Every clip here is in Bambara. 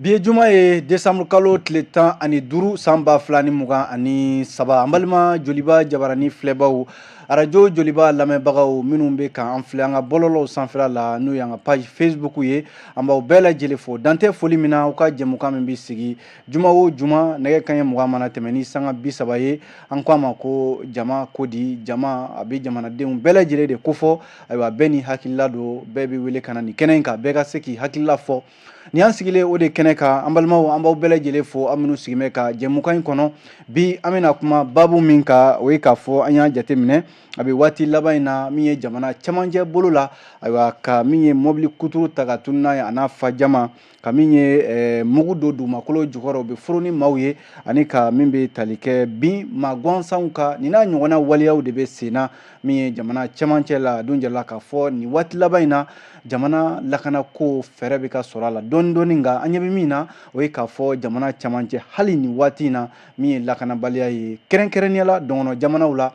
Bi ye juma ye, décembre kalo tile 15, san 2023. An balima Joliba jabarani filɛbaw, arajo Joliba lamɛnbagaw, minnu bɛ k'an filɛ an ka bɔlɔlɔw sanfɛla la, n'o y'an ka page Facebook ye, an b'aw bɛɛ lajɛlen fo dan tɛ foli min na. Aw ka jɛmukan min bɛ sigi juma o juma, nɛgɛ kanɲɛ 20 mana tɛmɛ ni sanga 30 ye, an ko a ma ko Jama ko di. Jama a bɛ jamanadenw bɛɛ lajɛlen de kofɔ. Ayiwa, bɛɛ ni hakilila don, bɛɛ bɛ wele ka na nin kɛnɛ in kan, bɛɛ ka se k'i hakilila fɔ. Ni an sigilen o de kɛnɛ kan, an balimaw, an b'aw bɛɛ lajɛlen fo, aw minnu sigilen bɛ ka jɛmukan in kɔnɔ. Bi an bɛna kuma baabu min kan, o ye k'a fɔ an y'a jateminɛ a bɛ waati laban in na, min ye jamana camancɛ bolo la, ayiwa, ka min ye mɔbili kuturu ta ka tunu n'a ye, a n'a fa jama, ka min ye mugu don dugumakolo jukɔrɔ, u bɛ furu ni maaw ye, ani ka min bɛ tali kɛ bin maa gansanw kan, nin n'a ɲɔgɔnna waleyaw de bɛ sen na min ye jamana camancɛ la. A dun jirala k'a fɔ nin waati laban in na, jamana lakanako fɛɛrɛ bɛ ka sɔrɔ a la dɔɔni dɔɔni, nka an ɲɛ bɛ min na, o ye k'a fɔ jamana camancɛ, hali nin waati in na, min ye lakanabaliya ye, kɛrɛnkɛrɛnnenya la dɔgɔnɔ jamanaw la,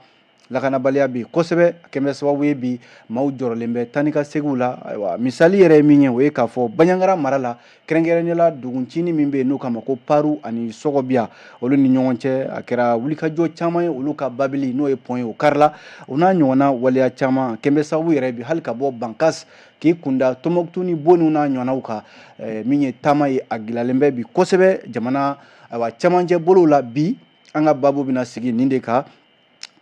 lakanabaliya bɛ yen kosɛbɛ. A kɛn bɛ sababu ye bi maaw jɔrɔlen bɛ taa ni ka seginw la. Ayiwa, misali yɛrɛ ye min ye, o ye k'a fɔ Banjagara mara la, kɛrɛnkɛrɛnnenya la duguncinin min bɛ yen n'u k'a ma ko Paru ani Sɔgɔbiya, olu ni ɲɔgɔn cɛ, a kɛra wulikajɔ caman ye. Olu ka babili, n'o ye pont ye, o karila, o n'a ɲɔgɔnna waleya caman kɛn bɛ sababu yɛrɛ bi hali ka bɔ Bankas k'i kunda Tɔnbɔkutu ni Boni n'a ɲɔgɔnnaw kan. Min ye taama ye, a gɛlɛyalen bɛ bi kosɛbɛ jamana, ayiwa, camancɛ bolow la. Bi an ka baabu bɛna sigi nin de kan: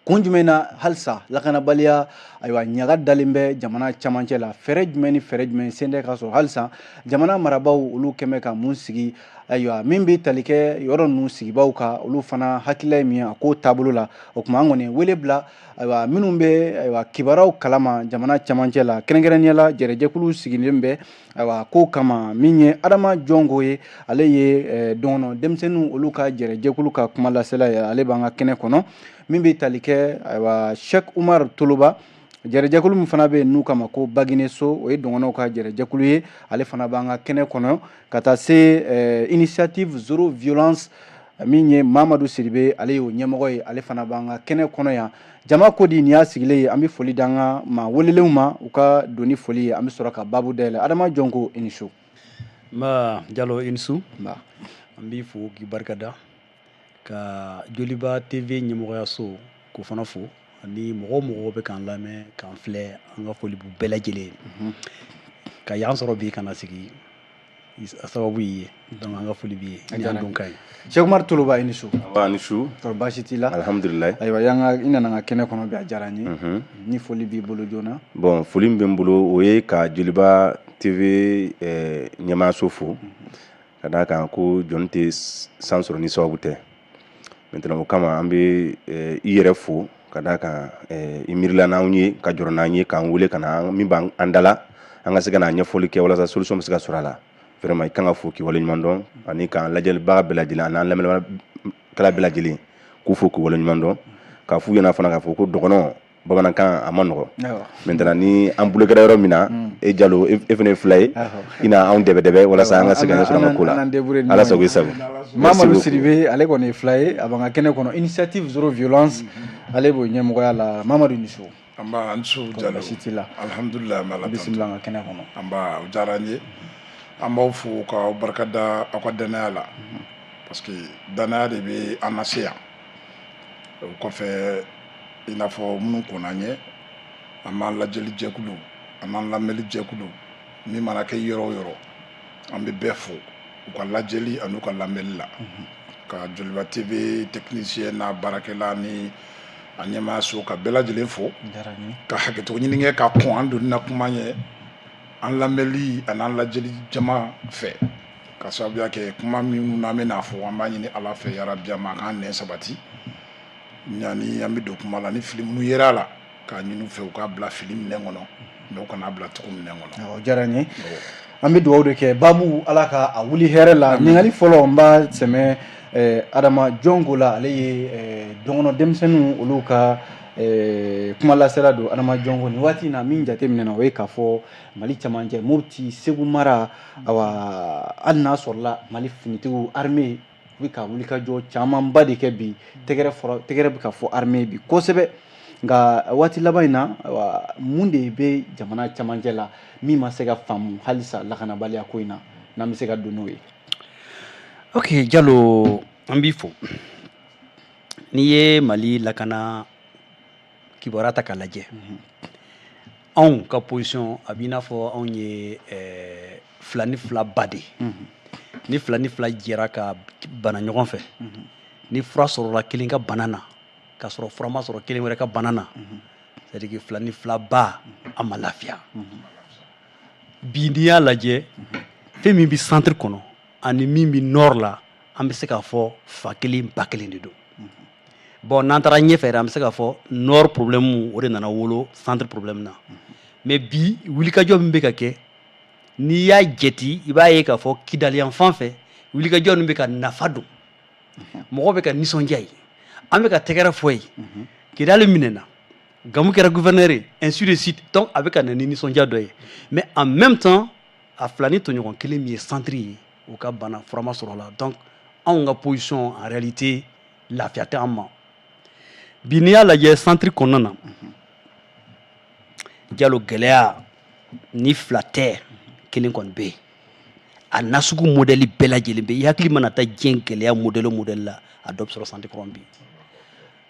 kun jumɛn na halisa lakanabaliya, ayiwa, ɲaga dalen bɛ jamana camancɛ la? Fɛɛrɛ jumɛn ni fɛɛrɛ jumɛn sen tɛ ka sɔrɔ halisa jamana marabaaw olu kɛmɛ ka mun sigi? Ayiwa, min bɛ tali kɛ yɔrɔ ninnu sigibaw kan, olu fana hakilila ye min ye a ko taabolo la. O tuma an kɔni wele bila, ayiwa, minnu bɛ, ayiwa, kibaruyaw kalama jamana camancɛ la, kɛrɛnkɛrɛnnenya la jɛrɛjɛkulu sigilen bɛ, ayiwa, ko kama, min ye Adama Jɔnko ye, ale ye dɔgɔnɔ denmisɛnninw olu ka jɛrɛjɛkulu ka kuma lasela ye, ale b'an ka kɛnɛ kɔnɔ. Min bɛ tali kɛ, ayiwa, Cheikh Umar Toloba, jɛrɛjɛkulu min fana bɛ yen n'u kama ko Bagineso, o ye dɔgɔnɔw ka jɛrɛjɛkulu ye, ale fana b'an ka kɛnɛ kɔnɔ, ka taa se Initiative Zéro Violence, min ye Mamadu Sidibe, ale y'o ɲɛmɔgɔ ye, ale fana b'an ka kɛnɛ kɔnɔ yan. Jama ko di, nin y'a sigilen ye. An bɛ foli d'an ka maa welelenw ma, u ka don ni foli ye, an bɛ sɔrɔ ka baabu dayɛlɛ. Adama Jɔnko, i ni su. Nba Jalo, i ni su. Nba. An b'i fo k'i barikada, ka Joliba TV ɲɛmɔgɔyaso k'o fana fo, ani mɔgɔ o mɔgɔ bɛ k'an lamɛn, k'an filɛ, an ka foli b'u bɛɛ lajɛlen ye. Ka yan sɔrɔ bi ka na sigi, a sababu y'i ye, donc an ka foli b'i ye ni an don ka ye. Cheikh Umar Toloba, i ni su. Nba, ni su. Kɔrɔ baasi t'i la? Alhamdulilayi. Ayiwa, yan ka i nana an ka kɛnɛ kɔnɔ bi, a diyara n ye. Ni foli b'i bolo joona. Bon, foli min bɛ n bolo, o ye ka Joliba TV ɲɛmaayaso fo, ka d'a kan ko jɔnni tɛ san sɔrɔ ni sababu tɛ. Maintenant, o kama an bɛ i yɛrɛ fo, ka d'a kan i miirila n'anw ye, ka jɔrɔ n'an ye, k'an wele ka na min b'an da la, an ka se ka na ɲɛfɔli kɛ walasa solution bɛ se ka sɔrɔ a la. Vraiment, i kan ka fo k'i waleɲuman dɔn, ani k'an lajɛlibaga bɛɛ lajɛlen ani an lamɛnnikɛla bɛɛ lajɛlen k'u fo k'u waleɲuman dɔn, k'a f'u ɲɛna fana k'a fɔ ko dɔgɔnɔ bamanankan a ma nɔgɔ. Maintenant, ni an bolo kɛra yɔrɔ min na, e Jalo, e fana ye fila ye, i na anw dɛbɛ dɛbɛ walasa an ka se ka ɲɛ sɔrɔ an ka ko la. Ala sago i sago. Mamadu Sidibe, ale kɔni ye fila ye, a b'an ka kɛnɛ kɔnɔ, Initiative Zéro Violence, ale b'o ɲɛmɔgɔya la. Mamadu, ni su. Nba, an su Jalo. Baasi t'i la? Alhamdulilayi, an bɛ Ala tanto. Bisimila an ka kɛnɛ kɔnɔ. Nba, o diyara an ye. An b'aw fo k'aw barikada aw ka danaya la, parce que danaya de bɛ an lase yan. O kɔfɛ, i n'a fɔ minnu kɔnna an ɲɛ, an b'an lajɛli jɛkulu, an b'an lamɛnli jɛkulu, min mana kɛ yɔrɔ o yɔrɔ, an bɛ bɛɛ fo u ka lajɛli ani u ka lamɛnli la, ka Joliba TV technicien n'a baarakɛla ni a ɲɛmaayaso ka bɛɛ lajɛlen fo, ka hakɛto ɲini kɛ ka kɔn an donni na kuma ɲɛ an lamɛnli ani an lajɛli jama fɛ, ka sababuya kɛ kuma minnu n'an bɛna fɔ. An b'a ɲini Ala fɛ, yarabi, a ma k'an nɛn sabati yanni an bɛ don kuma la. Ni fili minnu yera a la, k'a ɲini u fɛ u k'a bila fili minɛn kɔnɔ, mais u kana bila tugu minɛn kɔnɔ. O diyara n ye. An bɛ dugawu de kɛ, baabu Ala ka a wuli hɛrɛ la. Ɲininkali fɔlɔ, n b'a sɛmɛ Adama Jɔnko la, ale ye dɔgɔnɔ denmisɛnninw olu ka kumalasela don. Adama Jɔnko, nin waati in na, min jateminɛna, o ye k'a fɔ Mali camancɛ, Mopti, Segu mara, awa, hali n'a sɔrɔla Mali finitigiw, armée u bɛ ka wulikajɔ camanba de kɛ bi, tɛgɛrɛ fɔra, tɛgɛrɛ bɛ ka fɔ armée bi kosɛbɛ, nka waati laban in na, awa, mun de bɛ jamana camancɛ la min ma se ka faamu halisa lakanabaliya ko in na, n'an bɛ se ka don n'o ye? Ok Jalo, an b'i fo. N'i ye Mali lakana kibaruya ta k'a lajɛ, anw ka position a b'i n'a fɔ anw ye fila ni fila ba de ye. Ni fila ni fila jɛra ka bana ɲɔgɔn fɛ, ni fura sɔrɔla kelen ka bana na k'a sɔrɔ fura ma sɔrɔ kelen wɛrɛ ka bana na, c'est à dire que fila ni fila ba a ma lafiya. Bi n'i y'a lajɛ, fɛn min bɛ centre kɔnɔ ani min bɛ nord la, an bɛ se k'a fɔ fa kelen ba kelen de don. Bon, n'an taara ɲɛfɛ yɛrɛ, an bɛ se k'a fɔ nord problème, o de nana wolo centre problème na. Mais bi wulikajɔ min bɛ ka kɛ, n'i y'a jate, i b'a ye k'a fɔ Kidali yan fan fɛ, wulikajɔ ninnu bɛ ka nafa don, mɔgɔw bɛ ka nisɔndiya ye, an bɛ ka tɛgɛrɛ fɔ ye, Kidali minɛna, Gamu kɛra gouverneur ye, ainsi de suite. Donc a bɛ ka na ni nisɔndiya dɔ ye, mais en même temps a fila ni tɔɲɔgɔn kelen min ye centre ye, o ka bana fura ma sɔrɔ la. Donc anw ka position, en réalité lafiya tɛ an ma. Bi n'i y'a lajɛ centre kɔnɔna na, Jalo, gɛlɛya ni fila tɛ, kelen kɔni bɛ yen. A nasugu modèle bɛɛ lajɛlen bɛ yen. I hakili mana taa diɲɛ gɛlɛya modèle o modèle la, a dɔ bɛ sɔrɔ centre kɔnɔ bi.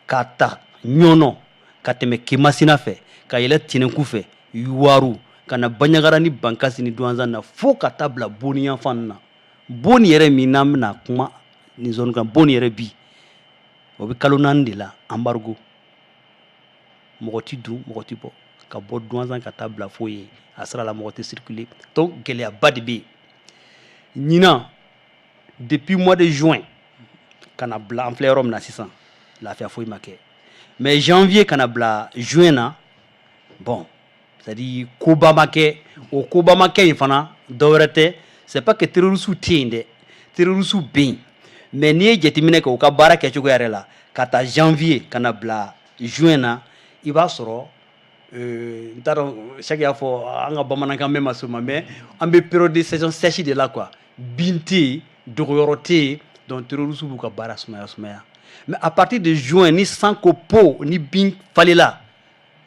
K'a ta Ɲɔnɔ ka tɛmɛ Kemasina fɛ, ka yɛlɛ Tɛnɛnku fɛ, Yuwaru, ka na Baɲagara ni Bankasi ni Duwanzan na, fo ka taa bila Boni yanfan na. Boni yɛrɛ min n'an bɛna kuma nin zone kan, Boni yɛrɛ bi o bɛ kalo 4 de la, embargo, mɔgɔ ti dun, mɔgɔ ti bɔ, ka bɔ Duwanzan ka taa bila fo yen, a sira la mɔgɔ tɛ circuler. Donc gɛlɛyaba de bɛ yen. Ɲinan, depuis mois de juin ka na bila an filɛ yɔrɔ min na sisan, lafiya foyi ma kɛ. Mais janvier ka na bila juin na, bon, c'est à dire koba ma kɛ. O koba ma kɛ in fana, dɔ wɛrɛ tɛ, c'est pas que terroristes tɛ yen dɛ, terroristes bɛ yen. Mais n'i ye jateminɛ kɛ u ka baara kɛcogo yɛrɛ la, ka taa janvier ka na bila juin na, i b'a sɔrɔ n t'a dɔn, Sɛki y'a fɔ an ka bamanankan mɛn ma se o ma, mais an bɛ période de saison sèche de la quoi. Bin tɛ yen, dogoyɔrɔ tɛ yen, donc terroristes b'u ka baara sumaya sumaya. Mais à partir de juin, ni san ko po, ni bin falela,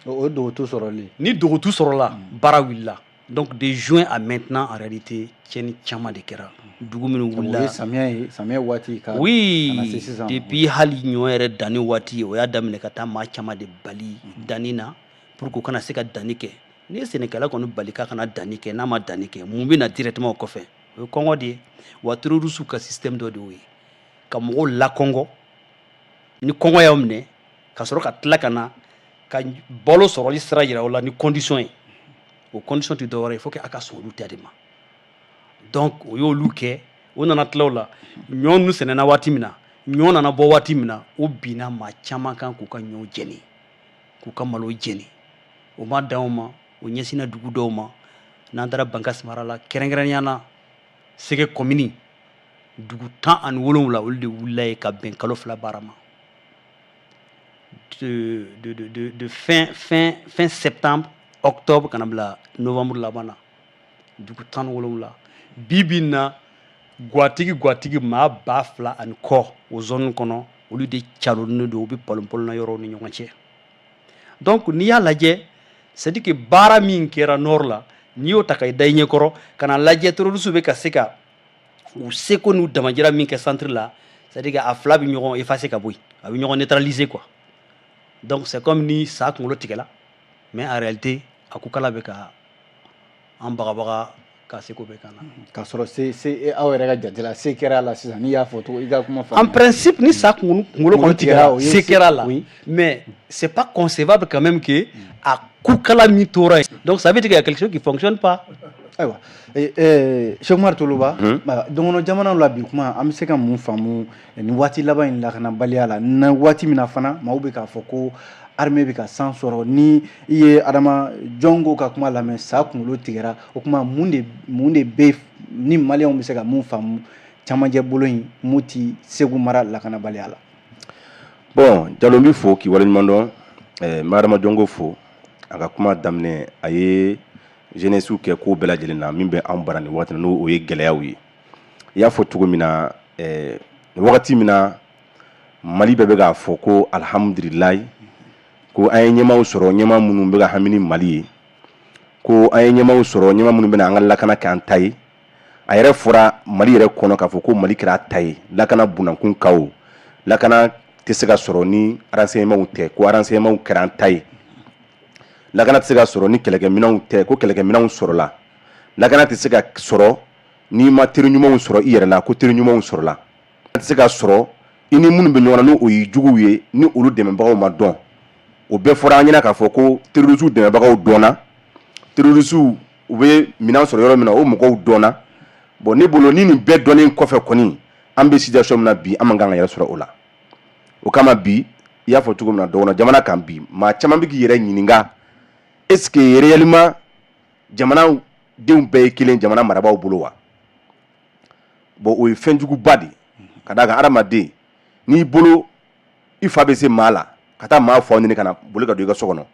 o ye dogotu sɔrɔli. Ni dogotu sɔrɔla, baara wulila. Donc de juin à maintenant, en réalité tiɲɛni caman de kɛra dugu minnu O wulila. ye samiya ye, samiya waati ka Oui. ka na se sisan. Depuis hali ɲɔ yɛrɛ danni waati, o y'a daminɛ ka taa maa caman de bali danni na pour que u kana se ka danni kɛ. N'i ye sɛnɛkɛla kɔni bali k'a kana danni kɛ, n'a ma danni kɛ, mun bɛ na directement o kɔfɛ? O ye kɔngɔ de ye. Wa terroristes ka système dɔ de y'o ye, ka mɔgɔw lakɔngɔ. Ni kɔngɔ y'aw minɛ, ka sɔrɔ ka tila ka na ka balo sɔrɔli sira yira aw la ni condition ye. O condition tɛ dɔwɛrɛ ye, il faut que a ka sɔn olu ta de ma. Donc o y'olu kɛ. O nana tila o la, ɲɔ ninnu sɛnɛna waati min na, ɲɔ nana bɔ waati min na, o binna maa caman kan k'u ka ɲɔw jɛni, k'u ka malo jɛni. O ma dan o ma, o ɲɛsinna dugu dɔw ma. N'an taara Bankasi mara la, kɛrɛnkɛrɛnnenya na Sɛgɛ commune, dugu 17, olu de wulila ye ka bɛn kalo 2 baara ma, de fin septembre, octobre, ka na bila novembre laban na. Dugu 17, bi bi in na, gwatigi gwatigi maa 2000 ani kɔ o zone kɔnɔ, olu de caronnen don, u bɛ palon yɔrɔw ni ɲɔgɔn cɛ. Donc n'i y'a lajɛ, c'est à dire que baara min kɛra nord la, n'i y'o ta ka i da i ɲɛkɔrɔ ka na lajɛ, terroristes bɛ ka se ka u seko n'u damajira min kɛ centre la, c'est à dire que a fila bɛ ɲɔgɔn effacer ka bɔ yen, a bɛ ɲɔgɔn neutraliser quoi. Donc c'est comme ni sa kunkolo tigɛla, mais en réalité a kukala bɛ ka an bagabaga ka seko bɛɛ kan na. K'a sɔrɔ se aw yɛrɛ ka jate la, se kɛra a la sisan, n'i y'a fɔ cogo i ka kuma. En principe, ni sa kunkolo kɔni tigɛra, o ye se kɛra la. Mais c'est pas concevable quand même que a kukala min tora yen. Donc ça veut dire qu'il y a quelque chose qui fonctionne pas. Ayiwa, Cheikh Umar Toloba, dɔngɔnɔ jamanaw la bi kuma, an bɛ se ka mun faamu nin waati laban in lakanabaliya la, na waati min na fana maaw bɛ k'a fɔ ko armée bɛ ka san sɔrɔ? Ni i ye Adama Jɔnko ka kuma lamɛn, sa kunkolo tigɛra. O kuma, mun de bɛ ni maliyɛnw bɛ se ka mun faamu camancɛ bolo in Moti Segu mara lakanabaliya la? Bon Jalo, n b'i fo k'i waleɲuman dɔn. N bɛ Adama Jɔnko fo. A ka kuma daminɛ, a ye jeunesse kɛ ko bɛɛ lajɛlen na min bɛ anw bara nin waati, n'o o ye gɛlɛyaw ye. I y'a fɔ cogo min na, wagati min na Mali bɛɛ bɛ k'a fɔ ko alihamudulilayi, ko an ye ɲɛmaaw sɔrɔ, ɲɛmaa minnu bɛ ka hami ni Mali ye, ko an ye ɲɛmaaw sɔrɔ, ɲɛmaa minnu bɛna an ka lakana kɛ an ta ye. A yɛrɛ fɔra Mali yɛrɛ kɔnɔ k'a fɔ ko Mali kɛra a ta ye, lakana bunakun kan, o lakana tɛ se ka sɔrɔ ni renseignement tɛ, ko renseignement kɛra an ta ye. Lakana tɛ se ka sɔrɔ ni kɛlɛkɛminɛnw tɛ, ko kɛlɛkɛminɛnw sɔrɔla. Lakana tɛ se ka sɔrɔ n'i ma teri ɲumanw sɔrɔ i yɛrɛ la, ko teri ɲumanw sɔrɔla. Tɛ se ka sɔrɔ i ni minnu bɛ ɲɔgɔn na, n'o y'i juguw ye, ni olu dɛmɛbagaw ma dɔn. O bɛɛ fɔra an ɲɛna k'a fɔ ko terroristew dɛmɛbagaw dɔnna, terroristew u bɛ minɛn sɔrɔ yɔrɔ min na, o mɔgɔw dɔnna. Bon, ne bolo, ni nin bɛɛ dɔnnen kɔfɛ kɔni, an bɛ situation min na bi, an man kan ka yɛrɛ sɔrɔ o la. O kama bi, i y'a fɔ cogo min na, dɔgɔnɔ jamana kan bi, maa caman bɛ k'i yɛrɛ ɲininka: est ce que réellement jamanadenw bɛɛ ye kelen jamana marabaaw bolo wa? Bon, o ye fɛnjuguba de ye, ka d'a kan hadamaden n'i bolo i fa bɛ se maa la ka taa maa fa ɲini ka na boli ka don i ka so kɔnɔ,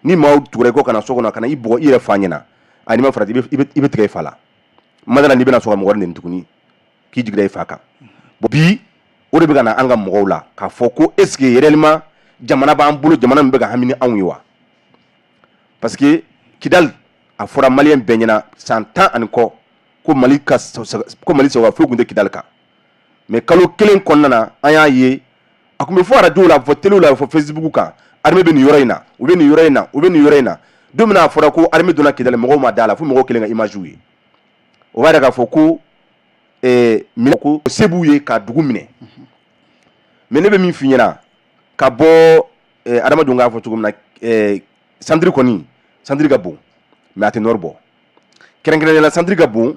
ni maaw tugura i kɔ ka na so kɔnɔ ka na i bugɔ i yɛrɛ fa ɲɛna, a n'i ma farati, i bɛ tigɛ i fa la. Madala n'i bɛna sɔn ka mɔgɔ wɛrɛ neni tuguni k'i jiginna i fa kan. Bon, bi o de bɛ ka na an ka mɔgɔw la k'a fɔ ko est ce que réellement jamana b'an bolo, jamana min bɛ ka hami ni anw ye wa? Parce que Kidal, a fɔra maliyɛn bɛɛ ɲɛna san 10 ani kɔ ko Mali sagoya foyi tun tɛ Kidal kan. Mais kalo kelen kɔnɔna na, an y'a ye, a tun bɛ fɔ arajow la, a bɛ fɔ telew la, a bɛ fɔ Facebook kan: armée bɛ nin yɔrɔ in na, u bɛ nin yɔrɔ in na, u bɛ nin yɔrɔ in na. Don min na a fɔra ko armée donna Kidal, mɔgɔw ma da la, fo mɔgɔw kelen ka image ye. O b'a yira k'a fɔ ko minɛ ko se b'u ye ka dugu minɛ. Mais ne bɛ min f'i ɲɛna ka bɔ adamadenw k'a fɔ cogo min na, centre kɔni, centre ka bon, mais a tɛ nord bɔ. Kɛrɛnkɛrɛnnenya la, centre ka bon,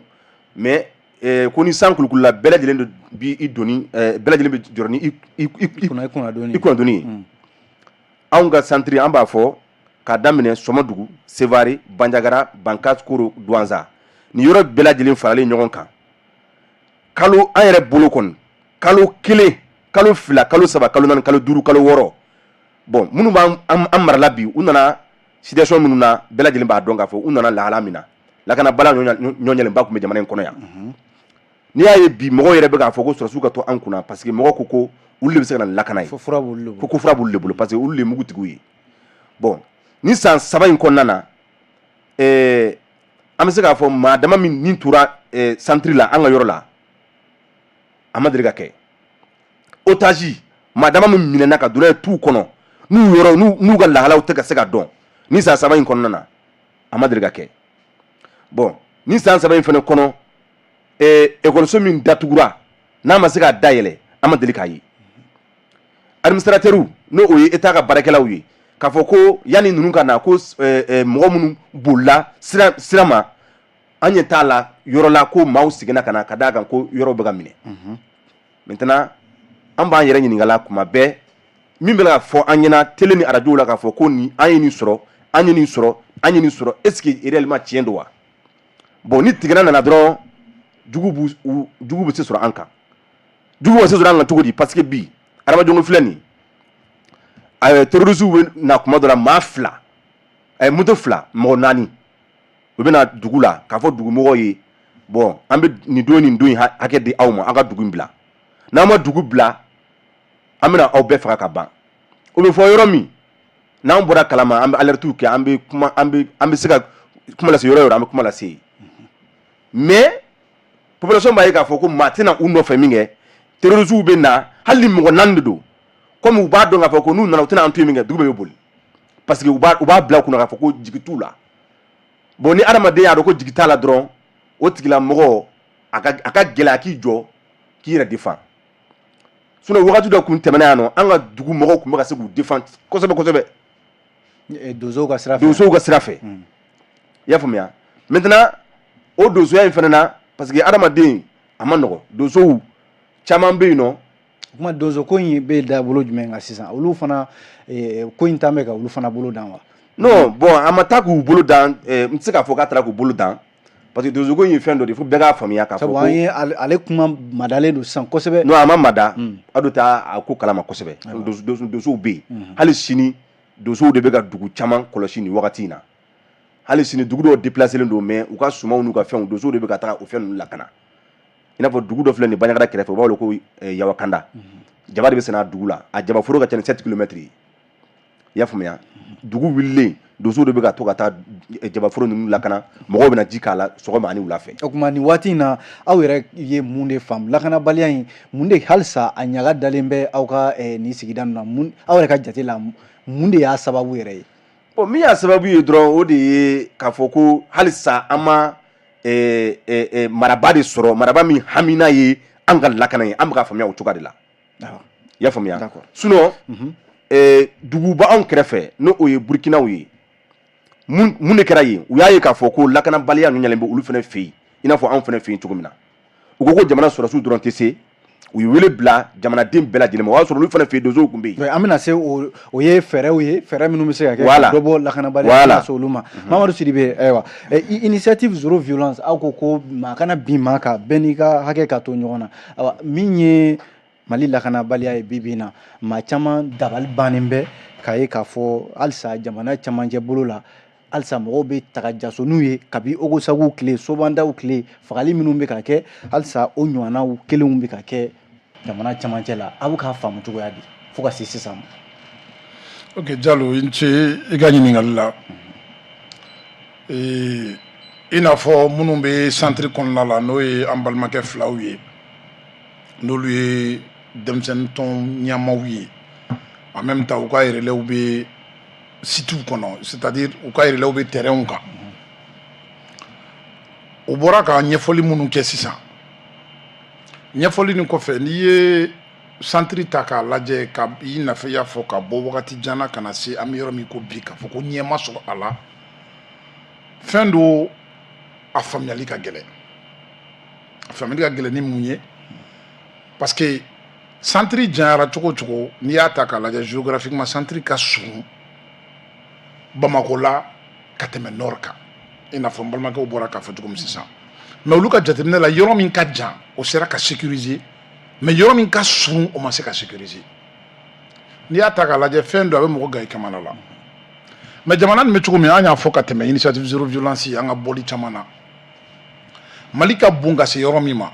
mais ko ni san kulukulula, bɛɛ lajɛlen bi i doni, bɛɛ lajɛlen bɛ jɔrɔ ni i kunnadoni ye. Anw ka centre, an b'a fɔ k'a daminɛ Sɔmɔdugu, Sevare, Banjagara, Bankas, Koro, Duwanza, nin yɔrɔ bɛɛ lajɛlen faralen ɲɔgɔn kan, kalo an yɛrɛ bolo kɔni, kalo 1, kalo 2, kalo 3, kalo 4, kalo 5, kalo 6. Bon, minnu b'an an marala bi, u nana situation minnu na, bɛɛ lajɛlen b'a dɔn k'a fɔ u nana lahala min na, lakanabala ɲɔɲɛlenba tun bɛ jamana in kɔnɔ yan. N'i y'a ye bi mɔgɔw yɛrɛ bɛ k'a fɔ ko sɔrɔdasiw ka to an kunna, parce que mɔgɔw ko ko olu de bɛ se ka na lakana ye, ko fura b'olu ko fura b'olu de bolo, parce que olu de ye mugutigiw ye. Bon, ni san 3 in kɔnɔna na, an bɛ se k'a fɔ maa dama min nin tora centre la, an ka yɔrɔ la, a ma deli ka kɛ. Otage maa dama min minɛna ka don n'a ye tu kɔnɔ, n'u yɔrɔ n'u ka lahalaw tɛ ka se ka dɔn, ni san 3 in kɔnɔna na, a ma deli ka kɛ. Bon, ni san 3 in fana kɔnɔ, ekɔliso min datugura n'a ma se k'a dayɛlɛ, an ma deli k'a ye. Administrateur, n'o o ye État ka baarakɛlaw ye, k'a fɔ ko yanni ninnu ka na, ko mɔgɔ minnu bolila sira ma, an ɲɛ t'a la yɔrɔ la ko maaw seginna ka na, ka d'a kan ko yɔrɔ bɛ ka minɛ. Maintenant, an b'an yɛrɛ ɲininka la kuma bɛɛ, min bɛ ka fɔ an ɲɛna télé ni arajo la k'a fɔ ko nin an ye nin sɔrɔ, an ye nin sɔrɔ, an ye nin sɔrɔ, est ce que réellement tiɲɛ don wa? Bon, ni tigɛna nana dɔrɔn, jugu bɛ se sɔrɔ an kan. Jugu bɛ se sɔrɔ an kan cogo di? Parce que bi adamadenw filɛ nin ye, terroristes bɛ na kuma dɔ la, maa 2, moto 2, mɔgɔ 4, u bɛ na dugu la k'a fɔ dugumɔgɔw ye: bon, an bɛ nin don, nin don in hakɛ di aw ma, an ka dugu in bila. N'aw ma dugu bila, an bɛna aw bɛɛ faga ka ban. O bɛ fɔ yɔrɔ min, n'an bɔra kalama, an bɛ alerte kɛ, an bɛ kuma, an bɛ se ka kuma lase yɔrɔ o yɔrɔ, an bɛ kuma lase yen. Mais population b'a ye k'a fɔ ko maa tɛna u nɔfɛ min kɛ, terroristes bɛ na, hali ni mɔgɔ 4 de don, komi u b'a dɔn k'a fɔ ko n'u nana, u tɛna an to yen min kɛ, dugu bɛɛ bɛ boli, parce que u b'a bila u kunna k'a fɔ ko jigi t'u la. Bon, ni adamaden y'a dɔn ko jigi t'a la dɔrɔn, o tigilamɔgɔ a ka gɛlɛn a k'i jɔ k'i yɛrɛ défend. Sinon wagati dɔ kun tɛmɛna yan nɔ, an ka dugu mɔgɔw tun bɛ ka se k'u défend kosɛbɛ kosɛbɛ. Donsow ka sira fɛ. Donsow ka sira fɛ, i y'a faamuya. Maintenant, o donsoya in fana na, parce que adamaden a ma nɔgɔ, donsow caman bɛ yen nɔ. O kuma, donso ko in bɛ da bolo jumɛn kan sisan? Olu fana, ko in tan bɛ ka olu fana bolo dan wa? Non, bon, a ma taa k'u bolo dan, n tɛ se k'a fɔ k'a taara k'u bolo dan, parce que donso ko in ye fɛn dɔ de ye fo bɛɛ k'a faamuya k'a fɔ sabu ko an ye ale kuma madalen don sisan kosɛbɛ. Non, a ma mada, a dun t'a a ko kalama kosɛbɛ. Donsow bɛ yen hali sini, donsow de bɛ ka dugu caman kɔlɔsi nin wagati in na. Hali sini, dugu dɔw déplacé len don, mais u ka sumanw n'u ka fɛnw, donsow de bɛ ka taga o fɛn ninnu lakana. I n'a fɔ dugu dɔ filɛ nin ye Bandiagara kɛrɛfɛ, u b'a wele ko Yawakanda. Jaba de bɛ sɛnɛ a dugu la, a jabaforo ka ca ni 7 kilomètres ye. I y'a faamuya, dugu wulilen, donsow de bɛ ka to ka taa jabaforo ninnu lakana. Mɔgɔw bɛna ji k'a la sɔgɔma ani wula fɛ. O tuma, nin waati in na, aw yɛrɛ ye mun de faamu lakanabaliya in, mun de halisa a ɲaga dalen bɛ aw ka nin sigida ninnu na? Mun, aw yɛrɛ ka jate la, mun de y'a sababu yɛrɛ ye? Bon, min y'a sababu ye dɔrɔn, o de ye k'a fɔ ko halisa an ma maraba de sɔrɔ, maraba min hamina ye an ka lakana ye. An bɛ ka faamuya o cogoya de la. I y'a faamuya? Sinon duguba anw kɛrɛfɛ, n'o o ye Burukinaw ye, mun de kɛra yen? U y'a ye k'a fɔ ko lakanabaliya ninnu ɲalen bɛ olu fana fɛ yen, i n'a fɔ anw fana fɛ yen cogo min na. U ko ko jamana sɔrɔdasiw dɔrɔn tɛ se. U ye wele bila jamanaden bɛɛ lajɛlen ma. O y'a sɔrɔ olu fana fɛ yen, donsow tun bɛ yen. An bɛna se o ye fɛɛrɛw ye, fɛɛrɛ minnu bɛ se ka kɛ ka dɔ bɔ lakanabaliya la, se olu ma. Mamadu Sidibe, ayiwa, Initiative Zéro Violence, aw ko ko maa kana bin maa kan, bɛɛ n'i ka hakɛ ka to ɲɔgɔn na. Ayiwa, min ye Mali lakanabaliya ye bi bi in na, maa caman dabali bannen bɛ k'a ye k'a fɔ halisa jamana camancɛ bolo la, halisa mɔgɔw bɛ taga jasoniw ye kabi Ogosagu tile, Sobandaw tile, fagali minnu bɛ ka kɛ, halisa o ɲɔgɔnnaw kelenw bɛ ka kɛ jamana camancɛ la. Aw bɛ k'a faamu cogoya di fo ka se sisan ma? Ok Jalo, i ni ce i ka ɲininkali la. I n'a fɔ minnu bɛ centre kɔnɔna la, n'o ye an balimakɛ filaw ye, n'olu ye denmisɛnnin tɔn ɲɛmaaw ye, en même temps u ka relais bɛ sitew kɔnɔ, c'est-à-dire u ka relais bɛ terrainw kan. U bɔra ka ɲɛfɔli minnu kɛ sisan, ɲɛfɔli nin kɔfɛ, n'i ye centre ta k'a lajɛ, ka i n'a fɔ i y'a fɔ, ka bɔ wagati jan na ka na se an bɛ yɔrɔ min ko bi, k'a fɔ ko ɲɛ ma sɔrɔ a la, fɛn don a faamuyali ka gɛlɛn. A faamuyali ka gɛlɛn ni mun ye? Parce que centre janyara cogo o cogo, n'i y'a ta k'a lajɛ géographiquement, centre ka surun Bamakɔ la ka tɛmɛ nord kan, i n'a fɔ n balimakɛw bɔra k'a fɔ cogo min sisan. Mais olu ka jateminɛ la, yɔrɔ min ka jan, o sera ka sécuriser, mais yɔrɔ min ka surun, o ma se ka sécuriser. N'i y'a ta k'a lajɛ, fɛn dɔ a bɛ mɔgɔ gan i kamana la. Mais jamana nin bɛ cogo min, an y'a fɔ ka tɛmɛ, Initiative Zéro Violence, an ka bɔli caman na, Mali ka bon ka se yɔrɔ min ma,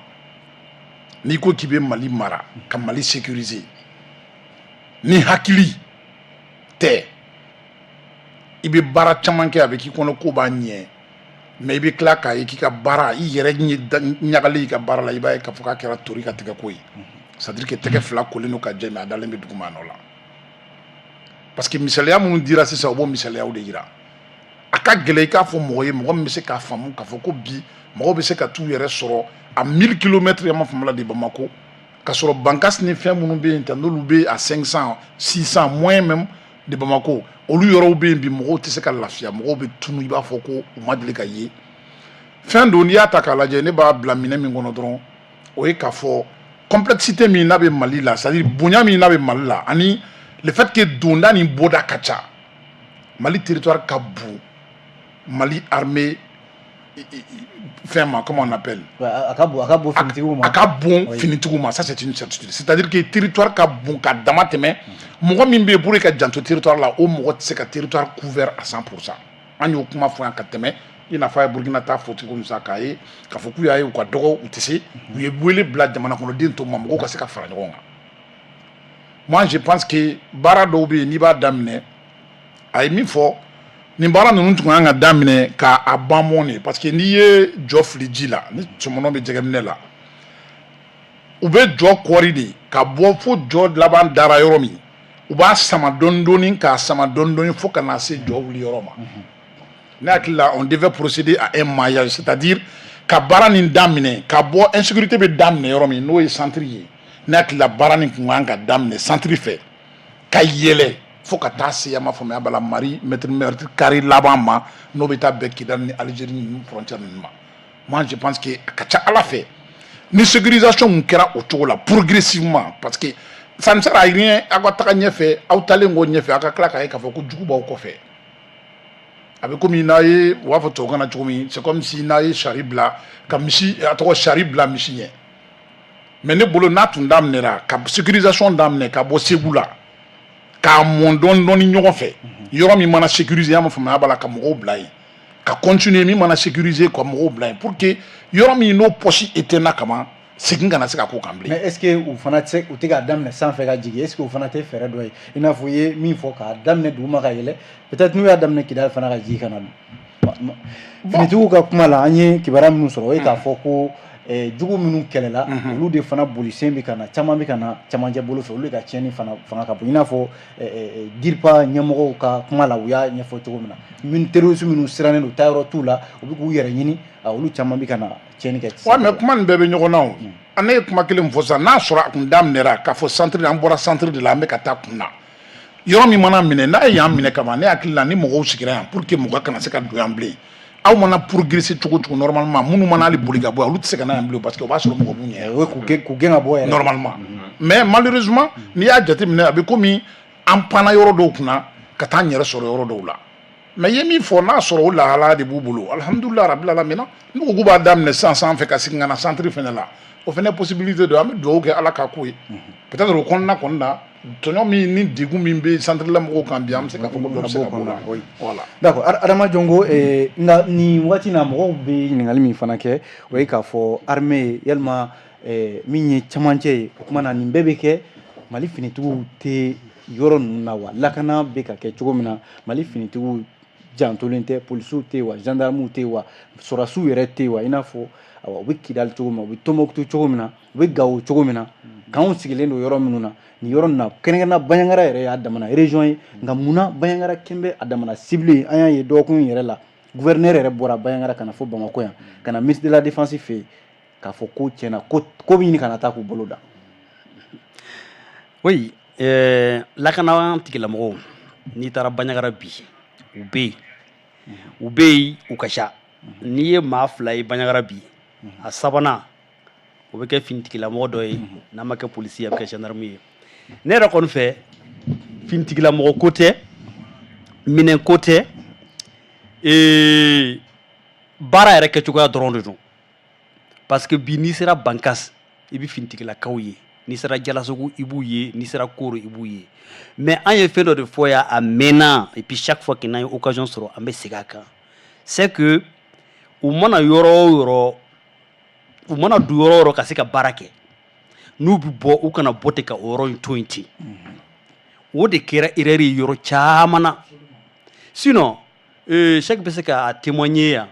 n'i ko k'i bɛ Mali mara ka Mali sécuriser ni hakili tɛ, i bɛ baara caman kɛ, a bɛ k'i kɔnɔ ko b'a ɲɛ, mais i bɛ tila k'a ye k'i ka baara, i yɛrɛ ɲagalen i ka baara la, i b'a ye k'a fɔ k'a kɛra tori ka tɛgɛ ko ye, c'est à dire que tɛgɛ fila kolen don ka jɛ, mais a dalen bɛ duguma a nɔ la. Parce que misaliya minnu dira sisan, o b'o misaliyaw de yira. A ka gɛlɛn i k'a fɔ mɔgɔ ye, mɔgɔ min bɛ se k'a faamu k'a fɔ ko bi mɔgɔw bɛ se ka t'u yɛrɛ sɔrɔ à 1000 kilomètres, ma faamu la, de Bamako, ka sɔrɔ Bankas ni fɛn minnu bɛ yen tan, n'olu bɛ à 500, 600, moins même de Bamako, olu yɔrɔw bɛ yen bi, mɔgɔw tɛ se ka lafiya, mɔgɔw bɛ tunu i b'a fɔ ko u ma deli ka ye. Fɛn don, n'i y'a ta k'a lajɛ, ne b'a bila minɛ min kɔnɔ dɔrɔn, o ye k'a fɔ complexité min n'a bɛ Mali la, c'est à dire bonya min n'a bɛ Mali la, ani le fait que donda ni bɔda ka ca, Mali territoire ka bon, Mali armée fɛn ma, comment on appelle? A ka bon, a ka bon finitigiw ma. A ka bon finitigiw ma, ça c'est une certitude. C'est-à-dire que territoire ka bon ka dama tɛmɛ. Mɔgɔ min bɛ yen pour ka janto territoire la, o mɔgɔ tɛ se ka territoire couvert à 100%. An y'o kuma fɔ yan ka tɛmɛ, i n'a fɔ a ye Burukina ta fɔ cogo min sa, k'a ye k'a fɔ k'u y'a ye u ka dɔgɔ, u tɛ se, u ye wele bila jamana kɔnɔden tɔw ma, mɔgɔw ka se ka fara ɲɔgɔn kan. Moi je pense que baara dɔw bɛ yen, n'i b'a daminɛ, a ye min fɔ, nin baara ninnu tun kan ka daminɛ k'a ban mɔn de, parce que n'i ye jɔ fili ji la, ni sɔmɔnɔ bɛ jɛgɛminɛ la, u bɛ jɔ kɔri de ka bɔ fo jɔ laban dara yɔrɔ min, u b'a sama dɔɔni dɔɔni, k'a sama dɔɔni dɔɔni fo ka na se jɔ wuli yɔrɔ ma. Ne hakili la, on devait procéder à un maillage, c'est-à-dire ka baara nin daminɛ ka bɔ insécurité bɛ daminɛ yɔrɔ min, n'o ye centre ye. Ne hakili la, baara nin tun kan ka daminɛ centre fɛ ka yɛlɛ fo ka taa se, a ma faamuya bala, mari mètre carré laban ma, n'o bɛ taa bɛn Kidali ni Algérie ninnu frontière ninnu ma. Moi je pense que a ka ca Ala fɛ, ni sécurisation mun kɛra o cogo la progressivement, parce que ça ne sert à rien aw ka taga ɲɛfɛ, aw taalen kɔ ɲɛfɛ, aw ka tila k'a ye k'a fɔ ko jugu b'aw kɔfɛ. A bɛ komi n'a ye, u b'a fɔ tubabukan na cogo min, c'est comme si n'a ye sari bila ka misi, a tɔgɔ, sari bila misi ɲɛ. Mais ne bolo, n'a tun daminɛra ka sécurisation daminɛ ka bɔ Segu la k'a mɔn dɔɔni dɔɔni ɲɔgɔn fɛ, yɔrɔ min mana sécuriser, a ma faamuya b'a la, ka mɔgɔw bila yen, ka continuer, min mana sécuriser, ka mɔgɔw bila yen, pour que yɔrɔ min n'o poche éteint kaban. Segin kana se ka k'o kan bilen. Mais est ce que u fana tɛ se, u tɛ k'a daminɛ sanfɛ ka jigin, est ce que o fana tɛ fɛɛrɛ dɔ ye, i n'a fɔ i ye min fɔ, k'a daminɛ duguma ka yɛlɛ? Peut être n'u y'a daminɛ Kidali fana ka jigin ka na. Finitigiw ka kuma la, an ye kibaruya minnu sɔrɔ, o ye k'a fɔ ko jugu minnu kɛlɛla, olu de fana bolisen bɛ ka na, caman bɛ ka na camancɛ bolo fɛ, olu de ka tiɲɛni fana fanga ka bon. I n'a fɔ DIRPA ɲɛmɔgɔw ka kuma la, u y'a ɲɛfɔ cogo min na, min terroriste minnu sirannen don, taayɔrɔ t'u la, u bɛ k'u yɛrɛ ɲini, olu caman bɛ ka na tiɲɛni kɛ. Ouais, mais kuma nin bɛɛ bɛ ɲɔgɔn na o. Ne ye kuma kelen min fɔ sisan, n'a sɔrɔ a kun daminɛra k'a fɔ centre, an bɔra centre de la, an bɛ ka taa kun na, yɔrɔ min mana minɛ, n'a ye yan minɛ kaban, ne hakili la, ni mɔgɔw sigira yan pour que mɔgɔ kana se ka don yan bilen, aw mana progresser cogo cogo, normalement minnu mana hali boli ka bɔ yan, olu tɛ se ka na yan bilen, parce que o b'a sɔrɔ mɔgɔ b'u ɲɛ. O ye k'u gɛn ka bɔ yɛrɛ. Normalement, mais malheureusement, n'i y'a jateminɛ, a bɛ komi an panna yɔrɔ dɔw kunna ka taa an yɛrɛ sɔrɔ yɔrɔ dɔw la. Mais i ye min fɔ, n'a sɔrɔ o lahalaya de b'u bolo, alhamdulilah rabil alamina. N'u ko k'u b'a daminɛ sisan sanfɛ ka segin ka na centre fɛnɛ la, o fɛnɛ possibilité don. An bɛ dugawu kɛ Ala k'a k'o ye. Peut-être o kɔnɔna kɔni na, tɔɲɔ min ni degun min bɛ centre la mɔgɔw kan bi, an bɛ se k'a fɔ ko dɔ bɛ se ka b'o la. Voilà. D'accord, Adama Jongo, nka nin waati na, mɔgɔw bɛ ɲininkali min fana kɛ, o ye k'a fɔ armée yalima min ye camancɛ ye, o kumana nin bɛɛ bɛ kɛ, Mali finitigiw tɛ yɔrɔ ninnu na wa? Lakana bɛ ka kɛ cogo min na, Mali finitigiw jantolen tɛ, polisiw tɛ yen wa, gendarmew tɛ yen wa, sɔrɔdasiw yɛrɛ tɛ yen wa? I n'a fɔ awa, u bɛ Kidali cogo min na, u bɛ Tɔnbɔkutu cogo min na, u bɛ Gawo cogo min na, kanw sigilen don yɔrɔ minnu na, nin yɔrɔ nin na, kɛrɛnkɛrɛnnenya Bandiagara yɛrɛ y'a damana région ye. Nka munna Bandiagara kɛn bɛ a damana cible ye? An y'a ye dɔgɔkun in yɛrɛ la, gouverneur yɛrɛ bɔra Bandiagara ka na fo Bamakɔ yan, ka na ministre de la Défense fɛ yen, k'a fɔ ko tiɲɛna ko ko bɛ ɲini ka na taa k'u bolo da. Oui, lakana tigilamɔgɔw, n'i taara Bandiagara bi, u bɛ yen, u bɛ yen, u ka ca. N'i ye maa fila ye Bandiagara bi, a sabanan o bɛ kɛ finitigilamɔgɔ dɔ ye, n'a ma kɛ polisi ye, a bɛ kɛ gendarme ye. Ne yɛrɛ kɔni fɛ, finitigilamɔgɔ ko tɛ, minɛn ko tɛ, baara yɛrɛ kɛcogoya dɔrɔn de don. Parce que bi, n'i sera Bankas, i bɛ finitigilakaw ye, n'i sera Jalasogo, i b'u ye, n'i sera Koro, i b'u ye. Mais an ye fɛn dɔ de fɔ yan a mɛnna, et puis chaque fois que n'an ye occasion sɔrɔ, an bɛ segin a kan, c'est que u mana yɔrɔ o yɔrɔ, u mana don yɔrɔ o yɔrɔ ka se ka baara kɛ, n'u bɛ bɔ, u kana bɔ ten ka o yɔrɔ in to yen ten. O de kɛra erreur ye yɔrɔ caman na. Sinon Cheikh bɛ se ka témoigner yan,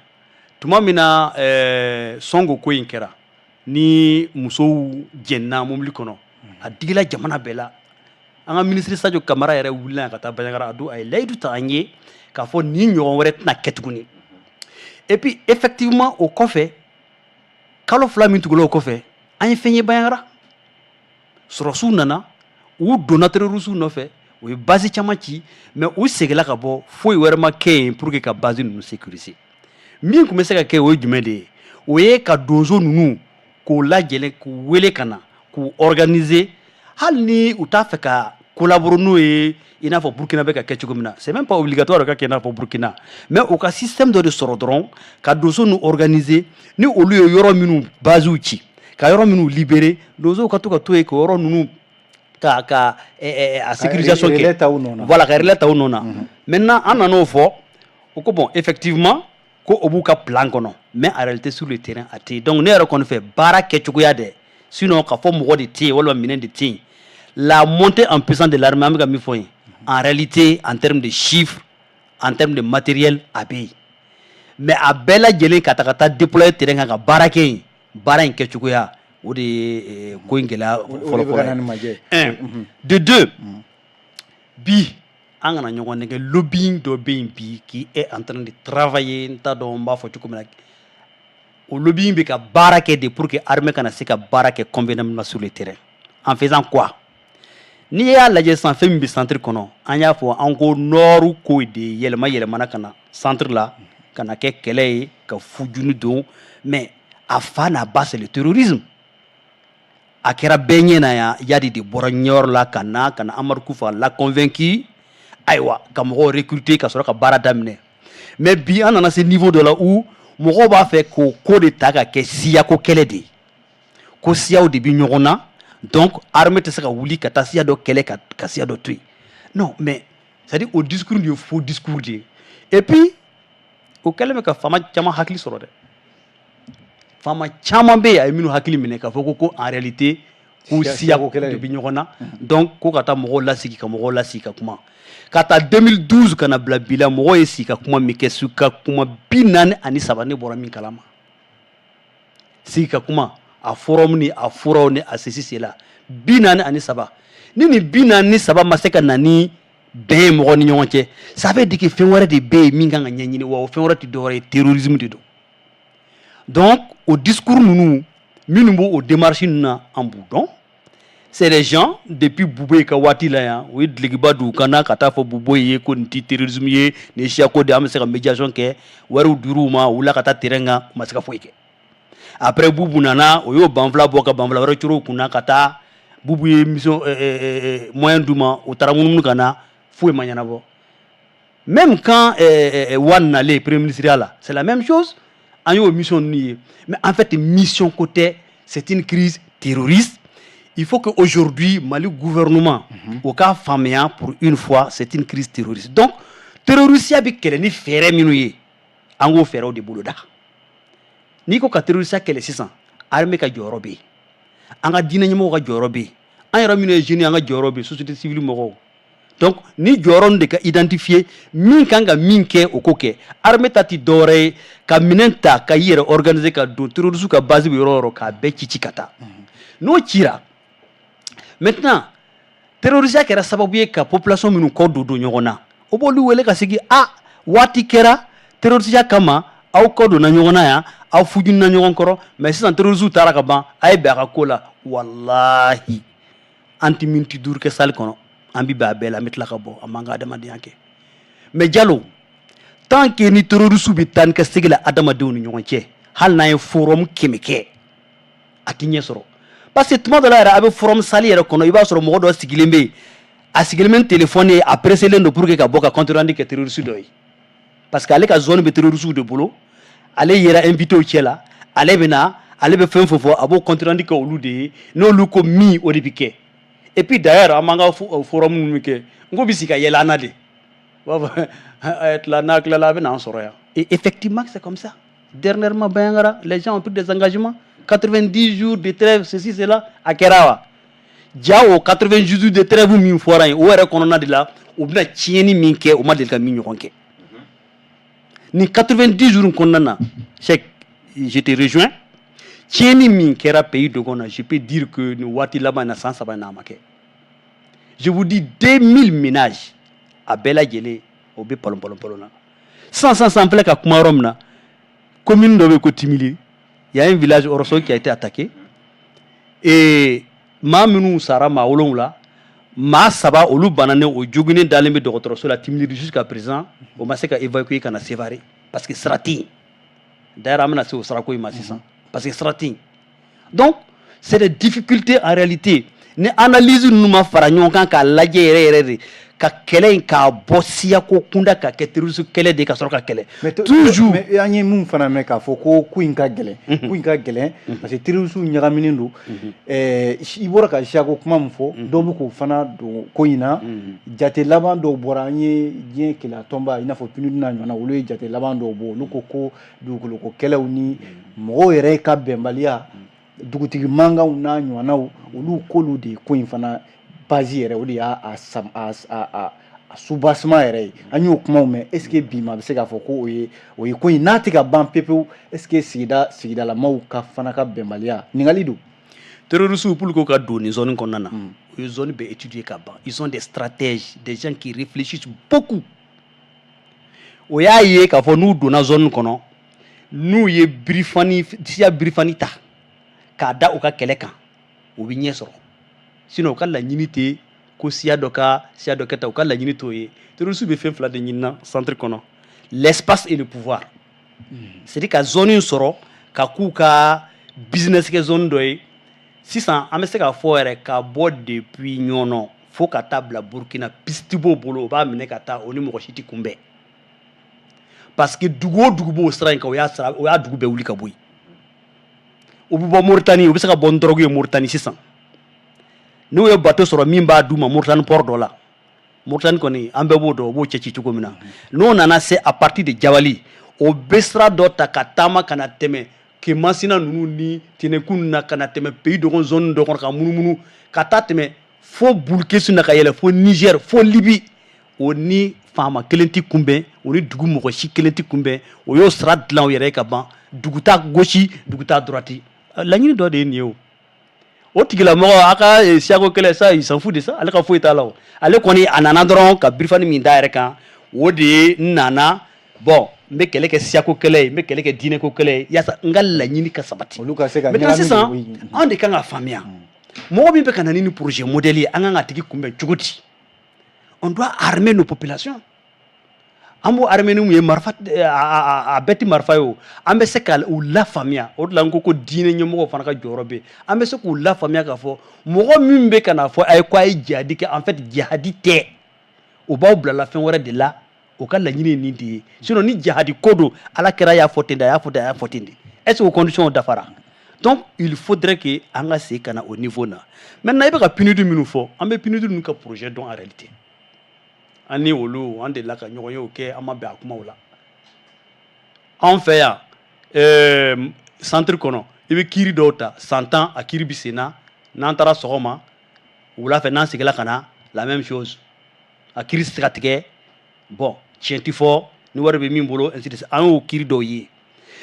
tuma min na Sɔngo ko in kɛra, ni musow jɛnna mobili kɔnɔ, a digila jamana bɛɛ la. An ka ministre Sadio Kamara yɛrɛ wulila yan ka taa Bandiagara. A don, a ye layidu ta an ye k'a fɔ nin ɲɔgɔn wɛrɛ tɛna kɛ tuguni. Et puis effectivement, o kɔfɛ, kalo 2 min tugula o kɔfɛ, an ye fɛn ye Bandiagara, sɔrɔsiw nana, u donna terroriste nɔfɛ, u ye base caman ci, mais u seginna ka bɔ, foyi wɛrɛ ma kɛ yen pour que ka base ninnu sécuriser. Min tun bɛ se ka kɛ, o ye jumɛn de ye? O ye ka donso ninnu k'u lajɛlen, k'u wele ka na, k'u organiser, hali ni u t'a fɛ ka collaborer n'o ye, i n'a fɔ Burukina bɛ ka kɛ cogo min na. C'est même pas obligatoire ka kɛ i n'a fɔ Burukina, mais u ka système dɔ de sɔrɔ dɔrɔn ka donso ninnu organiser. Ni olu ye yɔrɔ minnu basew ci, ka yɔrɔ minnu libérer, donsow ka to ka to yen ka yɔrɔ ninnu ka a sécurisation kɛ. Relais ta u nɔ na. Voilà, ka relais ta u nɔ na. Maintenant, an nan'o fɔ, o ko bon, effectivement, ko o b'u ka plan kɔnɔ, mais en réalité, sur le terrain, a tɛ yen. Donc ne yɛrɛ kɔni fɛ, baara kɛcogoya dɛ, sinon k'a fɔ mɔgɔ de tɛ yen walima minɛn de tɛ yen, la montée en puissance de l'armée, an bɛ ka min fɔ yen, en réalité, en termes de chiffres, en termes de matériel, a bɛ yen, mais a bɛɛ lajɛlen ka ta ka taa déployer terrain kan ka baara kɛ yen, baara in kɛcogoya, o de ye ko in gɛlɛya O de bɛ ka na fɔlɔ-fɔlɔ ni ye. majɛ. Un, de deux, bi, an kana ɲɔgɔn nɛgɛ, lobbying dɔ bɛ yen bi qui est en train de travailler, n t'a dɔn n b'a fɔ cogo min na, o lobbying bɛ ka baara kɛ de pour que armée kana se ka baara kɛ convenablement sur le terrain. En faisant quoi? N'i y'a lajɛ sisan, fɛn min bɛ centre kɔnɔ, an y'a fɔ, an ko nord ko de yɛlɛma yɛlɛmana ka na centre la, ka na kɛ kɛlɛ ye, ka fujuni don, mais a fa n'a ba, c'est le terrorisme. A kɛra bɛɛ ɲɛ na yan, Yadi de bɔra ɲɛyɔrɔ la ka na Amadu Kufa la convaincu, ayiwa, ka mɔgɔw recruter ka sɔrɔ ka baara daminɛ. Mais bi, an nana se niveau dɔ la où mɔgɔw b'a fɛ k'o ko de ta ka kɛ siyako kɛlɛ de ye, ko siyaw de bɛ ɲɔgɔn na, donc armée tɛ se ka wuli ka taa siya dɔ kɛlɛ ka siya dɔ to yen. Non, mais c'est à dire, o discours de ye faux discours de ye. Et puis o kɛlen bɛ ka faama caman hakili sɔrɔ dɛ. Faama caman bɛ yen, a ye minnu hakili minɛ k'a fɔ ko en réalité ko siyako de bɛ ɲɔgɔn na. Donc ko ka taa mɔgɔw lasigi, ka mɔgɔw lasigi ka kuma. Ka taa 2012 ka na bila bi la, mɔgɔw ye sigi ka kuma min kɛ, sigi ka kuma 43, ne bɔra min kalama, sigi ka kuma, a forum ni a furaw ni a ceci cela, 43. Ni nin 43 ma se ka na ni bɛn ye mɔgɔ ni ɲɔgɔn cɛ, ça veut dire que fɛn wɛrɛ de bɛ yen min kan ka ɲɛɲini. Wa o fɛn wɛrɛ tɛ dɔwɛrɛ ye, terrorisme de don. Donc o discours ninnu, minnu b'o o démarche ninnu na, an b'u dɔn. C'est des gens, depuis Boubèye ka waati la yan, u ye dulokiba don u kan na ka taa fɔ Boubèye ye ko nin ti terrorisme ye, nin ye siyako de ye, an bɛ se ka médiation kɛ. Wariw dir'u ma, u wulila ka taa terrain kan, u ma se ka foyi kɛ. Après, Boubou nana, o y'o banfula bɔ ka banfula wɛrɛ coro u kunna ka taa. Boubou ye mission moyen d'u ma, u taara munumunu ka na, foyi ma ɲɛnabɔ. Même quand Wane nalen premier ministre la, c'est la même chose, an y'o mission ninnu ye. Mais en fait, mission ko tɛ, c'est une crise terroriste. Il faut que aujourd'hui Mali gouvernement o k'a faamuya pour une fois, c'est une crise terroriste. Donc terrorisiya bɛ kɛlɛ ni fɛɛrɛ minnu ye, an k'o fɛɛrɛw de boloda. N'i ko ka terrorisiya kɛlɛ sisan, armée ka jɔyɔrɔ bɛ yen, an ka diinɛ ɲɛmɔgɔw ka jɔyɔrɔ bɛ yen, an yɛrɛ minnu ye jeunes ye, an ka jɔyɔrɔ bɛ yen, société civile mɔgɔw. Donc ni jɔyɔrɔ ninnu de ka identifier, min kan ka min kɛ, o k'o kɛ. Armée ta ti dɔwɛrɛ ye ka minɛn ta ka i yɛrɛ organiser ka don terroriste ka base bɛ yɔrɔ o yɔrɔ, k'a bɛɛ ci ci ka taa. N'o cira, maintenant terrorisiya kɛra sababu ye ka population minnu kɔ don don ɲɔgɔn na, o b'olu wele ka sigi. A waati kɛra terrorisiya kama, aw kɔ donna ɲɔgɔn na yan, aw fujunna ɲɔgɔn kɔrɔ, mais sisan terroriste taara ka ban, a ye bɛn a ka ko la. Walahi, an ti miniti 5 kɛ salle kɔnɔ, an bi bɛn a bɛɛ la, an bɛ tila ka bɔ, an b'an ka adamadenya kɛ. Mais Jalo, tant que ni terroriste bɛ taa ni ka segin la adamadenw ni ɲɔgɔn cɛ, hali n'an ye forum 100 kɛ, a ti ɲɛ sɔrɔ. Parce que tuma dɔ la yɛrɛ, a bɛ forum salle yɛrɛ kɔnɔ, i b'a sɔrɔ mɔgɔ dɔ sigilen bɛ yen, a sigilen bɛ ni téléphone ye, a presselen don pour que ka bɔ ka compte rendu kɛ terroriste dɔ ye, parce que ale ka zone bɛ terroriste de bolo. Ale yɛrɛ invité cɛ la, ale bɛ na, ale bɛ fɛn fɛn fɔ, a b'o compte rendu kɛ olu de ye. N'olu ko min, o de bɛ kɛ. Et puis d'ailleurs, an b'an ka forum minnu kɛ, n ko bɛ sigi ka yɛlɛ an na de, u b'a fɔ a ye tila, n'a tilala, a bɛ n'an sɔrɔ yan. Et effectivement, c'est comme ça. Dernièrement, Bandiagara, les gens ont pris des engagements, 90 jours de trêve, ceci cela. A kɛra wa? Ja, o 90 jours de trêve min fɔra yen, o yɛrɛ kɔnɔna de la, u bɛna tiɲɛni min kɛ, u ma deli ka min ɲɔgɔn kɛ nin 90 jours in kɔnɔna na. Cheikh, je te rejoins, tiɲɛni min kɛra pays dogon na, je peux dire que nin waati laban in na, san 3 in na, a ma kɛ. Je vous dis, 2000 ménages, a bɛɛ lajɛlen o bɛ palon palon palon na. Sisan sisan sisan, an filɛ ka kuma yɔrɔ min na, commune dɔ bɛ yen ko Timili, il y a un village Orosso qui a été attaqué et maa minnu sara, maa 7, maa 3 olu bananen, o joginnen dalen bɛ dɔgɔtɔrɔso la Timili jusqu'à présent, o ma se ka évacuer ka na Sévaré parce que sira tɛ yen. D'ailleurs, an bɛna se o sirako in ma sisan, parce que sira tɛ yen. Donc c'est des difficultés en réalité. Ni analyse ninnu ma fara ɲɔgɔn kan k'a lajɛ yɛrɛ yɛrɛ de, ka kɛlɛ in k'a bɔ siyako kunda ka kɛ terroriste kɛlɛ de, ka sɔrɔ ka kɛlɛ toujours. Mais an ye mun fana mɛn k'a fɔ ko in ka gɛlɛn, ko in ka gɛlɛn parce que terroriste ɲagaminen don. I bɔra ka siyako kuma min fɔ, dɔw bɛ k'o fana don ko in na. Jate laban dɔw bɔra, an ye diɲɛ keleya tɔnba, i n'a fɔ PNUD n'a ɲɔgɔnna, olu ye jate laban dɔw bɔ. Olu ko ko dugukoloko kɛlɛw ni mɔgɔw yɛrɛ ka bɛnbaliya, dugutigi mankanw n'a ɲɔgɔnnaw, olu k'olu de ye ko in fana base yɛrɛ, o de y'a a sam a a a a soubassement yɛrɛ ye. An y'o kumaw mɛn. Est ce que bi ma bɛ se k'a fɔ ko o ye ko in n'a tɛ ka ban pepewu? Est ce que sigida sigidalamaw ka fana ka bɛnbaliya ɲininkali don? Terroristes, pour que ka don nin zone kɔnɔna na, u ye zone bɛɛ étudier ka ban. Ils sont des stratèges, des gens qui réfléchissent beaucoup. O y'a ye k'a fɔ n'u donna zone kɔnɔ, n'u ye birifani siya birifani ta k'a da u ka kɛlɛ kan, u bɛ ɲɛ sɔrɔ. Sinon u ka laɲini tɛ ko siya dɔ ka siya dɔ kɛ tan, u ka laɲini t'o ye. Terroristes bɛ fɛn fila de ɲinina centre kɔnɔ: l'espace et le pouvoir. C'est à dire ka zone in sɔrɔ ka k'u ka business kɛ zone dɔ ye. Sisan an bɛ se k'a fɔ yɛrɛ, ka bɔ depuis Ɲɔnɔ fo ka taa bila Burukina, piste b'o bolo, o b'a minɛ ka taa, o ni mɔgɔ si tɛ kunbɛn, parce que dugu o dugu b'o sira in kan, o y'a sira, o y'a dugu bɛɛ wuli ka bɔ yen. U bɛ bɔ Moritani, u bɛ se ka bɔ ni drogue ye Moritani sisan, n'u ye bateau sɔrɔ min b'a d'u ma Moritani port dɔ la. Moritani kɔni, an bɛɛ b'o dɔn, u b'o cɛ ci cogo min na. N'o nana se à partir de Jabali, o bɛ sira dɔ ta ka taama ka na tɛmɛ Que Masina ninnu ni Tɛnɛkun na ka na tɛmɛ pays dogon zone dɔ kɔnɔ, ka munumunu ka taa tɛmɛ fo Burkina na, ka yɛlɛ fo Niger, fo Libye. O ni faama kelen tɛ kunbɛn, o ni dugu mɔgɔ si kelen tɛ kunbɛn. O y'o sira dilan o yɛrɛ ye ka ban. Dugu t'a gauche, dugu t'a droite. Laɲini dɔ de ye nin ye. O o tigilamɔgɔ a ka siyako kɛlɛ sa, il s'en fout de ça. Ale ka foyi t'a la. O ale kɔni, a nana dɔrɔn ka birifani min da yɛrɛ kan, o de ye n nana. Bon, n bɛ kɛlɛ kɛ siyako kɛlɛ ye, n bɛ kɛlɛ kɛ diinɛko kɛlɛ ye, yaasa n ka laɲini ka sabati. Olu ka se ka Maintenant, ɲagami. sisan, anw de kan ka faamuya, mɔgɔ min bɛ ka na ni projet modèle ye, an kan ka tigi kunbɛn cogo di? On doit armer nos populations. An b'o armer ni mun ye? Marifa? A bɛɛ tɛ marifa ye. O an bɛ se ka u lafaamuya. O de la n ko ko diinɛ ɲɛmɔgɔw fana ka jɔyɔrɔ bɛ yen. An bɛ se k'u lafaamuya k'a fɔ mɔgɔ min bɛ ka na fɔ a ye ko a ye jihadi kɛ, en fait jihadi tɛ, o b'aw bilala fɛn wɛrɛ de la. O ka laɲini ye nin de ye. Sinon ni jihadi ko don, ala kɛra y'a fɔ ten de, a y'a fɔ ten, a y'a fɔ ten de. Est ce que o condition dafara? Donc il faudrait que an ka segin ka na o niveau na. Maintenant, i bɛ ka PNUD minnu fɔ, an bɛ PNUD ninnu ka projet dɔn. En réalité, an ni olu, an delila ka ɲɔgɔn ye o kɛ, an ma bɛn a kumaw la. Anw fɛ yan, centre kɔnɔ, i bɛ kiiri dɔw ta san 10, a kiiri bɛ sen na. N'an taara sɔgɔma, wula fɛ n'an seginna ka na, la même chose, a kiiri tɛ se ka tigɛ. Bon, tiɲɛ tɛ fɔ ni wari bɛ min bolo, ainsi de suite. An y'o kiiri dɔw ye,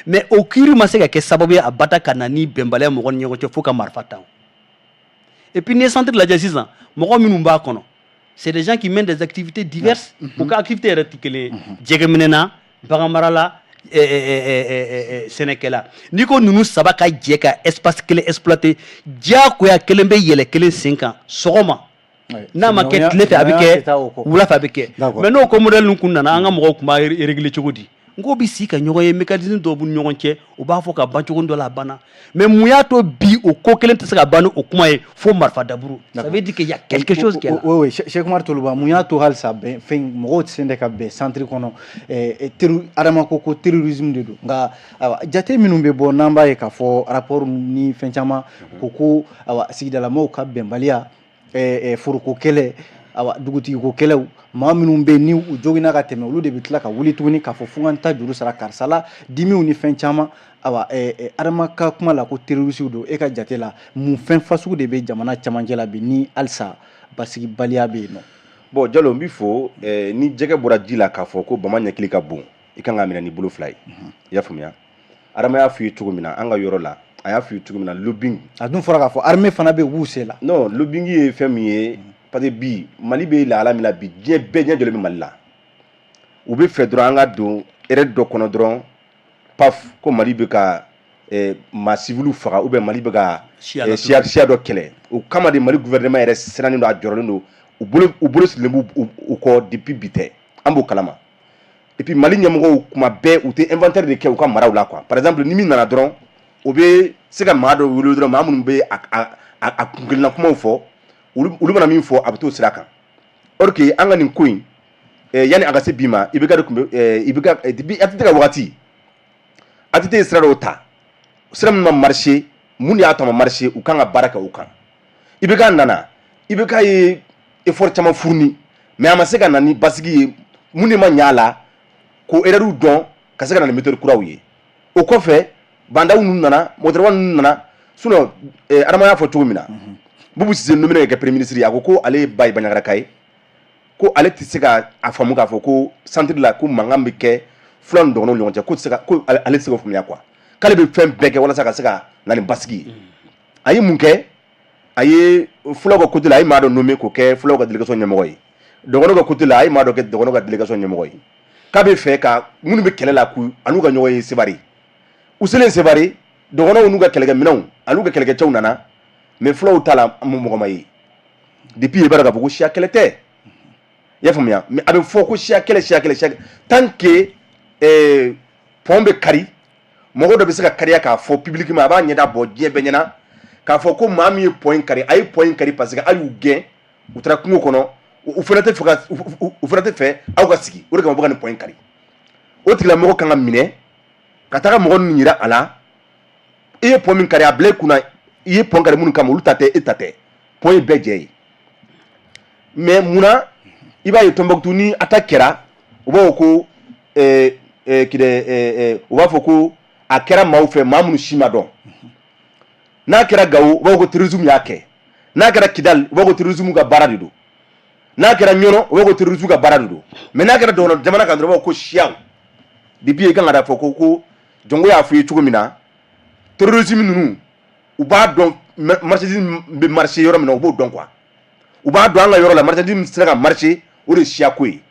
mais o kiiri ma se ka kɛ sababu ye a bata ka na ni bɛnbaliya mɔgɔ ni ɲɔgɔn cɛ fo ka marifa ta. Et puis n'i ye centre lajɛ sisan, mɔgɔ minnu b'a kɔnɔ, c'est des gens qui mènent des activités diverses. U ka activité yɛrɛ tɛ kelen ye: jɛgɛminɛ na, baganmara la, sɛnɛkɛla. N'i ko ninnu saba ka jɛ ka espace kelen exploiter, diyagoya kelen bɛ yɛlɛ kelen sen kan sɔgɔma. N'a ma kɛ tile fɛ, a bɛ kɛ wula fɛ, a bɛ kɛ. Mais n'o ko modèle ninnu kun nana, an ka mɔgɔw tun b'a régler cogo di? N ko bɛ si ka ɲɔgɔn ye, mécanisme dɔw b'u ni ɲɔgɔn cɛ, u b'a fɔ ka ban cogo dɔ la, a banna. Mais mun y'a to bi o ko kelen tɛ se ka ban ni o kuma ye fo marifa daburu? Ça veut dire qu'il y a quelque chose qui est là. Oui, Cheikh Umar Toloba, mun y'a to halisa bɛn fɛn mɔgɔw tɛ se de ka bɛn centre kɔnɔ? Adama ko ko terrorisme de don, nka ayiwa, jate minnu bɛ bɔ, n'an b'a ye k'a fɔ rapport ni fɛn caman ko ayiwa, sigidalamɔgɔw ka bɛnbaliya, foroko kɛlɛ, awa, dugutigiko kɛlɛw, maa minnu bɛ yen ni u joginna ka tɛmɛ, olu de bɛ tila ka wuli tuguni k'a fɔ fo n ka ta juru sara karisa la, dimiw ni fɛn caman. Awa, Adama ka kuma la ko terroriste don. E ka jate la, mun fɛn fasugu de bɛ jamana camancɛ la bi ni halisa basigibaliya bɛ yen nɔ? Bon, Jalo, n b'i fo. Ni jɛgɛ bɔra ji la k'a fɔ ko bama ɲɛkili ka bon, i kan k'a minɛ ni bolo fila ye. I y'a faamuya? Adama y'a f'i ye cogo min na, an ka yɔrɔ la, a y'a f'i ye cogo min na, lobbying. A dun fɔra k'a fɔ armée fana bɛ yen, u b'u se la. Non, lobbying ye fɛn min ye, parce que bi Mali bɛ lahala min na bi, diɲɛ bɛɛ ɲɛ jɔlen bɛ Mali la. U bɛ fɛ dɔrɔn an ka don erreur dɔ kɔnɔ dɔrɔn, paf, ko Mali bɛ ka maa civil faga ou bien Mali bɛ ka siya siya dɔ kɛlɛ. O kama de, Mali gouvernement yɛrɛ sirannen don, a jɔrɔlen don, u bolo sirilen b'u u kɔ depuis bi tɛ, an b'o kalama. Et puis Mali ɲɛmɔgɔw, kuma bɛɛ u tɛ inventaire de kɛ u ka maraw la, quoi. Par exemple, ni min nana dɔrɔn, o bɛ se ka maa dɔ wele dɔrɔn, maa minnu bɛ a kunkelenna kumaw fɔ, olu mana min fɔ, a bɛ t'o sira kan. Or que an ka nin ko in, yanni a ka se bi ma, IBK de tun bɛ, IBK depuis ATT ka wagati, ATT ye sira dɔw ta, sira min ma marché. Mun de y'a to a ma marché? U kan ka baara kɛ o kan. IBK nana, IBK ye effort caman fourni, mais a ma se ka na ni basigi ye. Mun de ma ɲɛ a la k'o erreur dɔn ka se ka na ni méthode kuraw ye? O kɔfɛ, Bah N'Daw ninnu nana, Mɔgɔtɔrɔba ninnu nana. Sinon Adama y'a fɔ cogo min na, Boubou Cissé nommé ka kɛ premier ministre ye, a ko ko ale ba ye Bandiagaraka ye, ko ale tɛ se ka a faamu k'a fɔ ko centre la ko mankan bɛ kɛ fulaw ni dɔgɔnɔw ni ɲɔgɔn cɛ, ko tɛ se ka ko ale tɛ se k'o faamuya, quoi, k'ale bɛ fɛn bɛɛ kɛ walasa ka se ka na ni basigi ye. A ye mun kɛ? A ye fulaw ka côté la, a ye maa dɔ nommé k'o kɛ fulaw ka délégation ɲɛmɔgɔ ye. Dɔgɔnɔw ka côté la, a ye maa dɔ kɛ dɔgɔnɔw ka délégation ɲɛmɔgɔ ye, k'a bɛ fɛ ka minnu bɛ kɛlɛ la, k'u an'u ka ɲɔgɔn ye Sévaré. U selen Sévaré, dɔgɔnɔw n'u ka kɛlɛkɛminɛnw an'u ka kɛlɛkɛcɛw nana, mais fulaw ta la, mɔgɔ ma ye. Depuis i b'a dɔn k'a fɔ ko siya kɛlɛ tɛ, i y'a faamuya? Mais a bɛ fɔ ko siya kɛlɛ, siya kɛlɛ, siya kɛlɛ. Tant que pont bɛ kari, mɔgɔ dɔ bɛ se ka kariya k'a fɔ publiquement, a b'a ɲɛda bɔ diɲɛ bɛɛ ɲɛna k'a fɔ ko maa min ye pont in kari, a ye pont in kari parce que a y'u gɛn, u taara kungo kɔnɔ, u fana tɛ fɛ ka u fana tɛ fɛ aw ka sigi, o de kama u bɛ ka nin pont in kari. O tigilamɔgɔ kan ka minɛ ka taga mɔgɔ ninnu yira a la: i ye pont min kari, a bila i kunna, i ye pont kari minnu kama, olu ta tɛ, e ta tɛ, pont ye bɛɛ jɛ ye. Mais munna i b'a ye Tombouctou, ni attaque kɛra, u b'a fɔ ko kidɛ, u b'a fɔ ko A kɛra maaw fɛ, maa minnu si ma dɔn. N'a kɛra Gawo, u b'a fɔ ko terrorisme y'a kɛ. N'a kɛra Kidali, u b'a fɔ ko terrorisme ka baara de don. N'a kɛra Ɲɔnɔ, u b'a fɔ ko terrorisme ka baara de don. Mais n'a kɛra dɔgɔnɔ jamana kan dɔrɔn, u b'a fɔ ko siyaw. Depuis i kan ka da fɔ ko Jɔnko y'a fɔ i ye cogo min na, terrorisme ninnu, u b'a dɔn marchandise bɛ marché yɔrɔ min na, u b'o dɔn quoi. U b'a dɔn an ka yɔrɔ la, marchandise min sera ka marché, o de ye siyako ye,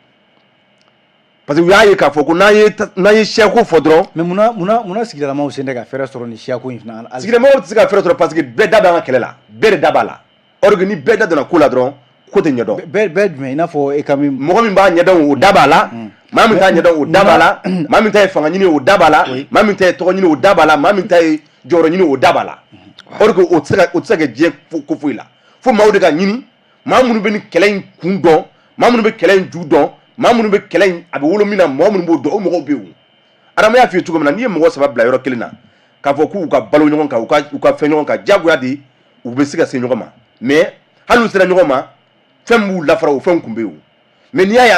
parce que u y'a ye k'a fɔ ko n'an ye siyako fɔ dɔrɔn. Mais munna sigidalamaw sen tɛ ka fɛɛrɛ sɔrɔ nin siyako in fana? Sigidamɔgɔw tɛ se ka fɛɛrɛ sɔrɔ parce que bɛɛ da bɛ an ka kɛlɛ la, bɛɛ de da b'a la. Or que ni bɛɛ da donna ko la dɔrɔn, ko tɛ ɲɛdɔn. Bɛɛ jumɛn? I n'a fɔ e ka min. Mɔgɔ min b'a ɲɛdɔn, o da b'a la. Maa min t'a ɲɛdɔn, o da b'a la. Maa min ta ye fanga ɲini, o da b'a la. Maa min ta ye tɔgɔ ɲini, o da b'a la. Maa min ta ye jɔyɔrɔ ɲini, o da b'a la. Or que o tɛ se ka kɛ diɲɛ ko foyi la fo maaw de ka ɲini, maa minnu bɛ nin kɛlɛ in kun dɔn, maa minnu bɛ kɛlɛ in ju dɔn, maa minnu bɛ kɛlɛ in a bɛ wolo min na, mɔgɔ minnu b'o dɔn, o mɔgɔw bɛ yen. O Adama y'a f'i ye cogo min na, n'i ye mɔgɔ saba bila yɔrɔ kelen na k'a fɔ k'u ka balo ɲɔgɔn kan, u ka fɛn ɲɔgɔn kan, diyagoya de u bɛ se ka se ɲɔgɔn ma. Mais hali n'u sera ɲɔgɔn ma, fɛn min b'u lafara, o fɛnw kun bɛ yen. O mais n'i y'a ye,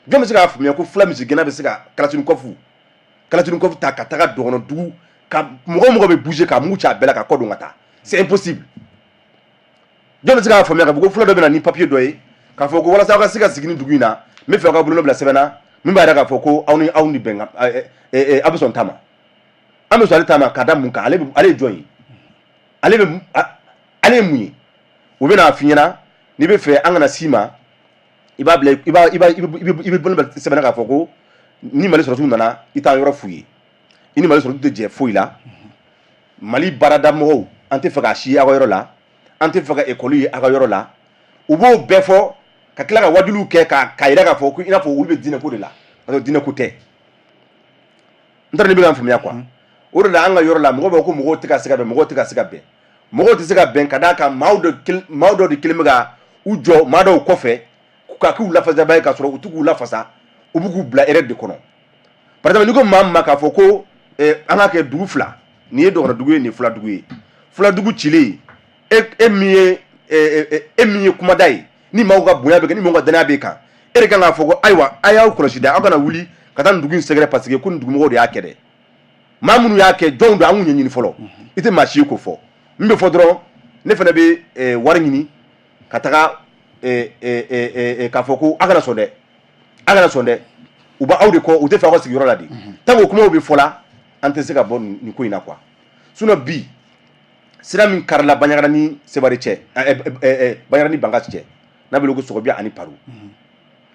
jɔn bɛ se k'a faamuya ko fula misigɛnna bɛ se ka kalachnikov ta ka taga dɔgɔnɔ dugu ka mɔgɔ o mɔgɔ bɛ bouger, ka mugu ci a bɛɛ la ka kɔ don ka taa? C'est impossible. Jɔn bɛ se k'a faamuya k'a fɔ ko fula dɔ bɛ na ni papier dɔ ye k'a fɔ ko walasa aw ka se ka sigi ni dugu in na, n bɛ fɛ aw ka bolonɔ bila sɛbɛn na min b'a yira k'a fɔ ko aw ni bɛnkan, aw bɛ sɔn ta ma, an bɛ sɔn ale ta ma, ka da mun kan? Ale ye jɔn ye? Ale ye mun ye? U bɛ n'a f'i ɲɛna, n'i bɛ fɛ an kana s'i ma, i b'a bila, i b'a i b'a i bɛ i bɛ bolonɔ bila sɛbɛn na k'a fɔ ko ni Mali sɔrɔdasiw nana, i t'an yɔrɔ f'u ye, i ni Mali sɔrɔdasiw tɛ jɛ foyi la, Mali baarada mɔgɔw, an tɛ fɛ k'a si aw ka yɔrɔ la, an tɛ fɛ ka ekɔli ye aw ka yɔrɔ la. U b'o bɛɛ fɔ ka tila ka wajuliw kɛ k'a yira k'a fɔ ko i n'a fɔ olu bɛ diinɛ ko de la, ka sɔrɔ diinɛ ko tɛ. N t'a dɔn n'i bɛ ka n faamuya quoi. O de la, an ka yɔrɔ la, mɔgɔw b'a fɔ ko mɔgɔw tɛ ka se ka bɛn, mɔgɔw tɛ ka se ka bɛn, mɔgɔw tɛ se ka bɛn, ka d'a kan maaw dɔ de kelen bɛ ka u jɔ maa dɔw kɔfɛ ka k'u lafasaba ye, k'a sɔrɔ u t'u k'u lafasa, u b'u k'u bila erreur de kɔnɔ. Par exemple, n'i ko maa min ma k'a fɔ ko an ka kɛ dugu fila, nin ye dɔgɔnɔ dugu ye, nin ye fula dugu ye, fula dugu cilen, e min ye kumada ye, ni maaw ka bonya bɛ kɛ, ni maaw ka danaya b'e kan, e de kan k'a fɔ ko ayiwa, a y'aw kɔlɔsi dɛ, aw kana wuli ka taa nin dugu in sɛgɛrɛ, parce que ko nin dugumɔgɔw de y'a kɛ dɛ. Maa minnu y'a kɛ, jɔnw don? An k'u ɲɛɲini fɔlɔ. I tɛ maa si ye k'o fɔ. Min bɛ fɔ dɔrɔn, ne fana bɛ wari ɲini ka taga k'a fɔ ko a kana sɔn dɛ, a kana sɔn dɛ, u b'aw de kɔ, u tɛ fɛ aw ka sigiyɔrɔ la de. Tant que o kumaw bɛ fɔ la, an tɛ se ka bɔ nin ko in na quoi. Sinon bi, sira min karila Bandiagara ni Sévaré cɛ, Bandiagara ni Bankass cɛ, n'a bɛ wele ko Sɔgɔbiya ani Paru,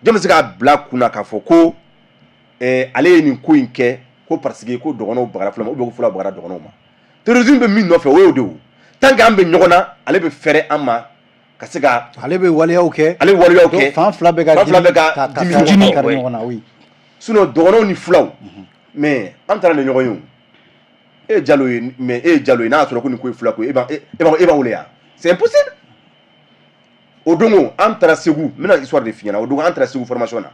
jɔn bɛ se k'a bila kunna k'a fɔ ko ale ye nin ko in kɛ ko parce que ko dɔgɔnɔw bagara fula ma, ou bien ko fulaw bagara dɔgɔnɔw ma? Terrorisme bɛ min nɔfɛ, o y'o de ye. Tant que an bɛ ɲɔgɔn na, ale bɛ fɛrɛ an ma ka se ka Ale bɛ waleyaw kɛ. Ale bɛ waleyaw kɛ. Fan fila bɛ ka Fan fila bɛ ka ka dimi dimi ɲɔgɔn kari kɔrɔ. ɲɔgɔn na, oui. Sinon dɔgɔnɔw ni fulaw, mais an taara ni ɲɔgɔn ye, o e ye Jalo ye, mais e ye Jalo ye, n'a y'a sɔrɔ ko nin ko ye fula ko ye, e b'an wele yan? C'est impossible. O don o, an taara Segu, n bɛna histoire de f'i ɲɛna. O don, an taara Segu formation na.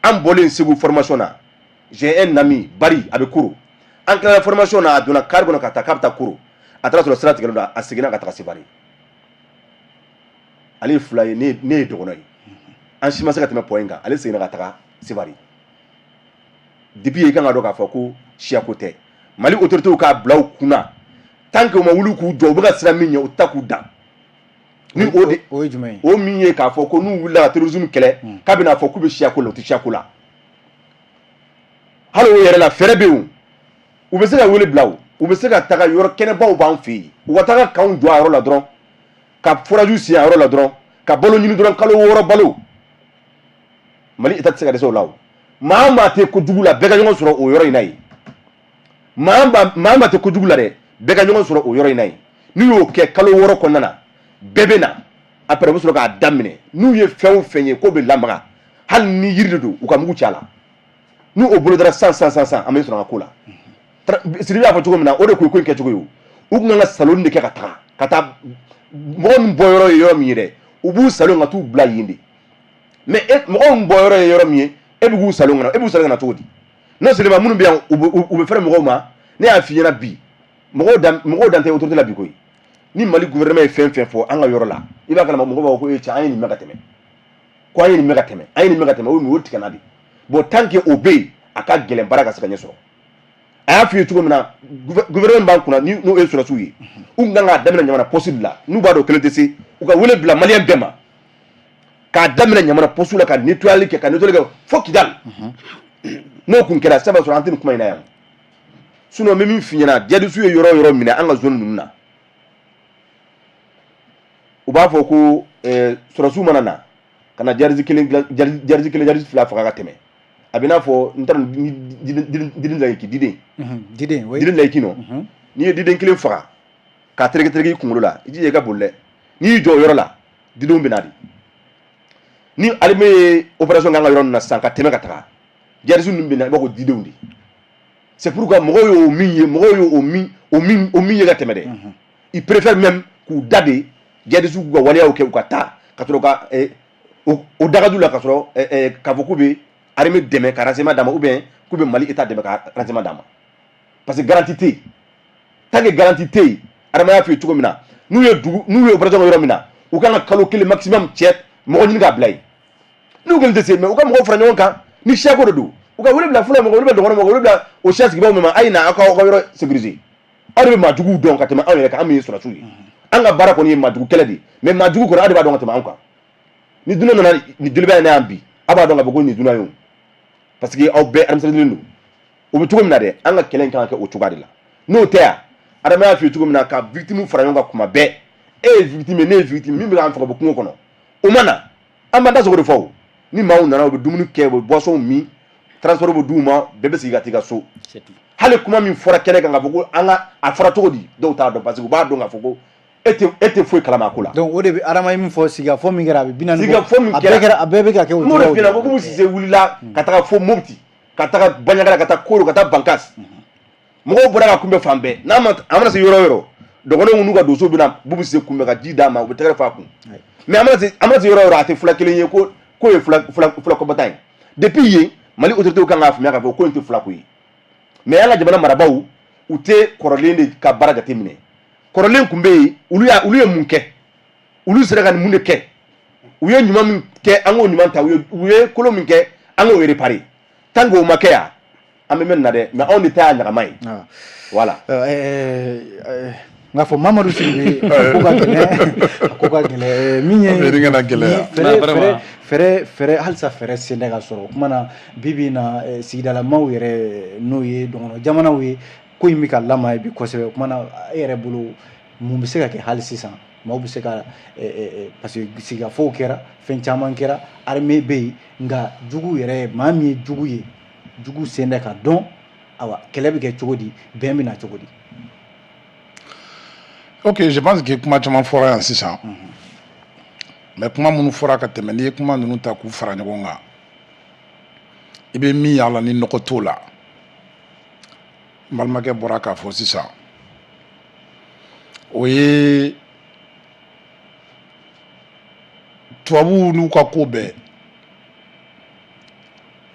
An bɔlen Segu formation na, j'ai un ami Bari, a bɛ Koro. An tilala formation na, a donna car kɔnɔ ka taa k'a bɛ taa Koro, a taara sɔrɔ sira tigɛlen don, a seginna ka taga Sévaré. Ale ye fula ye, ne ye dɔgɔnɔ ye, an si ma se ka tɛmɛ point kan. Ale seginna ka taga Sévaré. Depuis i kan ka dɔn k'a fɔ ko siyako tɛ. Mali autorités k'a bila u kunna, tant que u ma wuli k'u jɔ, u bɛ ka sira min ɲɛ, u tɛ taa k'u dan ni o de. O ye jumɛn ye? O min ye k'a fɔ ko n'u wulila ka terrorisme kɛlɛ, k'a bɛna fɔ k'u bɛ siyako la, u tɛ siyako la. Hali o yɛrɛ la, fɛɛrɛ bɛ yen, u bɛ se ka wele bila, o u bɛ se ka taga yɔrɔ kɛnɛbaw b'an fɛ yen, u ka taga kanw jɔ a yɔrɔ la dɔrɔn, ka forage sen a yɔrɔ la dɔrɔn, ka balo ɲini dɔrɔn, kalo 6 balo. Mali État tɛ se ka dɛsɛ o la. O maa o maa tɛ kojugu la, bɛɛ ka ɲɔgɔn sɔrɔ o yɔrɔ in na yen. Maa o maa tɛ kojugu la dɛ, bɛɛ ka ɲɔgɔn sɔrɔ o yɔrɔ in na yen. N'u y'o kɛ kalo 6 kɔnɔna na, bɛɛ bɛ na. Après, u bɛ sɔrɔ k'a daminɛ. N'u ye fɛn o fɛn ye k'o bɛ lamaga, hali ni yiri de don, u ka mugu ci a la. N'u o bolodara san san san san, an bɛ sɔrɔ ka ko la. Sidibe y'a fɔ cogo min na, o de kun ye ko in kɛcogo ye. O u kun kan ka salon de kɛ ka taga ka taa mɔgɔ min bɔ yɔrɔ ye yɔrɔ min ye dɛ, u b'u salon ka t'u bila yen de. Mais e, mɔgɔ min bɔ yɔrɔ ye yɔrɔ min ye, e bɛ k'u salon ka na, e b'u salon ka na cogo di? Non seulement minnu bɛ yan, u bɛ fɛrɛ mɔgɔw ma. Ne y'a f'i ɲɛna bi, mɔgɔw dan tɛ autorité la bi koyi. Ni Mali gouvernement ye fɛn fɛn fɔ an ka yɔrɔ la, i b'a kalama, mɔgɔw b'a fɔ ko e cɛ, an ye nin mɛn ka tɛmɛ, ko an ye nin mɛn ka tɛmɛ, an ye nin mɛn ka tɛmɛ. O ye mun ye? O tigɛna de. Bon, tant que o bɛ yen, a ka gɛlɛn baara ka se ka ɲɛ sɔrɔ. A y'a f'i ye cogo min na, gouvernement b'an kunna ni n'o ye sɔrɔdasiw ye, u tun kan k'a daminɛ Ɲamana poste de la. N'u b'a dɔn kelen tɛ se, u ka wele bila maliyɛn bɛɛ ma k'a daminɛ Ɲamana poste la, ka nettoyali kɛ, ka nettoyali kɛ fo Kidali. N'o kun kɛra sisan, b'a sɔrɔ an tɛ nin kuma in na yan. Sinon n bɛ min f'i ɲɛna, djihadistes ye yɔrɔ o yɔrɔ minɛ an ka zone ninnu na, u b'a fɔ ko sɔrɔdasiw mana na ka na djihadiste kelen, djihadiste kelen, djihadiste fila faga ka tɛmɛ, a bɛ n'a fɔ n t'a dɔn ni diden layiki diden. Diden, oui. Diden layiki nɔ. N'i ye diden kelen faga k'a tereke tereke i kunkolo la, i jija i ka boli dɛ. N'i y'i jɔ o yɔrɔ la, didenw bɛ na de. Ni armée ye opération kɛ an ka yɔrɔ ninnu na sisan ka tɛmɛ ka taga, djihadistes ninnu bɛ na i b'a fɔ ko didenw de. C'est pourquoi mɔgɔw y'o min ye, mɔgɔw y'o o min ye ka tɛmɛ dɛ, ils préfèrent même k'u da de djihadistes k'u ka waleyaw kɛ, u ka taa ka sɔrɔ ka o dagaju la, ka sɔrɔ k'a fɔ k'u bɛ armée dɛmɛ ka renseignement d'a ma, ou bien k'u bɛ Mali état dɛmɛ ka renseignement d'a ma, parce que garantie tɛ yen. Tant que garantie tɛ yen, Adama y'a f'i ye cogo min na, n'u ye dugu, n'u ye opération kɛ yɔrɔ min na, u kan ka kalo kelen maximum cɛ mɔgɔ ɲini k'a bila yen. N'u kelen tɛ se, mais u ka mɔgɔw fara ɲɔgɔn kan. Ni siyako de don, u ka wele bila fɔlɔ, mɔgɔ wele bila dɔgɔnɔ, mɔgɔ wele bila o siya sigibaaw min ma, a ye na aw ka aw ka yɔrɔ sécuriser. Aw de bɛ maajuguw dɔn ka tɛmɛ anw yɛrɛ kan. An min ye sɔrɔdasiw ye, an ka baara kɔni ye maajugu kɛlɛ de ye, mais maajugu kɔni, aw de b'a dɔn ka tɛmɛ anw kan. Ni dunan nana ni Joliba in na yan bi, aw b'a dɔn k'a fɔ ko nin dunan ye o, parce que aw bɛɛ administrateur don. O bɛ cogo min na dɛ, an ka kɛlɛ in kan ka kɛ o cogoya de la. N'o tɛ yan, Adama y'a f'i ye cogo min na, ka victime fara ɲɔgɔn kan kuma bɛɛ, e ye victime ye, ne ye victime, min bɛ k'an faga bɔ kungo kɔnɔ, o ma na, an b'an da sogo de fɔ. O ni maaw nana, u bɛ dumuni kɛ, u bɛ boisson min, transport bɛ d'u ma, bɛɛ bɛ sigi ka t'i ka so. Hali kuma min fɔra kɛnɛ kan k'a fɔ ko an ka a fɔra cogo di, dɔw t'a dɔn, parce que u b'a dɔn k'a fɔ ko e tɛ foyi kalama a ko la. Donc o de bɛ Adama ye min fɔ, sigikafɔ min kɛra, a bɛ 40 bɔ. Sigikafɔ min a kɛra, bɛɛ kɛra, a bɛɛ bɛ ka kɛ o n'o de cogoyaw f'i ɲɛna de ko Boubou Cissé wulila ka taga fo Mopti, ka taga Bandiagara, ka taa Koro, ka taa Bankass, mɔgɔw bɔra ka kunbɛn fan bɛɛ. N'a ma, a mana se yɔrɔ o yɔrɔ, dɔgɔnɔw n'u ka donsow bɛna Boubou Cissé kunbɛn ka ji d'a ma, u bɛ tɛgɛrɛ fɔ a kun. Mais an mana se yɔrɔ o yɔrɔ, a tɛ fula kelen ye ko ye fula combattant ye. Depuis yen, Mali autorités kan k'a faamuya k'a fɔ ko in tɛ fula ko ye. Mais an ka jamana marabaaw, u tɛ kɔrɔlen de ka baara jateminɛ. Kɔrɔlen tun bɛ yen, olu ye mun kɛ? Olu sera ka nin mun de kɛ? U ye ɲuman min kɛ, an k'o ɲuman ta. U ye kolon min kɛ, an k'o réparer. Tant que o ma kɛ yan, an bɛ mɛn nin na dɛ. Mais anw de ta y'a ɲagama ye. Voilà. N k'a fɔ Mamadu Sidibe, a ko ka gɛlɛn, a ko ka gɛlɛn. Min ye A bɛ ɲini ka gɛlɛya. ni fɛɛrɛ, fɛɛrɛ, fɛɛrɛ, halisa fɛɛrɛ sen tɛ ka sɔrɔ. O kuma na, bi bi in na, sigidalamaw yɛrɛ, n'o ye dɔgɔnɔ jamanaw ye, ko in bɛ ka lamaga bi kosɛbɛ. O kuma na, e yɛrɛ bolo, mun bɛ se ka kɛ hali sisan? Maaw bɛ se ka, parce que sigikafɔw kɛra, fɛn caman kɛra, armée bɛ yen, nka jugu yɛrɛ, maa min ye jugu ye, jugu sen tɛ ka dɔn. Awa, kɛlɛ bɛ kɛ cogo di? Bɛn bɛ na cogo di? Ok, je pense que kuma caman fɔra yan sisan, mais kuma minnu fɔra ka tɛmɛ, n'i ye kuma ninnu ta k'u fara ɲɔgɔn kan, i bɛ min y'a la ni nɔgɔ t'o la, n balimakɛ bɔra k'a fɔ sisan, o ye tubabuw n'u ka ko bɛɛ,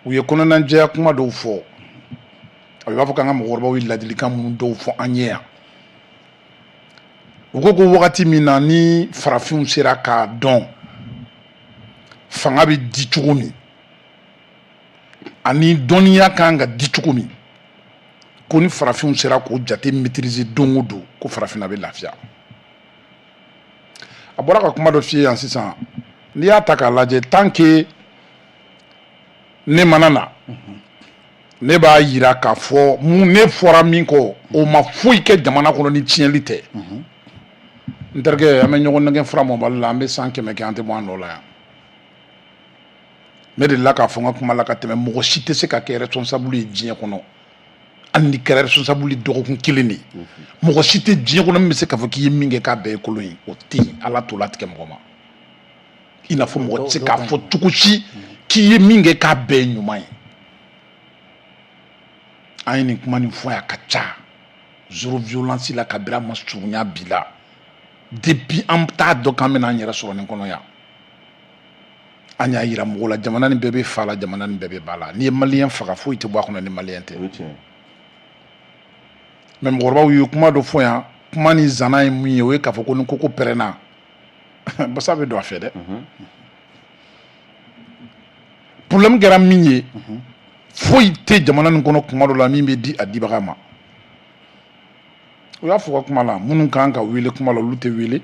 u ye kɔnɔnajɛya kuma dɔw fɔ. A b'a fɔ k'an ka mɔgɔkɔrɔbaw ye ladilikan minnu dɔw fɔ an ye yan, u ko ko wagati min na ni farafinw sera k'a dɔn fanga bɛ di cogo min ani dɔnniya kan ka di cogo min, ko ni farafinw sera k'o jate maîtriser don o don, ko farafinna bɛ lafiya. A bɔra ka kuma dɔ f'i ye yan sisan. N'i y'a ta k'a lajɛ, tant que ne mana na, ne b'a yira k'a fɔ mun ne fɔra min kɔ, o ma foyi kɛ jamana kɔnɔ ni tiɲɛli tɛ. N terikɛ, an bɛ ɲɔgɔn nɛgɛ fura mɔbali la, an bɛ san 100 kɛ, an tɛ bɔ an nɔ la yan. Ne delila k'a fɔ n ka kuma la ka tɛmɛ, mɔgɔ si tɛ se ka kɛ responsable ye diɲɛ kɔnɔ, hali ni kɛra responsable ye dɔgɔkun kelen de, mɔgɔ si tɛ diɲɛ kɔnɔ min bɛ se k'a fɔ k'i ye min kɛ k'a bɛɛ ye kolon ye. O tɛ yen, Ala t'o latigɛ mɔgɔ ma. I n'a fɔ mɔgɔ tɛ se k'a fɔ cogo si k'i ye min kɛ k'a bɛɛ ye ɲuman ye. An ye nin kuma nin fɔ yan ka ca, zéro violence la, kabini a ma surunya bi la. Depuis an t'a dɔn k'an bɛna an yɛrɛ sɔrɔ nin kɔnɔ yan, an y'a yira mɔgɔw la, jamana nin bɛɛ bɛ fa la, jamana nin bɛɛ bɛ ba la. N'i ye maliyɛn faga, foyi tɛ bɔ a kɔnɔ ni maliyɛn tɛ. Mais mɔgɔkɔrɔbaw ye kuma dɔ fɔ yan, kuma ni zana ye mun ye? O ye k'a fɔ ko ni koko pɛrɛnna, basa bɛ don a fɛ dɛ. Problème kɛra min ye, Foyi tɛ jamana nin kɔnɔ kuma dɔ la min bɛ di a dibaga ma. O y'a fɔ ka kuma la, minnu kan ka wele kuma la, olu tɛ wele.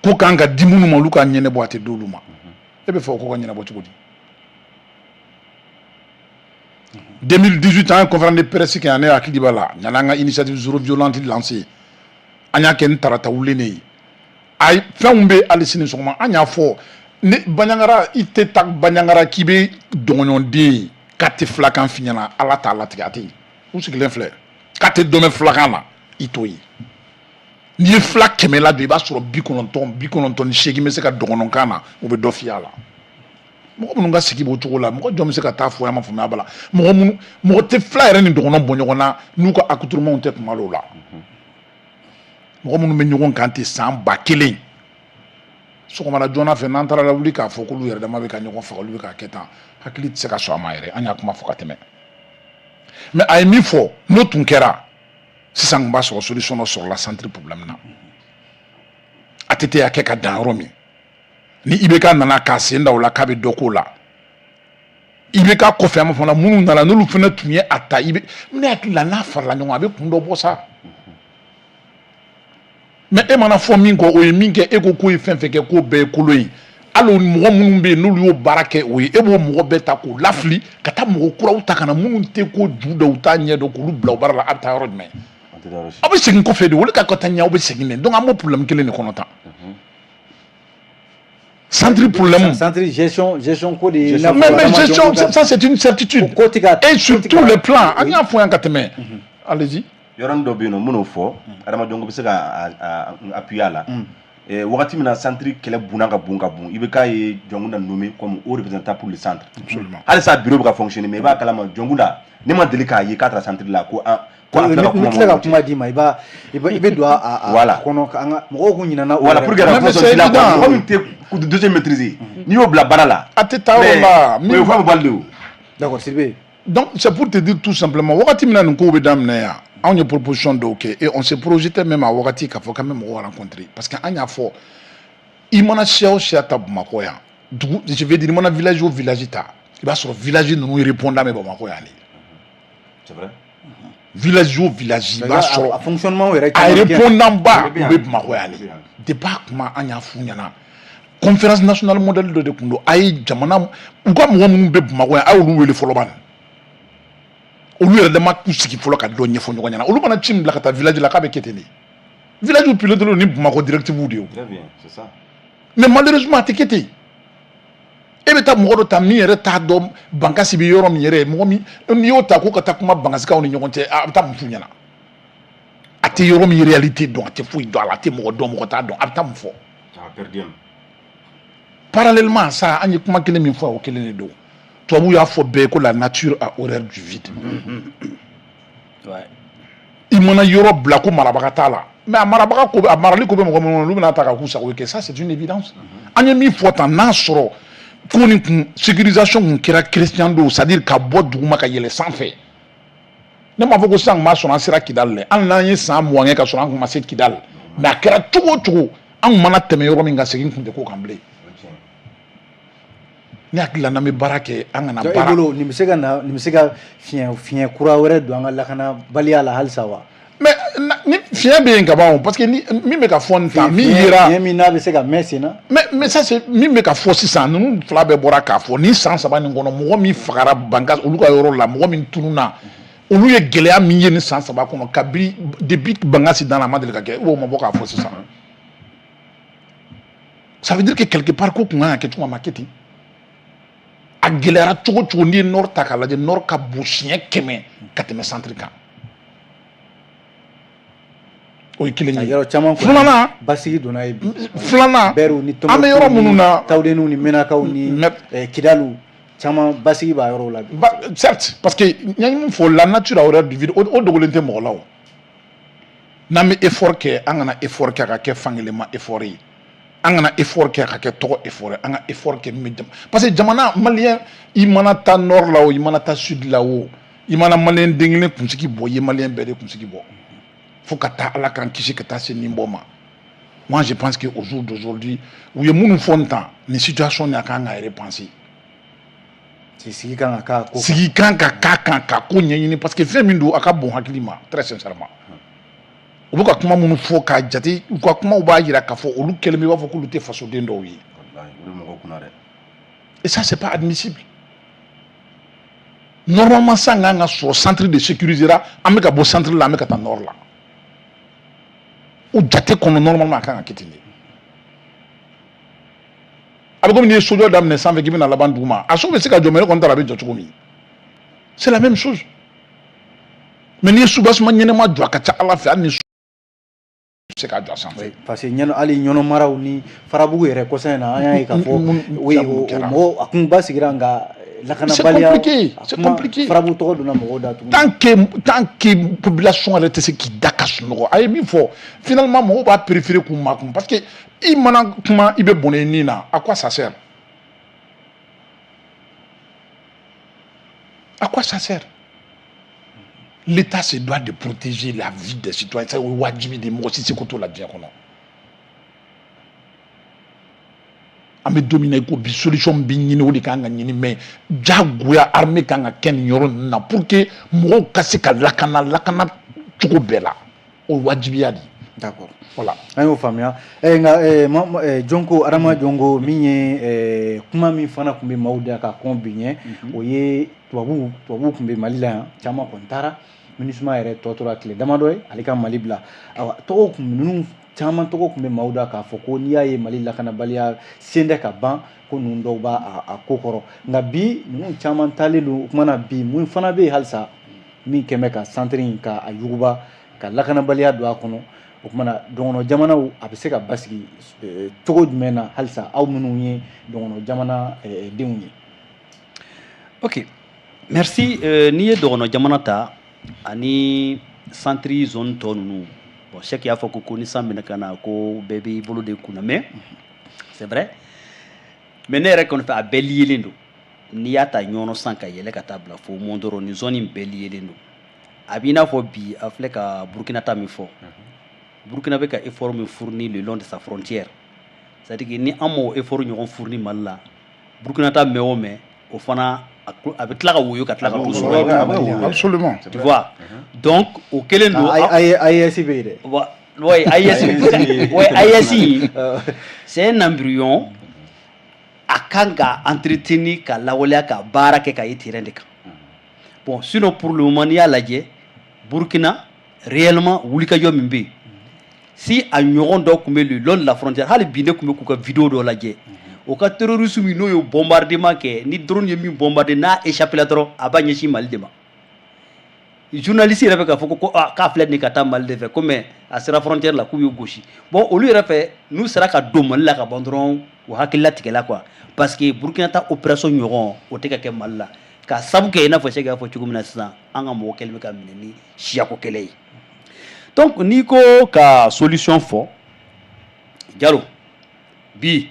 Ko kan ka di minnu ma, olu k'a ɲɛnabɔ, a tɛ d'olu ma. E bɛ fɛ o ko ka ɲɛnabɔ cogo di? 2018, an ye conférence de presse kɛ yan. Ne hakili b'a la, yanni an ka initiative zéro violence lancé, an y'a kɛ ni tarata wulen de ye. Ayi, fɛnw bɛ hali sini sɔgɔma, an y'a fɔ ni Bandiagara, i tɛ taa Bandiagara k'i bɛ dɔgɔɲɔden ye k'a tɛ filakan f'i ɲɛna. Ala t'a latigɛ, a tɛ yen. U sigilen filɛ k'a tɛ dɔmɛ filakan na, i t'o ye. N'i ye fila 100 ladon, i b'a sɔrɔ 90, 98 bɛ se ka dɔgɔnɔkan na, u bɛ dɔ f'i a la. Mɔgɔ minnu ka sigi b'o cogo la, mɔgɔ jɔn bɛ se ka taa fɔ an ma faamuya b'a la? Mɔgɔ minnu, mɔgɔ tɛ fila yɛrɛ ni dɔgɔnɔ bɔ ɲɔgɔn na n'u ka accoutrement tɛ kuma dɔw la. Mɔgɔ minnu bɛ ɲɔgɔn kan ten san 1000, sɔgɔmada joona fɛ, n'an taara lawuli k'a fɔ k'olu yɛrɛ dama bɛ ka ɲɔgɔn faga, olu bɛ k'a kɛ tan, hakili tɛ se ka sɔn a ma yɛrɛ. An y'a kuma fɔ ka tɛmɛ, mais a ye min fɔ, n'o tun kɛra sisan, tun b'a sɔrɔ solution dɔ sɔrɔla centre problème na. ATT y'a kɛ ka dan yɔrɔ min, ni IBK nana k'a sen da o la k'a bɛ dɔ k'o la, IBK kɔfɛ, an b'a fɔ minnu nana, n'olu fana tun ye a ta, i bɛ ne hakili la, n'a farala ɲɔgɔn kan, a bɛ kun dɔ bɔ sa. Mais e mana fɔ min kɔ, o ye min kɛ, e ko k'o ye fɛn fɛn kɛ, k'o bɛɛ ye kolon ye. Hali mɔgɔ minnu bɛ yen, n'olu y'o baara kɛ, o ye e b'o mɔgɔ bɛɛ ta k'o lafili ka taa mɔgɔ kuraw ta ka na, minnu tɛ ko ju dɔn, u t'a ɲɛ dɔn, k'olu bila o baara la. A bɛ taa yɔrɔ jumɛn? Aw bɛ segin kɔfɛ de, olu ka taa ɲɛ, aw bɛ segin de. Donc an b'o problème kelen de kɔnɔ tan, centre problème. Centre gestion ko de. Mais gestion, ça c'est une certitude. Et sur tous les plans, an y'a fɔ yan ka tɛmɛ. Allez-y. Yɔrɔnin dɔ bɛ yen nɔ, n bɛn'o fɔ. Adamadenw bɛ se ka appuyer a la. Wagati min na centre kɛlɛ bunna ka bon ka bon, IBK ye Dioncounda nommé comme haut représentant pour le centre. Halisa bureau bɛ ka fonctionner, mais i b'a kalama, Dioncounda, ne ma deli k'a ye k'a taara centre la ko an ko a tila ka kuma. N tila ka kuma d'i ma, i b'a i bɛ don a kɔnɔ, an ka mɔgɔw kun ɲinɛna o. Voilà, pour que ka fonction la quoi, mɔgɔ min tɛ dossier maîtriser, n'i y'o bila baara la. A tɛ taa yɔrɔ la. O ye fɛn bɛ bali de o. D'accord, Sidibe. Donc c'est pour te dire tout simplement, wagati min na nin kow bɛ daminɛ yan, anw ye proposition dɔw kɛ et on se projetait même a wagati k'a fɔ k'an bɛ mɔgɔw rencontrer, parce que an y'a fɔ, i mana siya o siya ta Bamakɔ yan, dugu, je veux dire, i mana village o village ta, i b'a sɔrɔ village ninnu répondant bɛ Bamakɔ yan de. C'est vrai. Village o village, i b'a sɔrɔ a fonctionnement yɛrɛ a répondant ba, u bɛ Bamakɔ yan de. Depuis a kuma, an y'a f'u ɲɛna, conférence nationale modèle dɔ de tun don. A ye jamana u ka mɔgɔ minnu bɛ Bamakɔ yan, a y'olu wele fɔlɔ bani, olu yɛrɛ dama k'u sigi fɔlɔ ka dɔ ɲɛfɔ ɲɔgɔn ɲɛna. Olu mana ci min bila ka taa village la, k'a bɛ kɛ ten de. Village piloté ni Bamakɔ directive de ye o. Très bien, c'est ça. Mais malheureusement, a tɛ kɛ ten. E bɛ taa mɔgɔ dɔ ta min yɛrɛ t'a dɔn Bankasi bɛ yɔrɔ min yɛrɛ, mɔgɔ min n'i y'o ta ko ka taa kuma Bankasikaw ni ɲɔgɔn cɛ, a bɛ taa mun f'u ɲɛna? A tɛ yɔrɔ min réalité dɔn, a tɛ foyi dɔn a la, a tɛ mɔgɔ dɔn, mɔgɔ t'a dɔn, a bɛ taa mun fɔ? Parallèlement à ça, an ye kuma kelen min fɔ, o kelen de don. Tubabu y'a fɔ bɛɛ ko la nature a horreur du vide. I mana yɔrɔ bila ko marabaga t'a la, mais a marabaga ko, a marali ko bɛ mɔgɔ minnu kɔnɔ, olu bɛna ta ka k'u sago ye kɛ. Ça, c'est une évidence. An ye min fɔ tan, n'a sɔrɔ ko nin kun sécurisation kun kɛra crescendo, c'est à dire ka bɔ duguma ka yɛlɛ sanfɛ. Ne m'a fɔ ko sisan kun b'a sɔrɔ an sera Kidali dɛ. Hali n'an ye san 20 kɛ ka sɔrɔ an kun ma se Kidali, mais a kɛra cogo o cogo, an kun mana tɛmɛ yɔrɔ min ka segin kun tɛ k'o kan bilen. Ne hakili la, n'an bɛ baara kɛ, an kana e baara bolo, nin bɛ se ka na, nin bɛ se ka fiɲɛ kura wɛrɛ don an ka lakanabaliya la halisa wa? Mais ni fiɲɛ bɛ yen ka ban o, parce que ni min bɛ ka fɔ nin tan, min yera fiɲɛ min n'a bɛ se ka mɛn sen na. Mais ça, c'est min bɛ ka fɔ sisan. Ninnu fila bɛɛ bɔra k'a fɔ nin san 3 nin kɔnɔ, mɔgɔ min fagara Banka, olu ka yɔrɔ la, mɔgɔ min tununna, olu ye gɛlɛya min ye nin san 3 kɔnɔ, kabi depuis Bankasi danna, a ma deli ka kɛ. O ma bɔ k'a fɔ sisan, ça veut dire que quelque part, ko kun kan ka kɛ cogo min, a ma kɛ ten. A gɛlɛyara cogo o cogo, n'i ye nord ta k'a lajɛ, nord ka bon siɲɛ 100 ka tɛmɛ centre kan. O ye kelen ye. Yɔrɔ caman kɔni Filanan, basigi donna yen bi. Filanan, Bɛriw ni an bɛ yɔrɔ minnu na, Tawudeniw ni Menakaw ni Kidaliw caman, basigi b'a yɔrɔw la bi. Certes, parce que n ye min fɔ, la nature a horreur du vide, o dogolen tɛ mɔgɔ la. O n'an bɛ effort kɛ, an kana effort kɛ a ka kɛ fankelenma effort ye, an kana effort kɛ a ka kɛ tɔgɔ effort ye, an ka effort kɛ min bɛ jama, parce que jamana malien, i mana taa nord la o, i mana taa sud la o, i mana malien den kelen kunsigi bɔ, i ye malien bɛɛ de kunsigi bɔ, fo ka taa Ala k'an kisi ka taa se nin bɔ ma. Moi, je pense que au jour d'aujourd'hui, u ye minnu fɔ nin tan, nin situation nin, a kan ka repenser. Sigi kan ka k'a sigi kan ka k'a kan ka ko ɲɛɲini, parce que fɛn min don, a ka bon hakili ma, très sincèrement. U bɛ ka kuma minnu fɔ k'a jate, u ka kumaw b'a jira k'a fɔ olu kɛlen bɛ i b'a fɔ k'olu tɛ fasoden dɔw ye. Et ça, c'est pas admissible. Normalement, san kan ka sɔrɔ centre de sécurisera, an bɛ ka bɔ centre la, an bɛ ka taa nord la. O jate kɔnɔ, normalement, a kan ka kɛ ten de. A bɛ komi n'i ye sojɔ daminɛ sanfɛ k'i bɛna laban duguma, a so bɛ se ka jɔ, mais ne kɔni taara a bɛ jɔ cogo min, c'est la même chose. Mais n'i ye soubassement ɲɛnama jɔ, a ka ca Ala fɛ, hali ni so bɛ se k'a jɔ a sanfɛ. Parce que ɲɛnɔ, hali ɲɔnɔ maraw ni Farabugu yɛrɛ, kɔsa in na, an y'a ye k'a fɔ, oui, mɔgɔ a kun basigira, nka lakanabaliya. C'est compliqué, c'est compliqué. Farabugu tɔgɔ donna mɔgɔw da tuguni. Tant que population yɛrɛ tɛ se k'i da ka sunɔgɔ, a ye min fɔ, finalement mɔgɔw b'a préférer k'u makun, parce que i mana kuma, i bɛ bɔnɛ i nin na. À quoi ça sert? À quoi ça sert? L'État se doit de protéger la vie des citoyens. C'est wajibi de, mɔgɔ si seko t'o la diɲɛ kɔnɔ. An bɛ don min na i ko bi, solution bɛ ɲini, o de kan ka ɲini, mais diyagoya armée kan ka kɛ nin yɔrɔ ninnu na pour que mɔgɔw ka se ka lakana, lakana cogo bɛɛ la. O ye wajibiya de ye. D'accord. Voilà. An y'o faamuya. Nka Jɔnko, Adama Jɔnko, min ye kuma min fana tun bɛ maaw da ka kɔn bi ɲɛ, o ye tubabuw tun bɛ Mali la yan, caman kɔni taara. MINUSMA yɛrɛ tɔ tora tile damadɔ ye ale ka Mali bila. Ayiwa, tɔgɔw tun ninnu caman tɔgɔ tun bɛ maaw da k'a fɔ ko n'i y'a ye Mali lakanabaliya sen tɛ ka ban, ko ninnu dɔw b'a a ko kɔrɔ. Nka bi ninnu caman taalen don. O kumana na bi, mun fana bɛ yen halisa min kɛn bɛ ka centre in ka a yuguba, ka lakanabaliya don a kɔnɔ? O kumana dɔgɔnɔ jamanaw, a bɛ se ka basigi cogo jumɛn na halisa, aw minnu ye dɔgɔnɔ jamana denw ye? Ok, merci. N'i ye dɔgɔnɔ jamana ta ani centre zone tɔ ninnu, bon, Cheikh y'a fɔ ko ni san bɛna ka na, ko bɛɛ b'i bolo de kunna, mais c'est vrai, mais ne yɛrɛ kɔni fɛ, a bɛɛ liyelen don. N'i y'a ta Ɲɔnɔ san ka yɛlɛ ka taa bila fo Mondoro, ni zone in bɛɛ liyelen don. A b'i n'a fɔ bi a filɛ ka Burukina ta min fɔ, Burukina bɛ ka effort min fournir le long de sa frontière, c'est à dire que ni an m'o effort ɲɔgɔn fournir Mali la, Burukina ta mɛn o mɛn, o fana a bɛ tila ka woyo ka tila ka t'u sɔrɔ. Absolument. Tu vois, donc o kelen don. AES bɛ yen dɛ. Oui, AES, oui, AES, c'est un embryon. A kan ka entretenir, ka lawaleya, ka baara kɛ ka ye terrain de kan. Bon, sinon pour le moment, n'i y'a lajɛ, Burkina réellement, wulikajɔ min bɛ yen, si a ɲɔgɔn dɔ tun bɛ le long de la frontière, hali bi ne tun bɛ k'u ka vidéo dɔ lajɛ, o ka terroriste min n'o ye bombardement kɛ, ni drone ye min bombarder, n'a échappé la dɔrɔn, a b'a ɲɛsin Mali de ma. Journaliste yɛrɛ bɛ k'a fɔ ko ah, k'a filɛ nin ka taa Mali de fɛ, ko mais a sera frontière la, k'u y'u gosi. Bon, olu yɛrɛ fɛ, n'u sera ka don Mali la ka ban dɔrɔn, u hakili latigɛla quoi, parce que Burkina ta opération ɲɔgɔn o tɛ ka kɛ Mali la, ka sabu kɛ i n'a fɔ Cheikh y'a fɔ cogo min na sisan, an ka mɔgɔ kɛlen bɛ ka minɛ ni siyako kɛlɛ ye. Donc n'i ko ka solution fɔ, Jalo, bi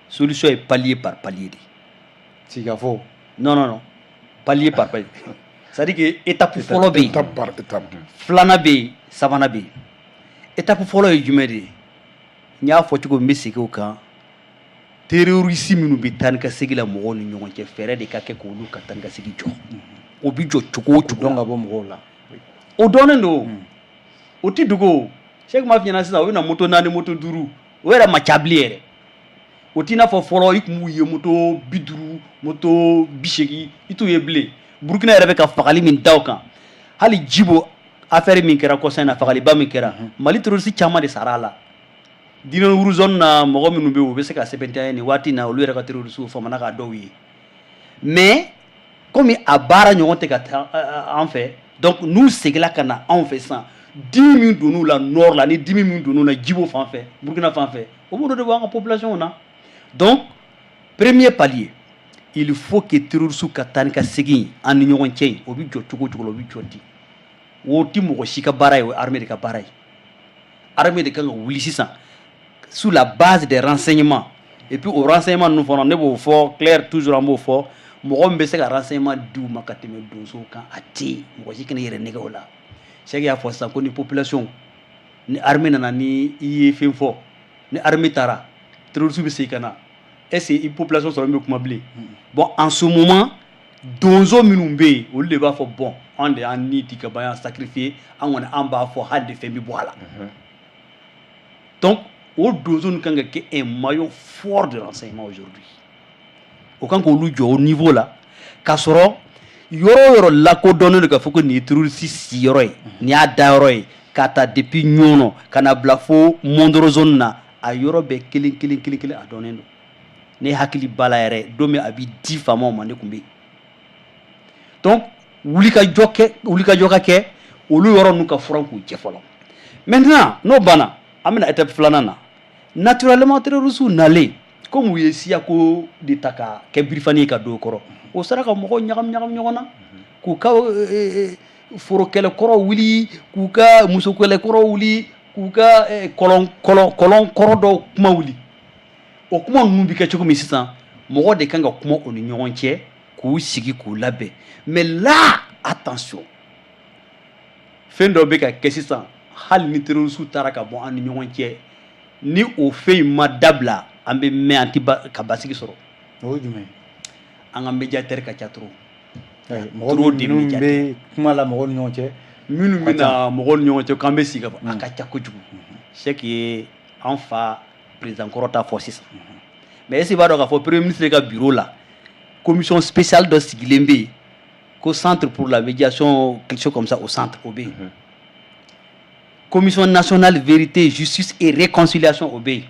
solution ye palier par palier de. Sigikafɔ. Non, non, non, palier par palier, c'est à dire que étape fɔlɔ bɛ yen, étape par étape, filanan bɛ yen, sabanan bɛ yen. Étape fɔlɔ ye jumɛn de ye? N y'a fɔ cogo min, n bɛ segin o kan. Terroriste minnu bɛ taa ni ka segin la mɔgɔw ni ɲɔgɔn cɛ, fɛɛrɛ de ka kɛ k'olu ka taa ni ka segin jɔ. O bɛ jɔ cogo o cogo? Dɔn ka bɔ mɔgɔw la. O dɔnnen don, o ti dogo. Cheikh m'a f'i ɲɛna sisan, o bɛ na moto naani, moto duuru, o yɛrɛ ma ca bilen yɛrɛ. O t'i n'a fɔ fɔlɔ, i tun b'u ye moto 50, moto 80, i t'u ye bilen. Burukina yɛrɛ bɛ ka fagali min da o kan, hali Jibo affaire min kɛra kɔsa in na, fagaliba min kɛra, Mali terroriste caman de sara a la. Dinɛwuru zone na, mɔgɔ minnu bɛ yen, u bɛ se ka sɛbɛntiya ye nin waati in na, olu yɛrɛ ka terroriste famana k'a dɔw ye. Mais komi a baara ɲɔgɔn tɛ ka taa an fɛ, donc n'u seginna ka na anw fɛ sisan, dimi min donn'u la nord la, ni dimi min donn'u la Jibo fan fɛ, Burukina fan fɛ, o b'o de bɔ an ka population na. Donc premier palier, il faut que terroriste ka taa ni ka segin an ni ɲɔgɔn cɛ yen, o bɛ jɔ cogo o cogo la, o bɛ jɔ ten. O ti mɔgɔ si ka baara ye, o ye armée de ka baara ye. Armée de kan ka wuli sisan sur la base des renseignements. Et puis o renseignement ninnu fana, ne b'o fɔ clair toujours, an b'o fɔ, mɔgɔ min bɛ se ka renseignement di u ma ka tɛmɛ donsow kan, a tɛ yen. Mɔgɔ si kana i yɛrɛ nɛgɛ o la. Cheikh y'a fɔ sisan ko ni population ni armée nana, ni i ye fɛn fɔ, ni armée taara, terroriste bɛ segin ka na. Est ce que i population sɔrɔ min bɛ kuma bilen? Bon, Bon, en ce moment, donso minnu bɛ yen, olu de b'a fɔ: bon, an de y'an ni di ka ban, y'an sacrifier, an kɔni an b'a fɔ hali de fɛn bɛ bɔ a la. Donc o donso ninnu kan ka kɛ un maillon fort de renseignement aujourd'hui. O kan k'olu jɔ o niveau la, k'a sɔrɔ yɔrɔ o yɔrɔ lakodɔnnen don k'a fɔ ko nin ye terroriste siyɔrɔ ye, nin y'a dayɔrɔ ye, k'a ta depuis Ɲɔnɔ ka na bila fo Mondoro zone na, a yɔrɔ bɛɛ kelen kelen kelen kelen, a dɔnnen don. Ne hakili b'a la yɛrɛ, don min a bɛ di faamaw ma, ne tun bɛ yen. Donc wulikajɔ kɛ, wulikajɔ ka kɛ olu yɔrɔ ninnu ka furan k'u jɛ fɔlɔ. Maintenant, n'o banna, an bɛna étape filanan na. Naturellement, terroristes nalen, comme u ye siyako de ta ka kɛ birifani ye ka don o kɔrɔ, o sera ka mɔgɔw ɲagami ɲagami ɲɔgɔn na, k'u ka forokɛlɛkɔrɔ wuli, k'u ka musokɛlɛkɔrɔ wuli, k'u ka kɔlɔn kɔlɔn kɔlɔn kɔrɔ dɔw kuma wuli. O kuma ninnu bɛ kɛ cogo min sisan, mɔgɔ de kan ka kuma o ni ɲɔgɔn cɛ, k'u sigi k'u labɛn. Mais là, attention, fɛn dɔ bɛ ka kɛ sisan, hali ni terroristes taara ka bɔ an ni ɲɔgɔn cɛ, ni o fɛn in ma dabila, an bɛ mɛn an tɛ ka basigi sɔrɔ. O ye jumɛn ye? An ka médiateur ka ca trop. Mɔgɔ Trop de minnu médiateurs. bɛ kuma la mɔgɔw ni ɲɔgɔn cɛ. Minnu Ka bɛ ca. na mɔgɔw ni ɲɔgɔn cɛ k'an bɛ sigi ka fɔ, a ka ca kojugu. Cheikh ye an fa président kɔrɔ ta fɔ sisan, mais est ce que i b'a dɔn k'a fɔ premier ministre ka bureau la, commission spéciale dɔ sigilen bɛ yen ko centre pour la médiation, quelque chose comme ça, au centre, o bɛ yen. Commission nationale vérité, justice et réconciliation, o bɛ yen.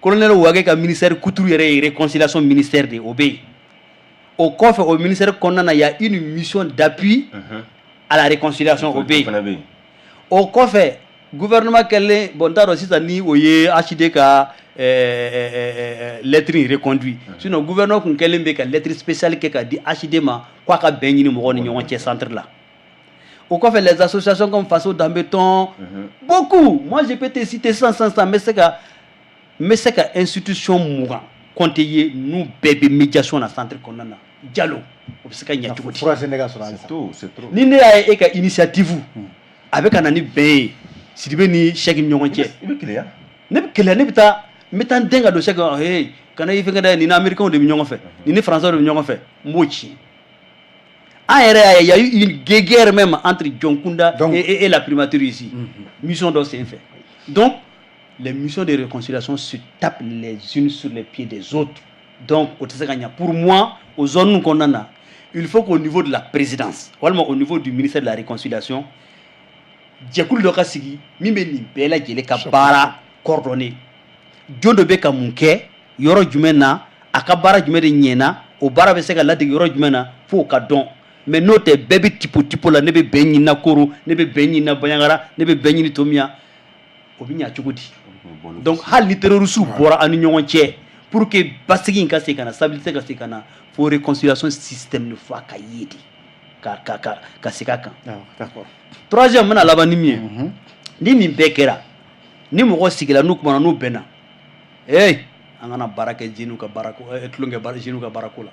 Colonel Wage ka ministère kuturu yɛrɛ ye réconciliation ministère de ye, o bɛ yen. O kɔfɛ, o ministère kɔnɔna na, il y a une mission d'appui à la réconciliation, o bɛ yen. Fana bɛ yen. O kɔfɛ, gouvernement kɛlen, bon, n t'a dɔn sisan ni o ye HD ka lettre in reconduit, sinon gouvernement kun kɛlen bɛ ka lettre spéciale kɛ ka di HD ma k'a ka bɛn ɲini mɔgɔw ni ɲɔgɔn cɛ centre la. O kɔfɛ, les associations comme Faso Danbeton, beaucoup, moi je peux te citer 100 100 100, n bɛ se ka institution 20 compter ye, n'u bɛɛ bɛ médiation na centre kɔnɔna na. Jalo, o bɛ se ka ɲɛ cogo di? Fura sen ka sɔrɔ halisa. C'est trop, c'est trop. Ni ne y'a ye e ka initiative a bɛ ka na ni bɛn ye Sidibe ni Cheikh ni ɲɔgɔn cɛ, I bɛ keleya. Ne bɛ keleya, ne bɛ taa, n bɛ taa n den ka don Cheikh, hey, kana i fɛn kɛ dɛ, nin ni américains de bɛ ɲɔgɔn fɛ, nin ni français de bɛ ɲɔgɔn fɛ, n b'o ci. An yɛrɛ y'a ye, il y a eu une guéguerre même entre Dioncounda et la primature ici, mission dɔ sen fɛ. Donc les missions de réconciliation se tapent les unes sur les pieds des autres, donc o tɛ se ka ɲɛ. Pour moi, o zone kɔnɔna na, il faut qu'au niveau de la présidence walima au niveau du ministère de la réconciliation, jɛkulu dɔ ka sigi min bɛ nin bɛɛ lajɛlen ka baara coordonner. Jɔn dɔ bɛ ka mun kɛ yɔrɔ jumɛn na, a ka baara jumɛn de ɲɛna, o baara bɛ se ka ladege yɔrɔ jumɛn na, f'o ka dɔn. Mais n'o tɛ, bɛɛ bɛ tipo tipo la, ne bɛ bɛn ɲini na Koro, ne bɛ bɛn ɲini na Bandiagara, ne bɛ bɛn ɲini Tominian, o bɛ ɲɛ cogo di? Donc hali ni terroristes bɔra an ni ɲɔgɔn cɛ, pour que basigi in ka segin ka na, stabilité ka segin ka na, fo réconciliation système de fo a ka ye de ka segin a kan. Ah, d'accord. Troisième, n bɛna laban ni min ye, ni nin bɛɛ kɛra, ni mɔgɔ sigila, n'u kumana, n'u bɛnna, hey, an kana baara kɛ jeunes ka baara ko tulonkɛ baara jeunes ka baarako la.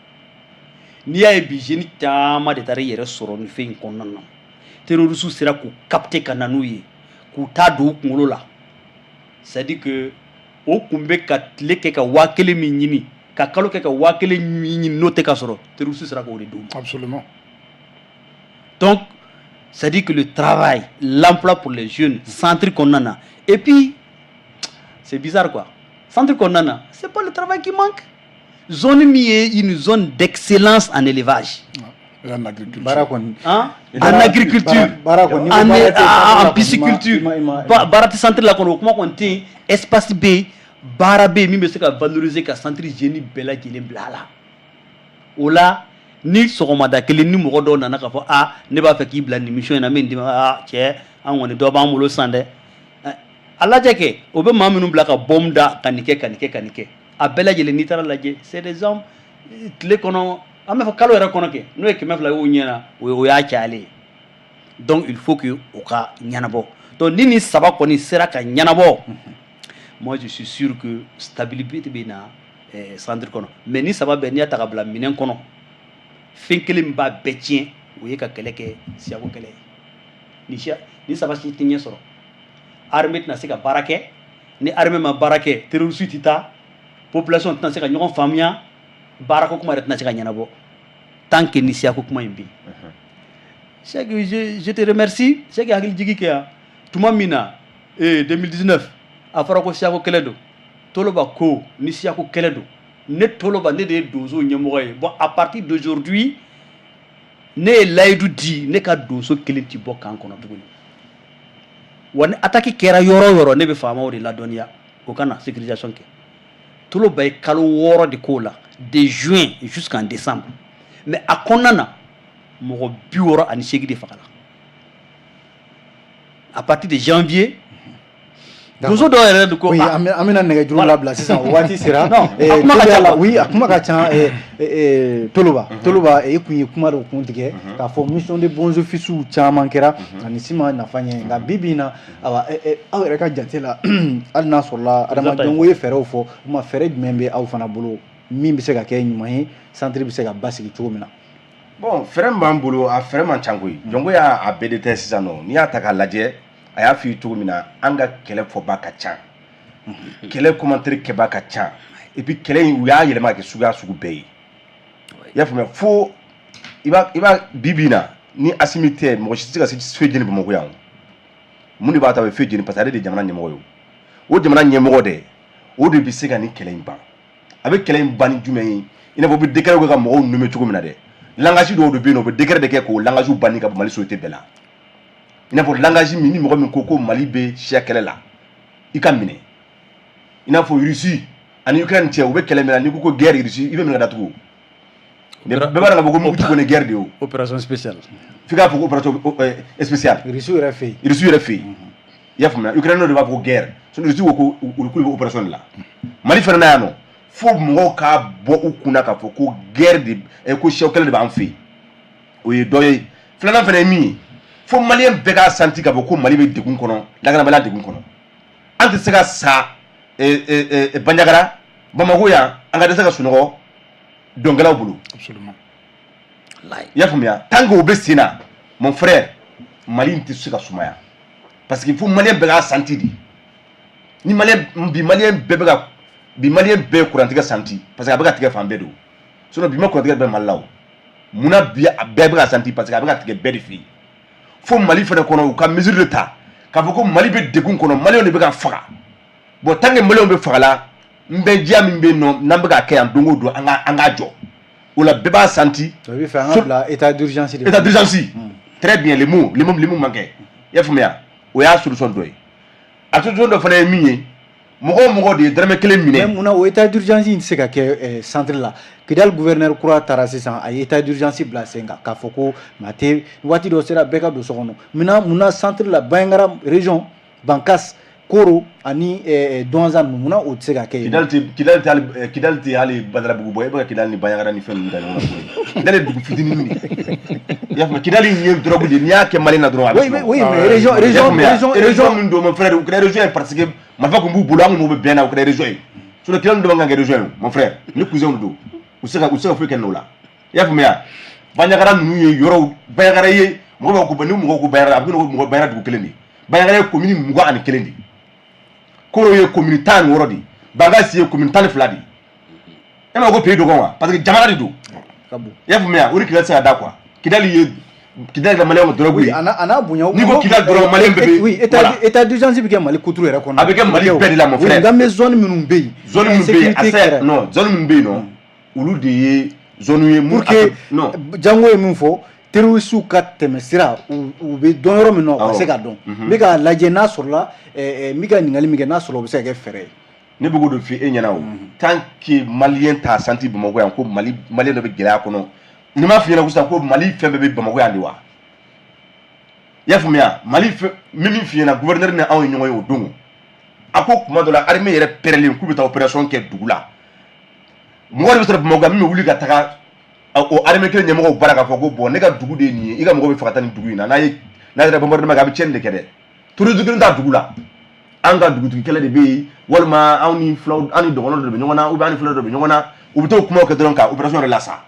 N'i y'a ye bi, jeune caman de taara i yɛrɛ sɔrɔ nin fɛn in kɔnɔna na, terroristes sera k'u capter ka na n'u ye, k'u ta don u kunkolo la. C'est à dire que o kun bɛ ka tile kɛ ka 1000 min ɲini, ka kalo kɛ ka 1000 min ɲini, n'o tɛ ka sɔrɔ, terroristes sera k'o de d'u ma. Absolument. Donc, c'est-à-dire que le travail, l'emploi pour les jeunes, centre qu'on en a. Et puis, c'est bizarre quoi. Centre qu'on en a, c'est pas le travail qui manque. Zone mi est une zone d'excellence en élevage. Et en agriculture. Baara kɔni. Hein? En agriculture, Baara kɔni. en pisciculture. Baara tɛ centre la kɔnɔ, o kuma kɔni tɛ yen. Espace bɛ yen, baara bɛ yen min bɛ se ka valoriser ka centre jeune bɛɛ lajɛlen bila a la. O la, ni sɔgɔmada kelen ni mɔgɔ dɔw nana k'a fɔ: a ne b'a fɛ k'i bila nin mission in na, min d'i ma, a cɛ, an kɔni dɔ b'an bolo sisan dɛ. A lajɛ kɛ, o bɛ maa minnu bila ka bombe da, ka nin kɛ, ka nin kɛ, ka nin kɛ, a bɛɛ lajɛlen, n'i taara lajɛ, c'est des hommes, tile kɔnɔ, an b'a fɔ kalo yɛrɛ kɔnɔ kɛ, n'o ye 200 y'o ɲɛna, o y'a cayalen ye. Donc il faut que o ka ɲɛnabɔ. Donc ni nin saba kɔni sera ka ɲɛnabɔ, moi je suis sûr que stabilité bɛ na centre kɔnɔ. Mais ni saba bɛɛ, n'i y'a ta ka bila minɛn kɔnɔ, fɛn kelen min b'a bɛɛ tiɲɛ, o ye ka kɛlɛ kɛ siyako kɛlɛ ye. Ni siya ni saba si tɛ ɲɛ sɔrɔ, armée tɛna se ka baara kɛ. Ni armée ma baara kɛ, terroriste tɛ taa, population tɛna se ka ɲɔgɔn faamuya. Baarako kuma yɛrɛ tɛna se ka ɲɛnabɔ tant que ni siyako kuma in bɛ yen. Cheikh, je te remercie. Cheikh, hakili jigi kɛ yan tuma min na, 2019, a fɔra ko siyako kɛlɛ don. Toloba ko ni siyako kɛlɛ don, ne Toloba, ne de ye donso ɲɛmɔgɔ ye. Bon, à partir d'aujourd'hui, ne ye layidu di, ne ka donso kelen ti bɔ camp kɔnɔ tuguni. Wa ni attaque kɛra yɔrɔ o yɔrɔ, ne bɛ faamaw de ladɔnniya o ka na sécurisation kɛ. Toloba ye kalo 6 de k'o la, de juin jusqu'en décembre. Mais a kɔnɔna na, mɔgɔ 68 de fagala. À partir de janvier, donso dɔw yɛrɛ de ko Oui, an bɛna nɛgɛjuru labila sisan, o waati sera. Non, a kuma ka ca quoi. Oui, a kuma ka ca. Toloba, Toloba, e kun ye kuma dɔ kun tigɛ k'a fɔ mission de bons offices caman kɛra ani si ma nafa ɲɛ. Nka bi bi in na, awa, aw yɛrɛ ka jate la, hali n'a sɔrɔla adamadenw ye fɛɛrɛw fɔ, o ma fɛɛrɛ jumɛn bɛ aw fana bolo min bɛ se ka kɛ ɲuman ye, centre bɛ se ka basigi cogo min na? Bon, fɛɛrɛ min b'an bolo, a fɛɛrɛ man ca koyi. Jɔnko y'a a bɛɛ de tɛ sisan nɔ. N'i y'a ta k'a lajɛ, a y'a f'i ye cogo min na, an ka kɛlɛ fɔba ka ca, kɛlɛ commentaire kɛba ka ca, et puis kɛlɛ in, u y'a yɛlɛma ka kɛ suguya sugu bɛɛ ye. I y'a faamuya? Fo i b'a bi bi in na, ni Asimi tɛ, mɔgɔ si tɛ se ka se feu jeni Bamakɔ yan. O mun de b'a to a bɛ feu jeni? Parce que ale de ye jamana ɲɛmɔgɔ ye. O jamana ɲɛmɔgɔ dɛ, o de bɛ se ka nin kɛlɛ in ban. A bɛ kɛlɛ in ban ni jumɛn ye? I n'a fɔ u bɛ décret kɛ ka mɔgɔw nommer cogo min na dɛ, langage dɔw de bɛ yen nɔ, u bɛ décret de kɛ k'o langage banni ka bɔ Mali société bɛɛ la. I n'a fɔ langage min, ni mɔgɔ min ko ko Mali bɛ siya kɛlɛ la, i ka minɛ. I n'a fɔ Russie ani Ukraine cɛ, u bɛ kɛlɛ min na, n'i ko ko guerre Russie, i bɛ minɛ ka datugu. Bɛɛ b'a dɔn k'a fɔ ko mugu ci kɔni ye guerre de ye. O opération spéciale. F'i k'a fɔ ko opération spéciale. Russie yɛrɛ fɛ yen. Russie yɛrɛ fɛ yen, i y'a faamuya? Ukraine de b'a fɔ ko guerre, sinon Russie ko ko olu k'olu bɛ opération de la. Mali fana na yan nɔ, fo mɔgɔw k'a bɔ u kunna k'a fɔ ko guerre de ko siya kɛlɛ de b'an fɛ yen. O ye dɔ ye. Filanan fana ye min ye, fo maliyɛn bɛɛ k'a santi k'a fɔ ko Mali bɛ degun kɔnɔ, lakanabaliya degun kɔnɔ. An tɛ se ka sa Bandiagara, Bamako yan, an ka dɛsɛ ka sunɔgɔ dɔnkɛlaw bolo. Absolument. I y'a faamuya? Tant que o bɛ sen na, mon frère, Mali in tɛ se ka sumaya, parce que fo maliyɛn bɛɛ k'a santi de. Ni maliyɛn bi, maliyɛn bɛɛ bɛ ka bi, maliyɛn bɛɛ ye kurantigɛ santi, parce que a bɛ ka tigɛ fan bɛɛ don. Sinon bi ma kurantigɛ bɛ Mali la. O munna bi a bɛɛ bɛ ka santi? Parce que a bɛ ka tigɛ bɛɛ de fɛ yen. Fo Mali fana kɔnɔ, u ka mesure de ta k'a fɔ ko Mali bɛ degun kɔnɔ, maliyɛnw de bɛ ka faga. Bon, tant que maliyɛnw bɛ faga la, n bɛ diya min bɛ yen nɔ, n'an bɛ ka kɛ yan don o don, an k'a jɔ. O la, bɛɛ b'a santi. O bɛ fɛ an ka bila état d'urgence de. État d'urgence, très bien, le mot manquait. I y'a faamuya? O y'a solution dɔ ye. A solution dɔ fana ye min ye, mɔgɔ o mɔgɔ de ye dɔrɔmɛ kelen minɛ. Mais munna o état d'urgence in tɛ se ka kɛ centre la? Kidali gouverneur kura taara sisan, a ye état d'urgence bila sen kan k'a fɔ ko maa tɛ, waati dɔ sera, bɛɛ ka don so kɔnɔ. Munna centre la, Bandiagara région, Bankass, Koro ani Douentza ninnu, munna o tɛ se ka kɛ yen? Kidali tɛ hali Badalabugu bɔ. E bɛ ka Kidali ni Bandiagara ni fɛn ninnu da ɲɔgɔn na. Kidali ye dugu fitinin de ye, i y'a faamuya? Kidali ye drogue de ye, n'i y'a kɛ Mali la dɔrɔn, a bɛ Oui, oui, mais région région région région min don, mon frère, o kɛra région ye parce que marifa tun b'u bolo, an kun bɛ bɛn na, o kɛra région ye. Sinon Kidali dɔ man kan ka kɛ région ye, mon frère. Ni cousin don, u tɛ se ka foyi kɛ n'o la. I y'a faamuya? Bandiagara ninnu ye yɔrɔw, Bandiagara ye mɔgɔ b'a fɔ ko ni mɔgɔw ko Bandiagara, a bɛ ko mɔgɔ Bandiagara dugu kelen de ye. Bandiagara ye commune 21 de ye, Koro ye commune 16 de ye, Bankass ye commune 12 de ye. E ma ko pays dɔgɔn wa? Parce que jamana de don. Ka bon. I y'a faamuya? O de Kidali tɛ se ka da quoi. Kidali ye, Kidali ka maliyɛnw ka drogue ye. Oui, a n'a bonya. N'i ko Kidali dɔrɔn, maliyɛn bɛɛ bɛ Oui, état d'urgence bɛ kɛ Mali kuturu yɛrɛ kɔnɔ. A bɛ kɛ Mali bɛɛ de la, mon frère. Oui, nka n bɛ zone minnu bɛ yen. Zone minnu bɛ yen, a se non, zone minnu bɛ yen nɔ, olu de ye zone ye mun pour que non. Jango ye min fɔ, terroristes ka tɛmɛ sira, u bɛ dɔn yɔrɔ min na, u ka se ka dɔn. N bɛ k'a lajɛ n'a sɔrɔla, n bɛ ka ɲininkali min kɛ, n'a sɔrɔ o bɛ se ka kɛ fɛɛrɛ ye. Ne bɛ k'o de f'i e ɲɛna. O tant que maliyɛn t'a santi Bamakɔ yan ko Mali, maliyɛn dɔ bɛ gɛlɛya kɔnɔ, ni m'a f'i ɲɛna ko sisan ko Mali fɛn bɛɛ bɛ Bamakɔ yan de wa? I y'a faamuya? Mali fɛn n bɛ min f'i ɲɛna, gouverneur ni anw ye ɲɔgɔn ye o don, a ko kuma dɔ la, armée yɛrɛ pɛrɛlen k'u bɛ taa opération kɛ dugu la, mɔgɔ de bɛ sɔrɔ Bamakɔ yan min bɛ wuli ka taga o armée kelen ɲɛmɔgɔw bara k'a fɔ ko bon, ne ka dugu de ye nin ye, i ka mɔgɔ bɛ fɛ ka taa nin dugu in na, n'a ye n'a yɛrɛ bombardement kɛ, a bɛ tiɲɛni de kɛ dɛ. Terroriste kelen t'a dugu la, an ka dugutigi kɛlɛ de bɛ yen, walima anw ni filaw, an ni dɔgɔnɔ dɔ de bɛ ɲɔgɔn na, ou bien an ni fila dɔ bɛ ɲɔgɔn na. U bɛ t'o kumaw kɛ dɔrɔn ka opération yɛrɛ lasa.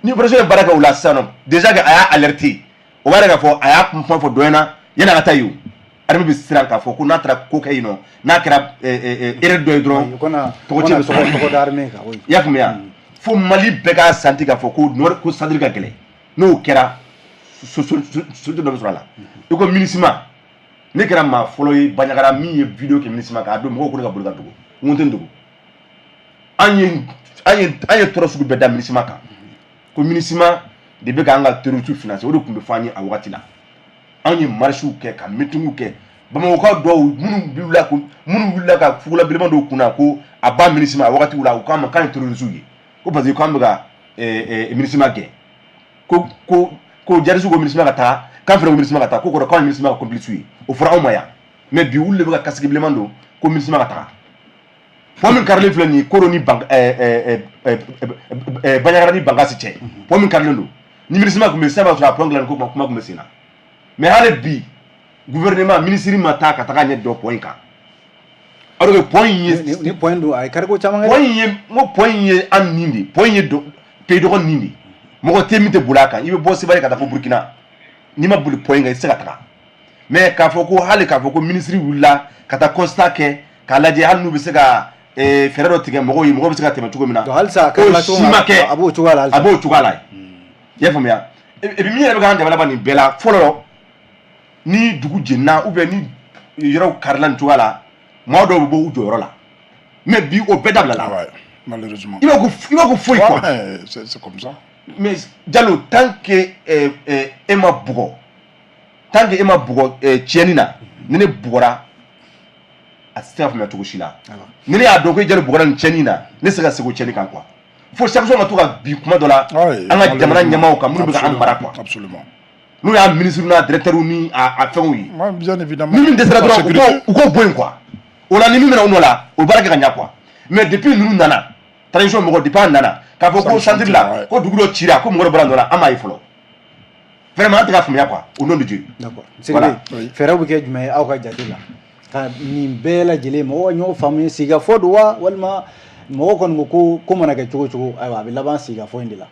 Ni opération ye baara kɛ o la sisan nɔ, déjà que a y'a alerter, o b'a yira k'a fɔ a y'a kuma fɔ dɔ ɲɛna yanni a ka taa yen. O armée bɛ siran k'a fɔ ko n'a taara ko kɛ yen nɔ, n'a kɛra erreur dɔ ye dɔrɔn, tɔgɔ tiɲɛ bɛ sɔrɔ. Tɔgɔ da armée kan, oui. I y'a faamuya? Fo Mali bɛɛ k'a santi k'a fɔ ko nord, ko centre ka gɛlɛn. N'o kɛra, solution dɔ bɛ sɔrɔ a la. I ko MINUSMA, ne kɛra maa fɔlɔ ye Bandiagara min ye vidéo kɛ MINUSMA kan. A don, mɔgɔw ko ne ka boli ka dogo. N ko n tɛ n dogo. An ye tɔɔrɔ sugu bɛɛ da MINUSMA kan, ko MINUSMA de bɛ k'an ka terroriste financer. O de tun bɛ fɔ an ye a wagati la. Anw ye marches kɛ, ka meeting kɛ. Bamakɔkaw dɔw minnu wulila ka fugula bilenman dɔw kunna ko a ba MINUSMA a wagati la, u k'an ma k'an ye terroriste ye, ko parce que k'an bɛ ka MINUSMA gɛn, ko djihadiste ko MINUSMA ka taa, k'an fana ko MINUSMA ka taa, ko kɔrɔ k'anw ye MINUSMA ka complice ye. O fɔra anw ma yan. Mais bi, olu de bɛ ka casque bilenman don ko MINUSMA ka taga. Pont min karilen filɛ nin ye, Koro ni Bandiagara ni Bankasi cɛ, pont min karilen don, ni MINUSMA tun bɛ sisan, b'a sɔrɔ a pont dilanni ko kuma tun bɛ sen na. Mais hali bi, gouvernement, ministre ma taa ka taga ɲɛ dɔ pont in kan, alors que pont in ye Ni pont in don, a ye kariko caman kɛ. Pont in ye, n ko pont in ye an nin de, pont in ye pays dɔgɔ nin de. Mɔgɔ tɛ min tɛ boli a kan. I bɛ bɔ Sevare ka taa fo Burukina, n'i ma boli pont in kan, i tɛ se ka taga. Mais k'a fɔ ko hali k'a fɔ ko ministre wulila ka taa constat kɛ k'a lajɛ, hali n'u bɛ se ka fɛɛrɛ dɔ tigɛ mɔgɔw ye, mɔgɔw bɛ se ka tɛmɛ cogo min na. Donc halisa a o karila cogo si min ma kɛ. A b'o cogoya la halisa. A b'o cogoya la. I y'a faamuya? Et puis min yɛrɛ bɛ k'an dabali ban nin bɛɛ la fɔlɔ, ni dugu jenina ou bien ni yɔrɔw karila nin cogoya la, maa dɔw bɛ bɔ u jɔyɔrɔ la. Mais bi, o bɛɛ dabila la. Ouais, malheureusement. I b'a ko foyi quoi. Ouais, c'est comme ça. Mais Jalo, tant que e ma bugɔ, tant que e ma bugɔ tiɲɛni na, ni ne bugɔra, a tɛ se ka faamuya cogo si la. Ni ne y'a dɔn ko e Jalo bugɔra nin tiɲɛni na, ne tɛ se ka segin o tiɲɛni kan quoi. Fo sanction ka to ka bin kuma dɔ la an ka jamana ɲɛmaaw kan, minnu bɛ ka an mara quoi. Absolument. N'u y'a ministre n'a directeur ni a fɛnw ye. Ouais, bien évidemment. Ni min dɛsɛra La dɔrɔn, sécurité. U k'o bɔ yen quoi. O la, ni min bɛna u nɔ la, o baara kɛ ka ɲa quoi. Mais depuis ninnu nana, transition mɔgɔ, depuis an nana k'a fɔ ko centre la, ko dugu dɔ cira, ko mɔgɔ dɔ bɔra nɔ la, an m'a ye fɔlɔ. Vraiment, an tɛ ka faamuya quoi, au nom de Dieu. D'accord. Voilà. Sidibe, fɛɛrɛw bɛ kɛ jumɛn ye aw ka jate la ka nin bɛɛ lajɛlen mɔgɔw ka ɲɔgɔn faamu? Sigikafɔ don wa, walima mɔgɔw kɔni ko mana kɛ cogo o cogo, ayiwa, a bɛ laban sigikafɔ in de la?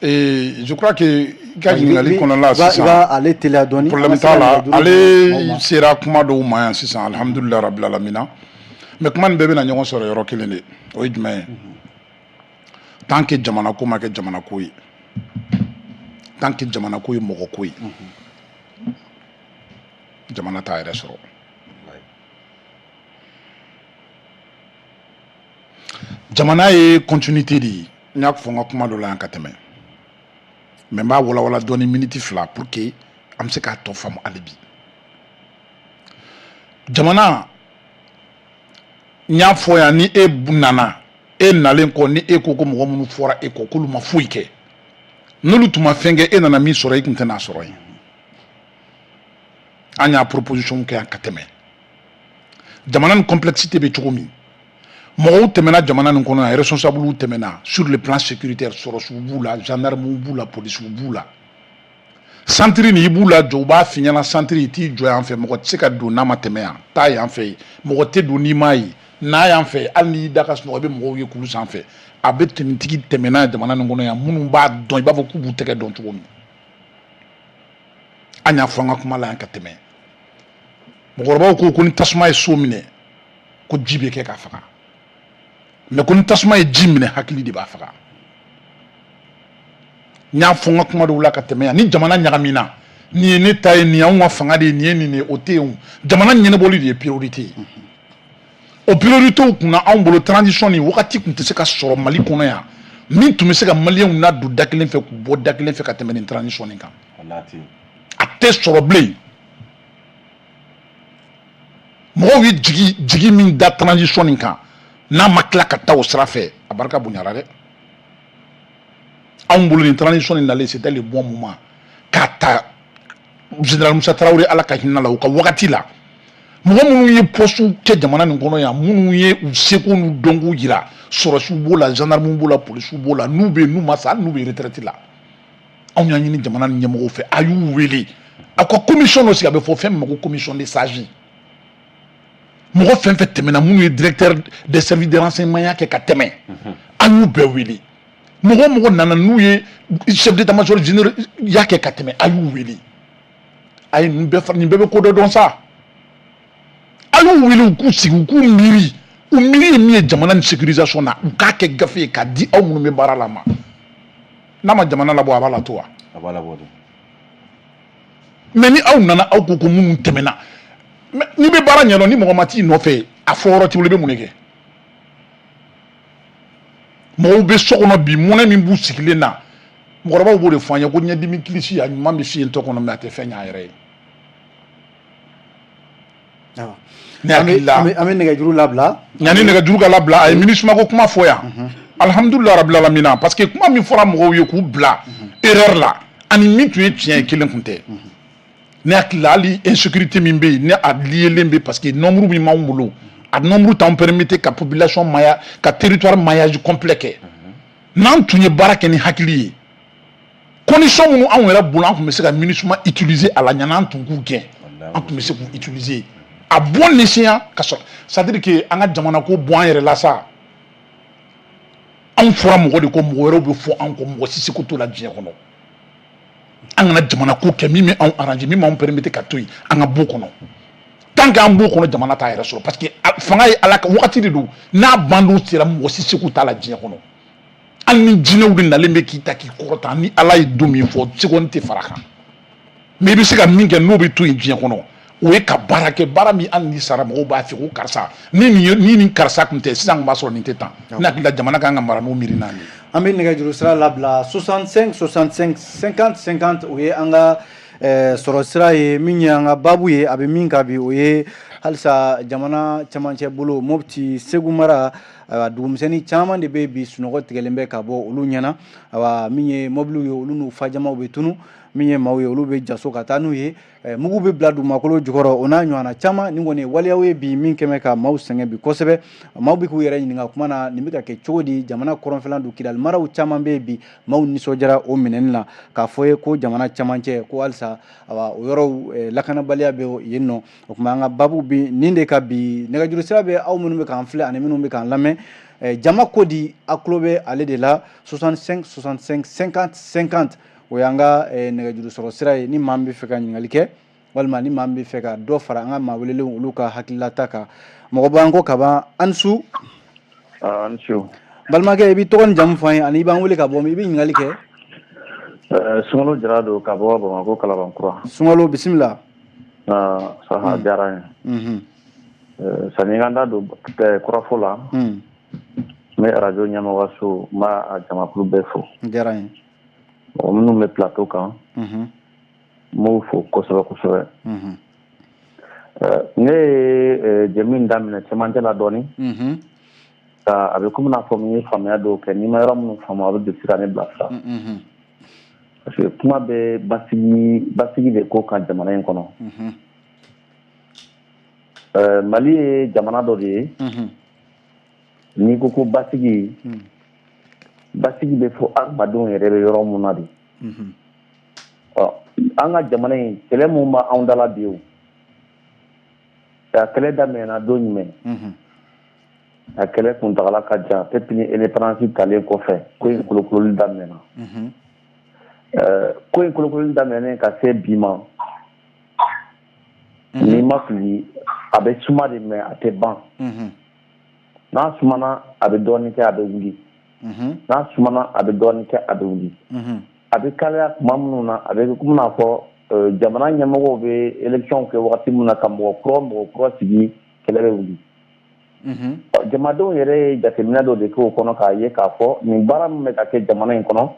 Et je crois que i ka ɲininkali kɔnɔna la I b'a sisan, ale teliya dɔɔni. problème t'a la. Ale sera kuma dɔw ma yan sisan, alhamdulilah rabil alamina. Mais kuma nin bɛɛ bɛna ɲɔgɔn sɔrɔ yɔrɔ kelen de. O ye jumɛn ye? Tant que jamana ko ma kɛ jamana ko ye, tant que jamana ko ye mɔgɔ ko ye, jamana t'a yɛrɛ sɔrɔ. Jamana ye continuité de ye. N y'a fɔ n ka kuma dɔ la yan ka tɛmɛ, mais n b'a walawala dɔɔni miniti 2 pour que an bɛ se k'a tɔ faamu hali bi. Jamana, n y'a fɔ yan, ni e nana, e nalen kɔ, ni e ko ko mɔgɔ minnu fɔra e kɔ k'olu ma foyi kɛ, n'olu tun ma fɛn kɛ, e nana min sɔrɔ, e tun tɛna sɔrɔ yen. An y'a proposition kɛ yan ka tɛmɛ. Jamana nin complexité bɛ cogo min, mɔgɔw tɛmɛna jamana nin kɔnɔ yan, responsable tɛmɛna sur le plan sécuritaire, sɔrɔsiw b'u la, gendarmew b'u la, polisiw b'u la. Centre nin, i b'u lajɔ, u b'a f'i ɲɛna: centre, i t'i jɔ yan fɛ, mɔgɔ tɛ se ka don n'a ma tɛmɛ yan. Taa yan fɛ, mɔgɔ tɛ don n'i m'a ye. N'a yan fɛ, hali n'i da ka sunɔgɔ, i bɛ mɔgɔw ye kulu sanfɛ. A bɛ tenitigi tɛmɛna jamana nin kɔnɔ yan, minnu b'a dɔn, i b'a fɔ k'u b'u tɛgɛ dɔn cogo min. An y'a fɔ an ka kuma la yan ka tɛmɛ. Mɔgɔkɔrɔbaw ko ni tasuma ye so minɛ, ko ji bɛ kɛ k'a faga. Mais ko ni tasuma ye ji minɛ, hakili de b'a faga. N y'a fɔ n ka kuma dɔw la ka tɛmɛ yan, ni jamana ɲagamina, nin ye ne ta ye, nin y'anw ka fanga de ye, nin ye nin de ye, o tɛ yen. O jamana ɲɛnabɔli de ye priorité ye. O priorité kunna, anw bolo, transition nin wagati tun tɛ se ka sɔrɔ Mali kɔnɔ yan min tun bɛ se ka maliyɛnw ladon da kelen fɛ k'u bɔ da kelen fɛ ka tɛmɛ nin transition nin kan. A tɛ sɔrɔ bilen. Mɔgɔw ye jigi min da transition nin kan, n'a ma tila ka taa o sira fɛ, a barika bonyara dɛ. Anw bolo, nin transition nin nalen, c'était le bon moment k'a ta général Musa Tarawele, Ala ka hinɛ la, u ka wagati la, mɔgɔ minnu ye poste kɛ jamana nin kɔnɔ yan, minnu ye u seko n'u dɔnko yira, sɔrɔsiw b'o la, gendarmew b'o la, polisiw b'o la, n'u bɛ yen, n'u ma sa, hali n'u bɛ retraite la, anw y'a ɲini jamana ni ɲɛmɔgɔw fɛ, a y'u wele, aw ka commission dɔ sigi, a bɛ fɔ fɛn min ma ko commission de sages. Mɔgɔ fɛn fɛn tɛmɛna, minnu ye directeur des services de renseignement ya kɛ ka tɛmɛ, an y'u bɛɛ wele. Mɔgɔ o mɔgɔ nana, n'u ye chef d'état-major général ya kɛ ka tɛmɛ, a y'u wele. A ye nin bɛɛ fara, nin bɛɛ bɛ ko dɔ dɔn sa. A y'u wele, u k'u sigi, u k'u miiri. U miiri ye min ye jamana ni sécurisation na, u k'a kɛ gafe ye k'a di aw minnu bɛ baara la ma. N'a ma jamana labɔ, a b'a la to wa? A b'a labɔ. Mais ni aw nana, aw ko ko minnu tɛmɛna, n'i bɛ baara ɲɛdɔn, ni mɔgɔ ma t'i nɔfɛ, a fɔ yɔrɔ t'i bolo, i bɛ mun de kɛ? Mɔgɔw bɛ so kɔnɔ bi, mɔnɛ min b'u sigilen na, mɔgɔkɔrɔbaw b'o de fɔ an ye ko ɲɛdimi kilisi, a ɲuman bɛ fiyentɔ kɔnɔ, mais a tɛ fɛn ɲɛ a yɛrɛ ye. Ne hakili la, an bɛ nɛgɛjuru labila. Yanni nɛgɛjuru ka labila, a ye MINUSMA ko kuma fɔ yan. Alihamudulila rabil alamina, parce que kuma min fɔra mɔgɔw ye k'u bila erreur la, ani min tun ye tiɲɛ ye, kelen tun tɛ. Ne hakili la, hali insécurité min bɛ yen, ne a liélen bɛ, parce que nombre min b'anw bolo, a nombre t'anw permettre ka population maillage, ka territoire maillage complet kɛ. N'an tun ye baara kɛ ni hakili ye, condition minnu anw yɛrɛ bolo, an tun bɛ se ka MINUSMA utiliser a la. Ɲana an tun k'u gɛn, an tun bɛ se k'u utiliser à bon escient ka sɔrɔ, c'est à dire que an ka jamana ko bɔ an yɛrɛ la sa. Anw fɔra mɔgɔ de ko, mɔgɔ wɛrɛw bɛ fɔ anw kɔ, mɔgɔ si seko t'o la diɲɛ kɔnɔ. An kana jamana ko kɛ min bɛ anw arranger, min b'anw permettre ka to yen, an ka b'o kɔnɔ. Tant que an b'o kɔnɔ, jamana t'a yɛrɛ sɔrɔ, parce que fanga ye Ala ka wagati de don. N'a bandon sera, mɔgɔ si seko t'a la diɲɛ kɔnɔ. Hali ni jinɛw de nalen bɛ k'i ta k'i kɔrɔta, ni Ala ye don min fɔ, seconde tɛ fara kan. Mais i bɛ se ka min kɛ, n'o bɛ to yen diɲɛ kɔnɔ, o ye ka baara kɛ, baara min hali ni sara, mɔgɔw b'a fɛ ko karisa ni nin ni nin karisa tun tɛ sisan, tun b'a sɔrɔ nin tɛ tan. Ne hakili la, jamana kan ka mara n'o miiri naani. An bɛ nɛgɛjuru sira labila: 65 65 50 50. O ye an ka sɔrɔ sira ye. Min ye an ka baabu ye, a bɛ min kan bi, o ye halisa jamana camancɛ bolo, Mopti, Segu mara. Ayiwa, dugumisɛnnin caman de bɛ bi, sunɔgɔ tigɛlen bɛ ka bɔ olu ɲɛna. Ayiwa, min ye mɔbiliw ye, olu n'u fajamaw bɛ tunu. Min ye maaw ye, olu bɛ jaso ka taa n'u ye. Mugu bɛ bila dugumakolo jukɔrɔ, o n'a ɲɔgɔnna caman. Nin kɔni ye waleyaw ye bi min kɛmɛ ka maaw sɛgɛn bi kosɛbɛ. Maaw bɛ k'u yɛrɛ ɲininka kuma na, nin bɛ ka kɛ cogo di? Jamana kɔrɔnfɛla don, Kidali maraw caman bɛ yen bi, maaw nisɔndiyara o minɛni la, k'a fɔ ye ko jamana camancɛ ko halisa, awa, o yɔrɔw lakanabaliya bɛ yen nɔ. O tuma, an ka baabu bi nin de ka bi. Nɛgɛjuru sira bɛ aw minnu bɛ k'an filɛ ani minnu bɛ k'an lamɛn. Jama ko di, a tulo bɛ ale de la: 65 65 50 50. O y'an ka nɛgɛjuru sɔrɔ sira ye. Ni maa min bɛ fɛ ka ɲininkali kɛ, walima ni maa min bɛ fɛ ka dɔ fara an ka maa welelenw olu ka hakililata kan. Mɔgɔ b'an kɔ kaban. An su. An su. Balimakɛ, i b'i tɔgɔ ni jamu fɔ an ye, ani i b'an wele ka bɔ min, i bɛ ɲininkali kɛ. Sunkalo Jara don ka bɔ Bamakɔ Kalabankura. Sunkalo, bisimila. Saha, diyara n ye. Sani n ka n da don kɔrɔfɔ la, n bɛ arajo ɲɛmɔgɔso, n b'a a jamakulu bɛɛ fo. Diyara n ye. Mɔgɔ minnu bɛ plateau kan, n b'u fo kosɛbɛ kosɛbɛ. Ne ye jɛmu in daminɛ cɛmancɛ la dɔɔnin, a bɛ komi n'a fɔ n ye faamuya dɔw kɛ. N'i ma yɔrɔ minnu faamu, a bɛ se ka ne bilasira, parce que kuma bɛ basigi, basigi de ko kan jamana in kɔnɔ. Mali ye jamana dɔ de ye, n'i ko ko basigi, basigi bɛ fɔ adamadenw yɛrɛ bɛ yɔrɔ mun na de. Ɔ, an ka jamana in, kɛlɛ mun b'anw da la bi, o a kɛlɛ daminɛna don jumɛn? A kɛlɛ kuntagala ka jan. Depuis indépendance talen kɔfɛ, ko in kolokololi daminɛna. Ko in kolokololi daminɛnen ka se bi ma, n'i ma fili, a bɛ suma de, mais a tɛ ban. N'a sumana, a bɛ dɔɔnin kɛ, a bɛ wuli. N'a sumana, a bɛ dɔɔnin kɛ, a bɛ wuli. A bɛ kalaya tuma minnu na, a bɛ komi n'a fɔ jamana ɲɛmɔgɔw bɛ élection kɛ wagati min na, ka mɔgɔ kura sigi, kɛlɛ bɛ wuli. Jamadenw yɛrɛ ye jateminɛ dɔ de kɛ o kɔnɔ, k'a ye k'a fɔ nin baara min bɛ ka kɛ jamana in kɔnɔ,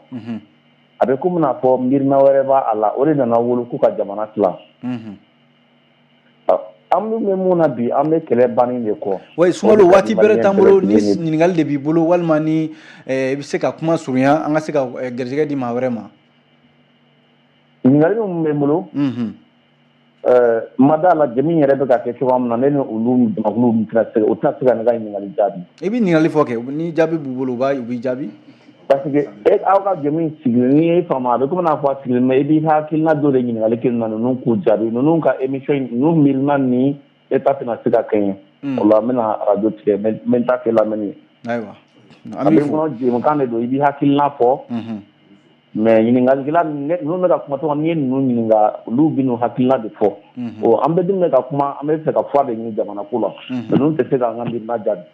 a bɛ komi n'a fɔ miirina wɛrɛ b'a la. O de nana wolo k'u ka jamana tila. An bɛ mun na bi? An bɛ kɛlɛ banni de kɔ. Oui, Sunkalo, waati bɛrɛ t'an bolo. Ni ɲininkali de b'i bolo, walima ni i bɛ se ka kuma surunya, an ka se ka garijɛgɛ di maa wɛrɛ ma. Ɲininkali min bɛ n bolo, n ma d'a la jɛmu yɛrɛ bɛ ka kɛ cogoya min na, ne ni olu jamakulu tɛna se, o tɛna se ka ne ka ɲininkali jaabi. I bɛ ɲininkali fɔ kɛ, ni jaabi b'u bolo, u b'i jaabi. Parce que e, aw ka jɛmu in sigilen, n'i ye faamu, a bɛ komi n'a fɔ a sigilen bɛ, i b'i hakilina dɔ de ɲininkali kɛ na, ninnu k'u jaabi. Ninnu ka émission in, ninnu miirina ni e ta tɛna se ka kɛɲɛ. O la, n bɛna arajo tigɛ, n bɛ n ta kɛ lamɛnni ye. Ayiwa. A bɛ n kɔnɔ, jɛmukan de don, i b'i hakilina fɔ. Mais ɲininkalikɛla ninnu bɛ ka kuma tɔgɔ n'i ye ninnu ɲininka, olu bɛ n'u hakilina de fɔ. O an bɛ dun bɛ ka kuma, an bɛ fɛ ka fura de ɲini jamana ko la. Ninnu tɛ se k'an ka miirina jaabi.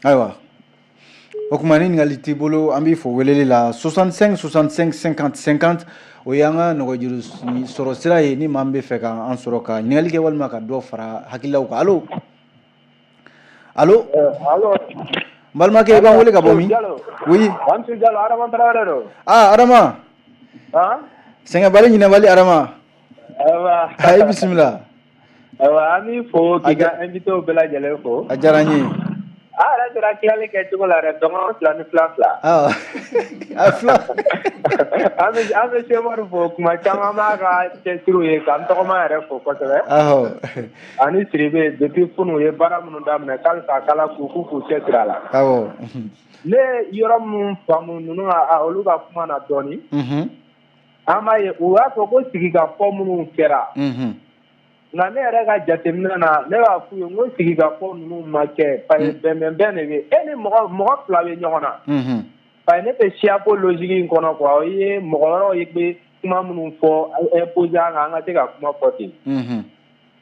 Ayiwa, o tuma ni ɲininkali t'i bolo, an b'i fo weleli la. 65 65 50 50, o y'an ka nɛgɛjuru sɔrɔ sira ye, ni maa min bɛ fɛ k'an sɔrɔ ka ɲininkali kɛ walima ka dɔ fara hakililaw kan. Allo, allo? Allo. N balimakɛ, i b'an wele ka bɔ min? Oui. Amsu Jalo, Adama Traoré don. Ah, Adama. Han? Sɛgɛnbali, ɲinɛbali, Adama. Ayiwa. Ayi, bisimila. Ayiwa, an b'i fo k'i ka invité bɛɛ lajɛlen fo. A diyara n ye. A yɛrɛ sera tilali kɛ cogo la dɛ, dɔngɔ fila ni fila fila. Ah, a fila. An bɛ Semaru fo, kuma caman b'a ka cɛsiriw ye, k'an tɔgɔma yɛrɛ fo kosɛbɛ. Ani Siribe, depuis kunun u ye baara minnu daminɛ, k'alisa k'Ala k'u cɛsiri a la. Ne ye yɔrɔ minnu faamu ninnu ka olu ka kuma na dɔɔnin. An b'a ye u b'a fɔ ko sigikafɔ minnu kɛra. Nka ne yɛrɛ ka jateminɛ na, ne b'a f'u ye n ko sigikafɔ ninnu ma kɛ parce que bɛnbɛnbɛn de bɛ e ni mɔgɔ mɔgɔ fila bɛ ɲɔgɔn na. Parce que ne tɛ siyako logique in kɔnɔ quoi, o ye mɔgɔ wɛrɛw ye bɛ kuma minnu fɔ imposer an kan, an ka se ka kuma fɔ ten.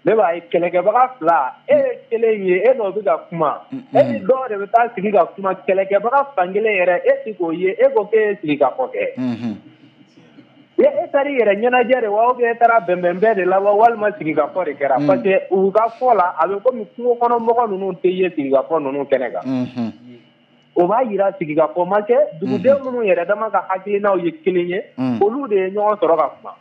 Ne b'a ye kɛlɛkɛbaga fila, e ye kelen ye, e n'o bɛ ka kuma, e ni dɔw de bɛ taa sigi ka kuma. Kɛlɛkɛbaga fankelen yɛrɛ, e ti k'o ye, e ko k'e ye sigikafɔ kɛ. E taara i yɛrɛ ɲɛnajɛ de wa, ou bien e taara bɛnbɛnbɛn de la wa, walima sigikafɔ de kɛra? Parce que u ka fɔ la, a bɛ komi kungo kɔnɔ mɔgɔ ninnu tɛ ye sigikafɔ ninnu kɛnɛ kan. O b'a yira sigikafɔ ma kɛ. Duguden minnu yɛrɛ dama ka hakilinaw ye kelen ye, olu de ye ɲɔgɔn sɔrɔ ka kuma.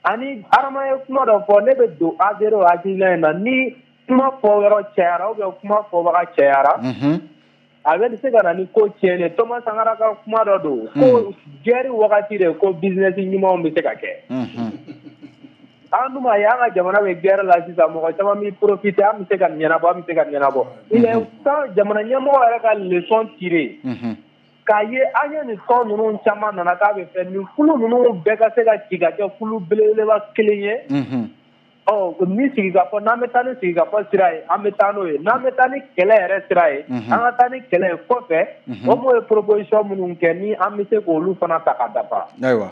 Ani Adama ye kuma dɔ fɔ, ne bɛ don adhérer o hakilina in na: ni kuma fɔ yɔrɔ cayara ou bien kuma fɔbaga cayara, a bɛ se ka na ni ko tiɲɛnen. Thomas Sankara ka kuma dɔ don ko guerre wagati de ko business ɲumanw bɛ se ka kɛ. An dun b'a ye an ka jamana bɛ guerre la sisan, mɔgɔ caman bɛ profiter, an bɛ se ka nin ɲɛnabɔ, an bɛ se ka nin ɲɛnabɔ. Il est temps jamana ɲɛmɔgɔ yɛrɛ ka leçon tirer k'a ye an ye nin tɔn ninnu caman nana k'a bɛ fɛ nin kulu ninnu bɛɛ ka se ka ci ka kɛ kulu belebeleba kelen ye. Ɔ ni sigikafɔ, n'an bɛ taa ni sigikafɔ sira ye, an bɛ taa n'o ye. N'an bɛ taa ni kɛlɛ yɛrɛ sira ye, an ka taa ni kɛlɛ ye. Kɔfɛ, o m'o ye proposition minnu kɛ, ni an bɛ se k'olu fana ta ka dafa. Ayiwa.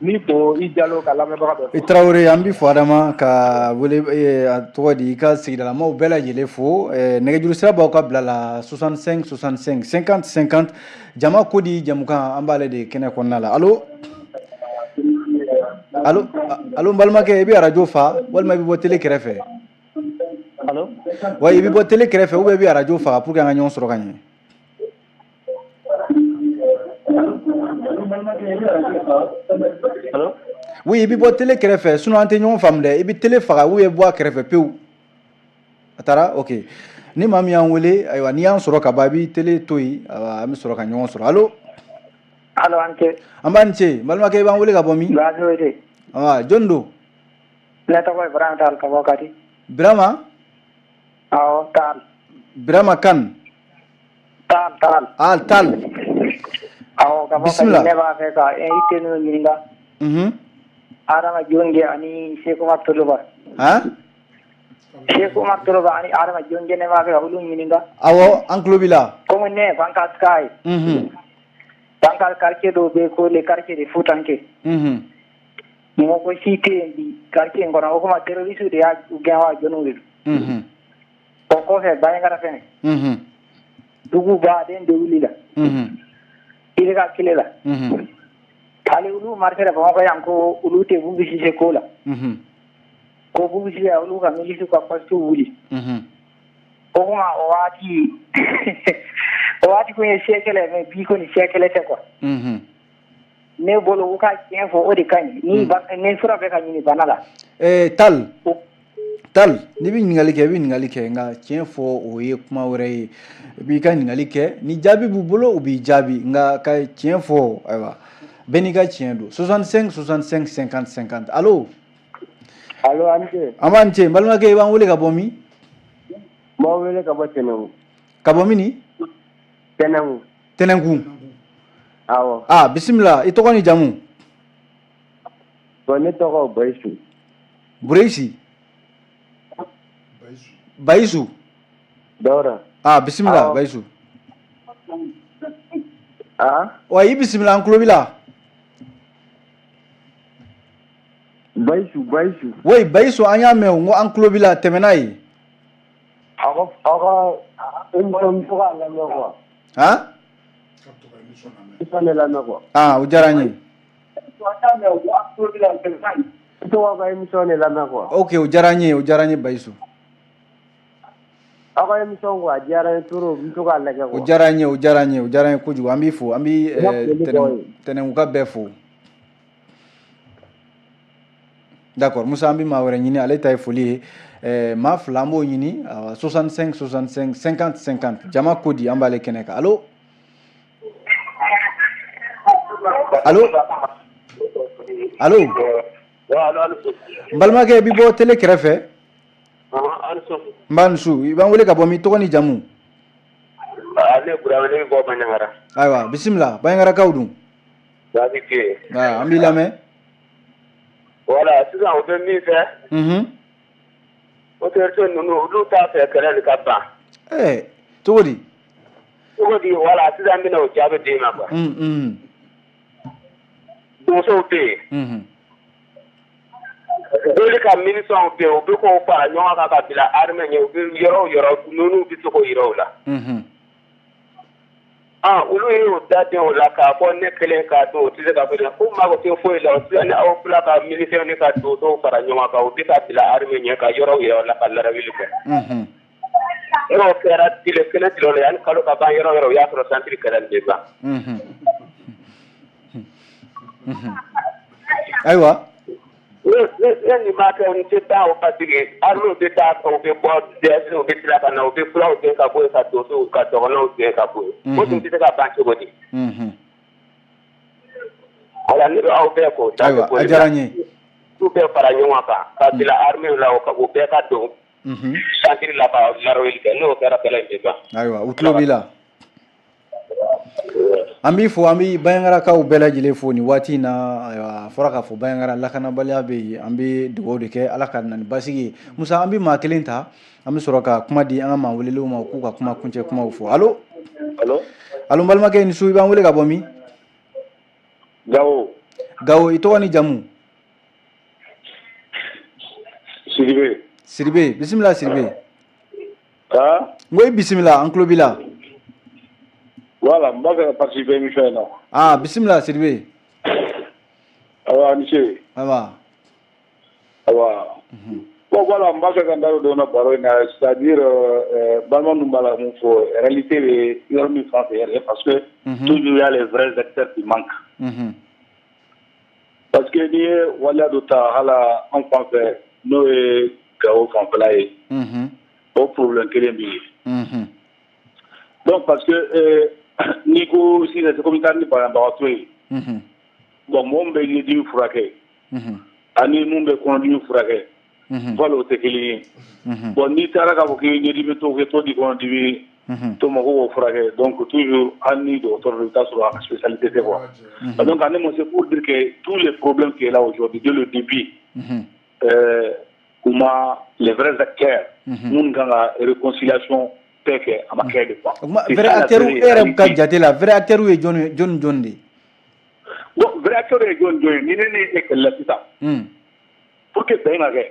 N fo i Jalo, ka lamɛnbaga bɛɛ. I Tarawele, an b'i fo. Adama ka wele, a tɔgɔ di, i ka sigidalamaw bɛɛ lajɛlen fo. Nɛgɛjuru sira b'aw ka bila la: 65 65 50 50. Jama ko di jamukan, an b'ale de kɛnɛ kɔnɔna la. Allo, allo, allo, n balimakɛ, i bɛ arajo fa walima i bɛ bɔ télé kɛrɛfɛ. Allo? Wa i bɛ bɔ télé kɛrɛfɛ ou bien i bɛ arajo faga pour que an ka ɲɔgɔn sɔrɔ ka ɲɛ. Allo? Oui, i bɛ bɔ télé kɛrɛfɛ, sinon an tɛ ɲɔgɔn faamu dɛ. I bɛ télé faga ou bien bɔ a kɛrɛfɛ pewu. A taara, ok. Ni maa min y'an wele, ayiwa, n'i y'an sɔrɔ ka ban, i bɛ télé to yen, ayiwa, an bɛ sɔrɔ ka ɲɔgɔn sɔrɔ. Allo? Allo, an ce. An b'a ni ce, n balimakɛ, i b'an wele ka bɔ min? Baasi foyi tɛ. Awa, jɔn don? Ne tɔgɔ ye Ibrahima Tall ka bɔ Kati. Birama? Awɔ, Tall. Birama Kan? Tall, Tall. Ah, Tall. Awɔ, ka bɔ Kati. Bisimila. Ne b'a fɛ ka invité ninnu ɲininka. Adama Jonge ani Seku Umar Toloba. Han? Seku Umar Toloba ani Adama Jonge, ne b'a fɛ ka olu ɲininka. Awɔ, an tulo b'i la. Komi ne ye Bankas ka ye. Bankas quartier dɔw bɛ yen ko le quartier de Futanke. Mɔgɔ si tɛ yen bi quartier in kɔnɔ. O kuma, terroriste de y'a gɛn wa, jɔnniw de don? O kɔfɛ, Banjagara fɛnɛ. Dugu baden de wulila. IBK tile la. Hali olu marché la Bamakɔ yan ko olu tɛ Bubu Sise ko la. Ko Bubu Sise olu ka milice ka poste wuli. O kuma, o waati kun ye siya kɛlɛ, mais bi kɔni siya kɛlɛ tɛ quoi. Ne bolo, u ka tiɲɛ fɔ, o de ka ɲi ni ni fura bɛ ka ɲini bana la. Tal, Tal, n'i bɛ ɲininkali kɛ, i bɛ ɲininkali kɛ, nka tiɲɛ fɔ, o ye kuma wɛrɛ ye. I b'i ka ɲininkali kɛ, ni jaabi b'u bolo, u b'i jaabi, nka ka tiɲɛ fɔ, ayiwa, bɛɛ n'i ka tiɲɛ don. 65 65 50 50. Allo? Allo, an ce. An b'an ce, n balimakɛ, i b'an wele ka bɔ min? N b'aw wele ka bɔ Tɛnɛnku. Ka bɔ min ni? Tɛnɛnku. Tɛnɛnkun? Awɔ. Ah, bisimila, i tɔgɔ ni jamu? Bon, ne tɔgɔ Bayisu. Bureyisi? Bayisu. Dawuda. Ah, bisimila. Awɔ. Bayisu. Ah? Wa i bisimila, an tulo b'i la. Bayisu, Bayisu. Oui, Bayisu, an y'a mɛn o, n ko an tulo b'i la, tɛmɛ n'a ye. Aw ka émission n bɛ to k'a lamɛn quoi. Han? Émission de lamɛn quoi. Ah, o diyara n ye. N bɛ to k'aw ka émission de lamɛn quoi. Ok, o diyara n ye, o diyara n ye, Bayisu. Aw ka émission quoi, a diyara n ye trop, n bɛ to k'a lajɛ O quoi. diyara n ye, o diyara n ye, o diyara n ye kojugu. An b'i fo, an b'i N ka foli b'aw ye. Tɛnɛnkuka bɛɛ fo. D'accord, Musa, an bɛ maa wɛrɛ ɲini, ale ta ye foli ye. Maa fila an b'o ɲini, 65 65 50 50. Jama ko di, an b'ale kɛnɛ kan. Allo, allo, allo. N balimakɛ, i bɛ bɔ télé kɛrɛfɛ. N b'a nusu, i b'an wele ka bɔ min, tɔgɔ ni jamu? Ne Burama, ne bɛ bɔ Bandiagara. Ayiwa, bisimila, Bandiagarakaw dun? Baasi tɛ yen. An b'i lamɛn. Voilà, sisan u bɛ min fɛ, autorité ninnu, olu t'a fɛ kɛlɛ nin ka ban. Ɛɛ, cogo di? Cogo di? Voilà, sisan n bɛna o jaabi d'e ma quoi. Musow bɛ yen. Joli ka miliciens bɛ yen, u bɛ k'o fara ɲɔgɔn kan ka bila armée ɲɛ, u bɛ yɔrɔ o yɔrɔ ninnu bɛ se k'o yira u la. Ah, olu y'o da den o la k'a fɔ ne kelen k'a don, o tɛ se ka fɔ k'u mago tɛ foyi la, o tɛ ni aw fila ka miliciens ni ka donsow fara ɲɔgɔn kan, u bɛ ka bila armée ɲɛ ka yɔrɔ yira u la ka larawuli kɛ. N'o kɛra tile kelen tile la, yanni kalo ka ban, yɔrɔ o yɔrɔ, o y'a sɔrɔ centre kɛlɛ nin bɛ ban. Ayiwa. Ne nin b'a kɛ, n tɛ taa o, parce que armée bɛ taa, u bɛ bɔ DSP, u bɛ tila ka na, u bɛ fulaw gɛn ka bɔ yen, ka donsow ka dɔgɔnɔw gɛn ka bɔ yen. O dun tɛ se ka ban cogo di? Voilà, ne bɛ aw bɛɛ fo. Ayiwa, a diyara n ye. K'u bɛɛ fara ɲɔgɔn kan ka bila armée la, u bɛɛ ka don centre la ka larawuli kɛ. N'o kɛra, kɛlɛ in bɛ ban. Ayiwa, u tulo b'i la. An b'i fo, an bɛ Bandiagarakaw bɛɛ lajɛlen fo nin waati in na. Ayiwa, a fɔra k'a fɔ Bandiagara lakanabaliya bɛ yen, an bɛ dugawu de kɛ, Ala ka na ni basigi ye. Musa, an bɛ maa kelen ta, an bɛ sɔrɔ ka kuma di an ka maa welelenw ma, k'u ka kuma kuncɛ kumaw fɔ. Allo, allo, allo, n balimakɛ, ni su, i b'an wele ka bɔ min? Gawo. Gawo, i tɔgɔ ni jamu? Sidibe. Sidibe, bisimila Sidibe. Ah? N ko i bisimila, an tulo b'i la. Voilà, n b'a fɛ ka participer émission in na. Ah, bisimila Sidibe. Awa, a ni ce. Awa. Awa. Bon, voilà, n b'a fɛ ka n da don dɔ baro in na, c'est-à-dire balima ninnu b'a la mun fɔ, réalité bɛ yɔrɔ min fan fɛ yɛrɛ, parce que toujours il y a les vrais acteurs qui manquent. Parce que n'i ye waleya dɔ ta hala an fan fɛ, n'o ye Gawo fanfɛla ye, o problème kelen bɛ yen. Donc parce que n'i ko sisan, c'est comme i taara ni banabagatɔ ye, bon, mɔgɔ min bɛ ɲɛdimi furakɛ ani mun bɛ kɔnɔdimi furakɛ, voilà, o tɛ kelen ye. Bon, n'i taara k'a fɔ k'i ye ɲɛdimi tɔ kɛ, tɔ di kɔnɔdimi to ma ko k'o furakɛ, donc toujours hali ni dɔgɔtɔrɔ don, i bɛ taa sɔrɔ a ka spécialité tɛ quoi. Donc en un mot, c'est pour dire que tous les problèmes qui est là aujourd'hui, dès le début, kuma les vrais acteurs minnu kan ka réconciliation bɛɛ kɛ, a ma kɛ de quoi. Vrai acteur, e yɛrɛ ka jate la, vrai acteur ye jɔn jɔn jɔn de ye? Bon, vrai acteur ye jɔn jɔn ye? Ni ne ni e kɛlɛla sisan, pour que bɛn ka kɛ,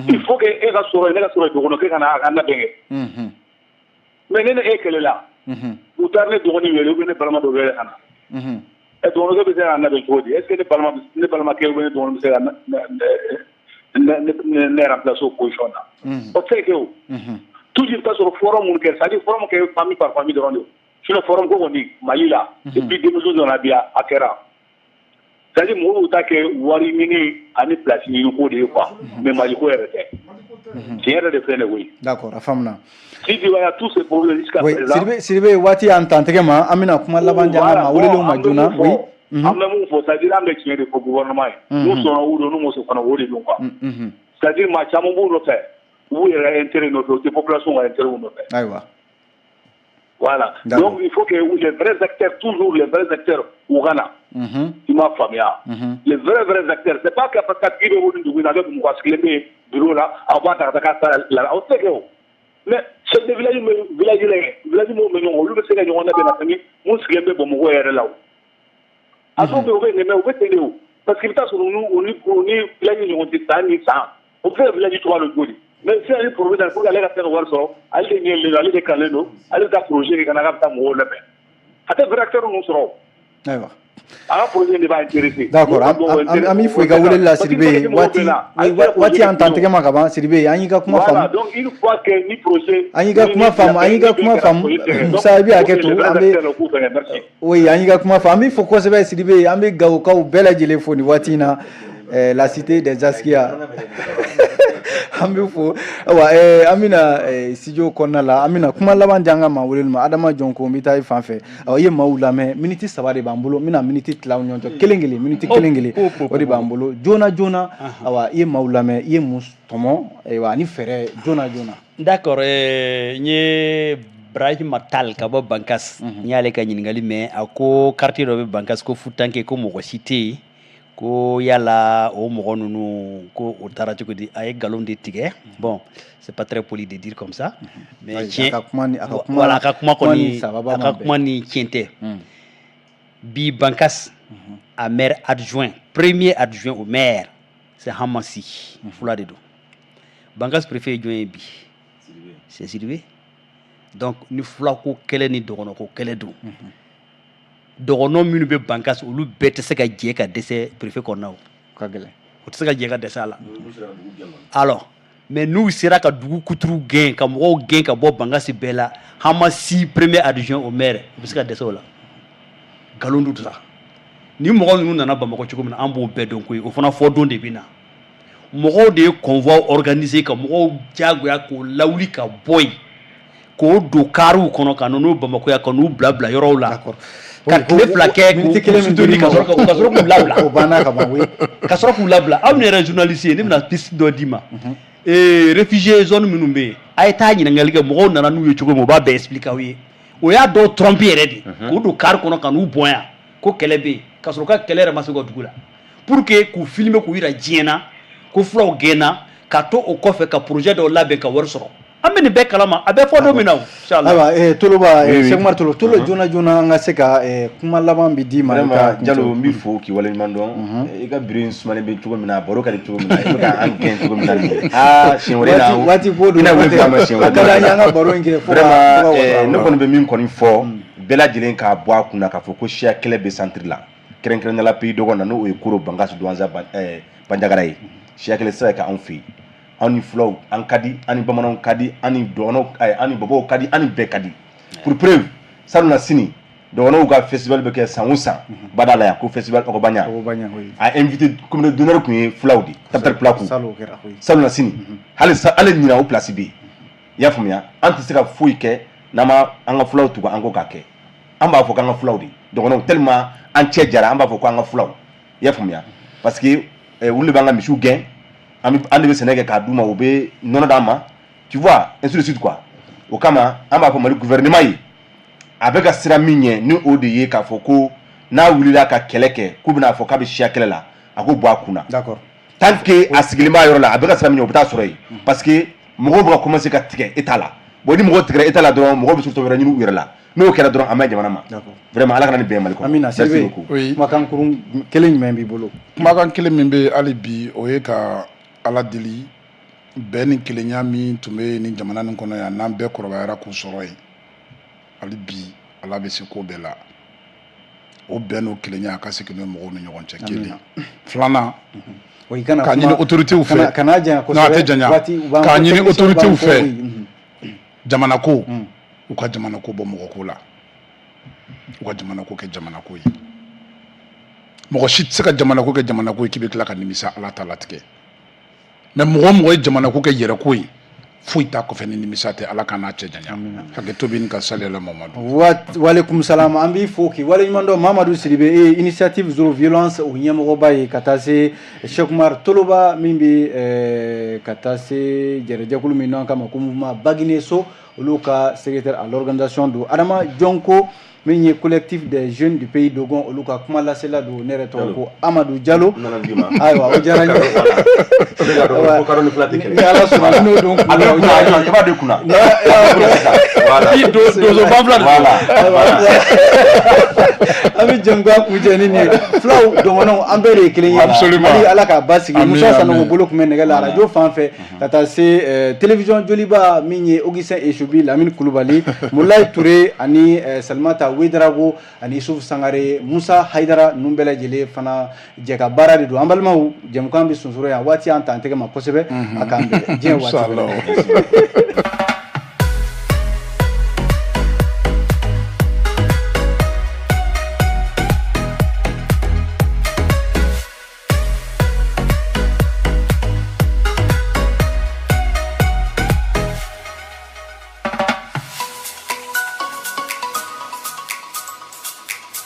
il faut que e ka sɔrɔ yen, ne ka sɔrɔ yen, dɔgɔnɔkɛ ka na a ka labɛn kɛ. Mais ne ni e kɛlɛla, u taara ne dɔgɔnin wele ou bien ne balima dɔ wele ka na, ɛ, dɔgɔnɔkɛ bɛ se k'a labɛn cogo di? Est ce que ne balima, ne balimakɛ ou bien ne dɔgɔnin bɛ se ka ne remplacer o position na? O tɛ se ka kɛ o. Toujours i bɛ taa sɔrɔ forum minnu kɛ, c'est à dire forum kɛ famille par famille dɔrɔn de. Sinon forum ko kɔni Mali la, depuis 2012 nana bi, a kɛra, c'est à dire mɔgɔw b'u ta kɛ wari ɲini ani place ɲini ko de ye quoi, mais Mali ko yɛrɛ tɛ. Tiɲɛ yɛrɛ de filɛ nin ye koyi. D'accord, a faamuna. Si tu vois tous ces problèmes jusqu'à oui présent. Sidibe, Sidibe, waati y'an tan tɛgɛ ma, an bɛna kuma laban di an ka maa welelenw ma joona. Oui. An bɛ mun fɔ, c'est à dire an bɛ tiɲɛ de fɔ gouvernement ye. N'u sɔnna o don, n'u ma sɔn fana, o de don quoi. C'est à dire maa caman b'u nɔfɛ, u b'u yɛrɛ intérêt nɔfɛ, u tɛ population ka intérêt nɔfɛ. Ayiwa. Voilà. Donc il faut que les vrais acteurs, toujours les vrais acteurs, u ka na. I m'a faamuya? Les vrais vrais acteurs, c'est pas que parce que tigi bɛ wuli dugu in na, a bɛ mɔgɔ sigilen bɛ bureau la, aw b'a ta ka taa k'a la, o tɛ kɛ o. Mais chef de village bɛ village la yen, village minnu bɛ ɲɔgɔn, olu bɛ se ka ɲɔgɔn labɛn ka tɛmɛ mun sigilen bɛ Bamakɔ yɛrɛ la o. A dɔw bɛ yen, u bɛ mais u bɛ ten de o, parce que i bɛ taa sɔrɔ u ni village ni ɲɔgɔn cɛ san ni san, o bɛ se ka village tɔgɔ dɔn cogo di? Mais sisan ni projet nana, pour que ale ka se ka wari sɔrɔ, ale de ɲɛlen don, ale de kalanlen don, ale bɛ taa projet kɛ ka na k'a bɛ taa mɔgɔw labɛn, a tɛ vrai acteur ninnu sɔrɔ. Ayiwa. A ka projet de b'a intéressé. D'accord, an b'i fo i ka weleli la, Sidibe. Waati y'an tan tɛgɛ ma ka ban. Sidibe, an y'i ka kuma faamu. Voilà, donc une fois que ni projet An y'i ka kuma faamu, an y'i ka kuma faamu. Musa, i bɛ hakɛ to, an bɛ, oui, an y'i ka kuma faamu. An b'i fo kosɛbɛ, Sidibe. An bɛ Gawokaw bɛɛ lajɛlen fo nin waati in na, la cité des Askia, an bɛ fo. Ayiwa, an bɛna studio kɔnɔna la, an bɛna kuma laban di an ka maa weleli ma. Adama Jɔnko, n bɛ taa i fan fɛ. Awɔ, i ye maaw lamɛn, miniti 3 de b'an bolo. N bɛna miniti tila aw ni ɲɔgɔn cɛ, kelen kelen, miniti kelen kelen, o de b'an bolo joona joona. Ayiwa, i ye maaw lamɛn, i ye mun tɔmɔ? Ayiwa, ani fɛɛrɛ joona joona. D'accord, n ye Brahima Tal ka bɔ Bankas, n y'ale ka ɲininkali mɛn. A ko quartier dɔ bɛ Bankas ko Futanke, ko mɔgɔ si tɛ yen, ko yala o mɔgɔ ninnu ko o taara cogo di? A ye nkalon de tigɛ. Bon, c'est pas très poli de dire comme ça, mais tiɲɛ, voilà, a ka kuma kɔni, a ka kuma ni tiɲɛ tɛ. Bi Bankas, a maire adjoint, premier adjoint au maire, c'est Hamassi, fula de don. Bankas préfet ye jɔn ye bi? C'est Sidibé. Donc ni fulako kɛlɛ ni dɔgɔnɔko kɛlɛ don, dɔgɔnɔ minnu bɛ Bankas, olu bɛɛ tɛ se ka jɛ ka dɛsɛ préfet kɔnɔna o. Ka gɛlɛn. O tɛ se ka jɛ ka dɛsɛ a la. Alors, mais n'u sera ka dugu kuturu gɛn, ka mɔgɔw gɛn ka bɔ Bankasi bɛɛ la, Hamasi premier adjoint au maire, u bɛ se ka dɛsɛ o la. Nkalon dun sa, ni mɔgɔ ninnu nana Bamakɔ cogo min na, an b'o bɛɛ dɔn koyi. O fana fɔ don de bɛ na. Mɔgɔw de ye convoi organisé ka mɔgɔw diyagoya k'o lawuli ka bɔ yen, k'o don kariw kɔnɔ ka na n'o Bamakɔ yan, ka n'u bila bila yɔrɔw la, ka tile 2 kɛ k'u soutenir, ka sɔrɔ k'u labila. O banna ka ban, oui. Ka sɔrɔ k'u labila. Aw min yɛrɛ ye journaliste ye, ne bɛna piste dɔ d'i ma. Réfugié zone minnu bɛ yen, a ye taa ɲininkali kɛ mɔgɔw nana n'u ye cogo min, u b'a bɛɛ expliquer aw ye. O y'a dɔw tromper yɛrɛ de, k'u don car kɔnɔ ka n'u bɔn yan ko kɛlɛ bɛ yen, ka sɔrɔ u ka kɛlɛ yɛrɛ ma se u ka dugu la, pour que k'u filmer, k'u yira diɲɛ na ko fulaw gɛnna, ka to o kɔfɛ ka projet dɔw labɛn ka wari sɔrɔ. An bɛ nin bɛɛ kalama, a bɛ fɔ don min na o, inchallah. Ayiwa, Toloba, Cheikh Umar Tolo, Tolo, joona joona, an ka se ka kuma laban bi d'i ma. Vraiment, Jalo, n b'i fo k'i waleɲuman dɔn. I ka bureau in sumalen bɛ cogo min na, baro ka di cogo min na, i bɛ ka an gɛn cogo min na nin ye, aa, siɲɛ wɛrɛ na Waati ko don. I na wele bila an ma siɲɛ wɛrɛ. A ka d'an ye an ka baro in kɛ fo ka Vraiment, ne kɔni bɛ min kɔni fɔ, bɛɛ lajɛlen k'a bɔ a kunna k'a fɔ ko siya kɛlɛ bɛ centre la, kɛrɛnkɛrɛnnenya la pays dɔgɔ na, n'o ye Koro, Bankas, Douentza, Bandiagara ye. Siya kɛlɛ tɛ se ka kɛ anw fɛ yen. Anw ni fulaw an ka di, an ni bamananw ka di, an ni dɔgɔnɔw, an ni bɔbɔw ka di, an ni bɛɛ ka di. Pour preuve, salon na sini, dɔgɔnɔw ka festival bɛ kɛ san o san bada la yan, ko festival Ɔgɔbaɲa. A invité communauté d'honneur tun ye fulaw de, Tabital Pulaaku. Salon na sini, hali hali ɲinan o place bɛ yen. I y'a faamuya? An tɛ se ka foyi kɛ n'an ma an ka fulaw tugu an kɔ k'a kɛ. An b'a fɔ k'an ka fulaw de, dɔgɔnɔw, tellement an cɛ jara, an b'a fɔ k'an ka fulaw. I y'a faamuya? Parce que olu de b'an ka misiw gɛn, an de bɛ sɛnɛ kɛ k'a d'u ma, u bɛ nɔnɔ d'an ma, tu vois, ainsi de suite quoi. O kama an b'a fɔ Mali gouvernement ye, a bɛ ka sira min ɲɛ ni o de ye k'a fɔ ko n'a wulila ka kɛlɛ kɛ, k'u bɛna fɔ k'a bɛ siya kɛlɛ la, a k'o bɔ a kun na. Tant que a sigilen b'a yɔrɔ la, a bɛ ka sira min ɲɛ, o bɛ taa sɔrɔ yen, parce que mɔgɔw bɛ ka commencer ka tigɛ état la. Bon, ni mɔgɔw tigɛra état la dɔrɔn, mɔgɔw bɛ solution wɛrɛ ɲini u yɛrɛ la. N'o kɛra dɔrɔn, a ma ɲi jamana ma. Vraiment, Ala kana nin bɛn Mali kɔnɔ. Amina. Merci Sidibe, beaucoup. Kumakan kurun kelen jumɛn b'i bolo? Kumakan kelen min bɛ hali bi, o ye ka Ala deli, bɛn ni kelenya min tun bɛ nin jamana nin kɔnɔ yan, n'an bɛɛ kɔrɔbayara k'u sɔrɔ yen, hali bi Ala bɛ se ko bɛɛ la, o bɛn n'o kelenya a ka segin n'o ye mɔgɔw ni ɲɔgɔn cɛ. Kelen filanan, k'a ɲini autorités fɛ. Kana janya. Non, a tɛ janya. K'a ɲini autorités fɛ, jamana ko, u ka jamana ko bɔ mɔgɔ ko la, u ka jamana ko kɛ jamana ko ye. Mɔgɔ si tɛ se ka jamana ko kɛ jamana ko ye k'i bɛ tila ka nimisa Ala ta latigɛ. Mais mɔgɔ o mɔgɔ ye jamana ko kɛ yɛrɛ ko ye, foyi t'a kɔfɛ ni nimisa tɛ. Ala ka n'a cɛ janya. Hakɛto bɛ ka sali la, Mamadu. Walekum salam. An b'i fo k'i waleɲuman dɔn. Mamadu Sidibe, e ye Initiative Zéro Violence o ɲɛmɔgɔba ye, ka taa se Cheikh Umar Toloba min bɛ ka taa se jɛrɛjɛkulu min n'an k'a ma ko Mouvement Baguinéso, olu ka secrétaire à l'organisation don. Adama Jɔnko. Min ye Collectif des jeunes du pays Dogon, olu ka kuma lasela don. Ne yɛrɛ tɔgɔ ko Amadu Jalo. Ayiwa, o diyara n ye. Ni Ala sɔnna, n'o don kun na, i b'a don kunna. Donso banfula. Voilà. An bɛ jɛmukan kuncɛ ni nin ye. Fulaw, dɔgɔnɔw, an bɛɛ de ye kelen ye. Absolument. Hali Ala k'a basigi. Musa Sanogo Amin. bolo tun bɛ nɛgɛ la arajo fan fɛ, ka taa se télévision Joliba, min ye Augustin Esubi, Lamini Kulubali, Mulayi Ture ani Salimata Wedarago ani Isufu Sangare, Musa Hayidara, ninnu bɛɛ lajɛlen fana jɛ ka baara de don. An balimaw, jɛmukan bɛ sonsoro yan. Waati y'an ta an tɛgɛ ma kosɛbɛ. A k'an bɛn diɲɛ waati wɛrɛ.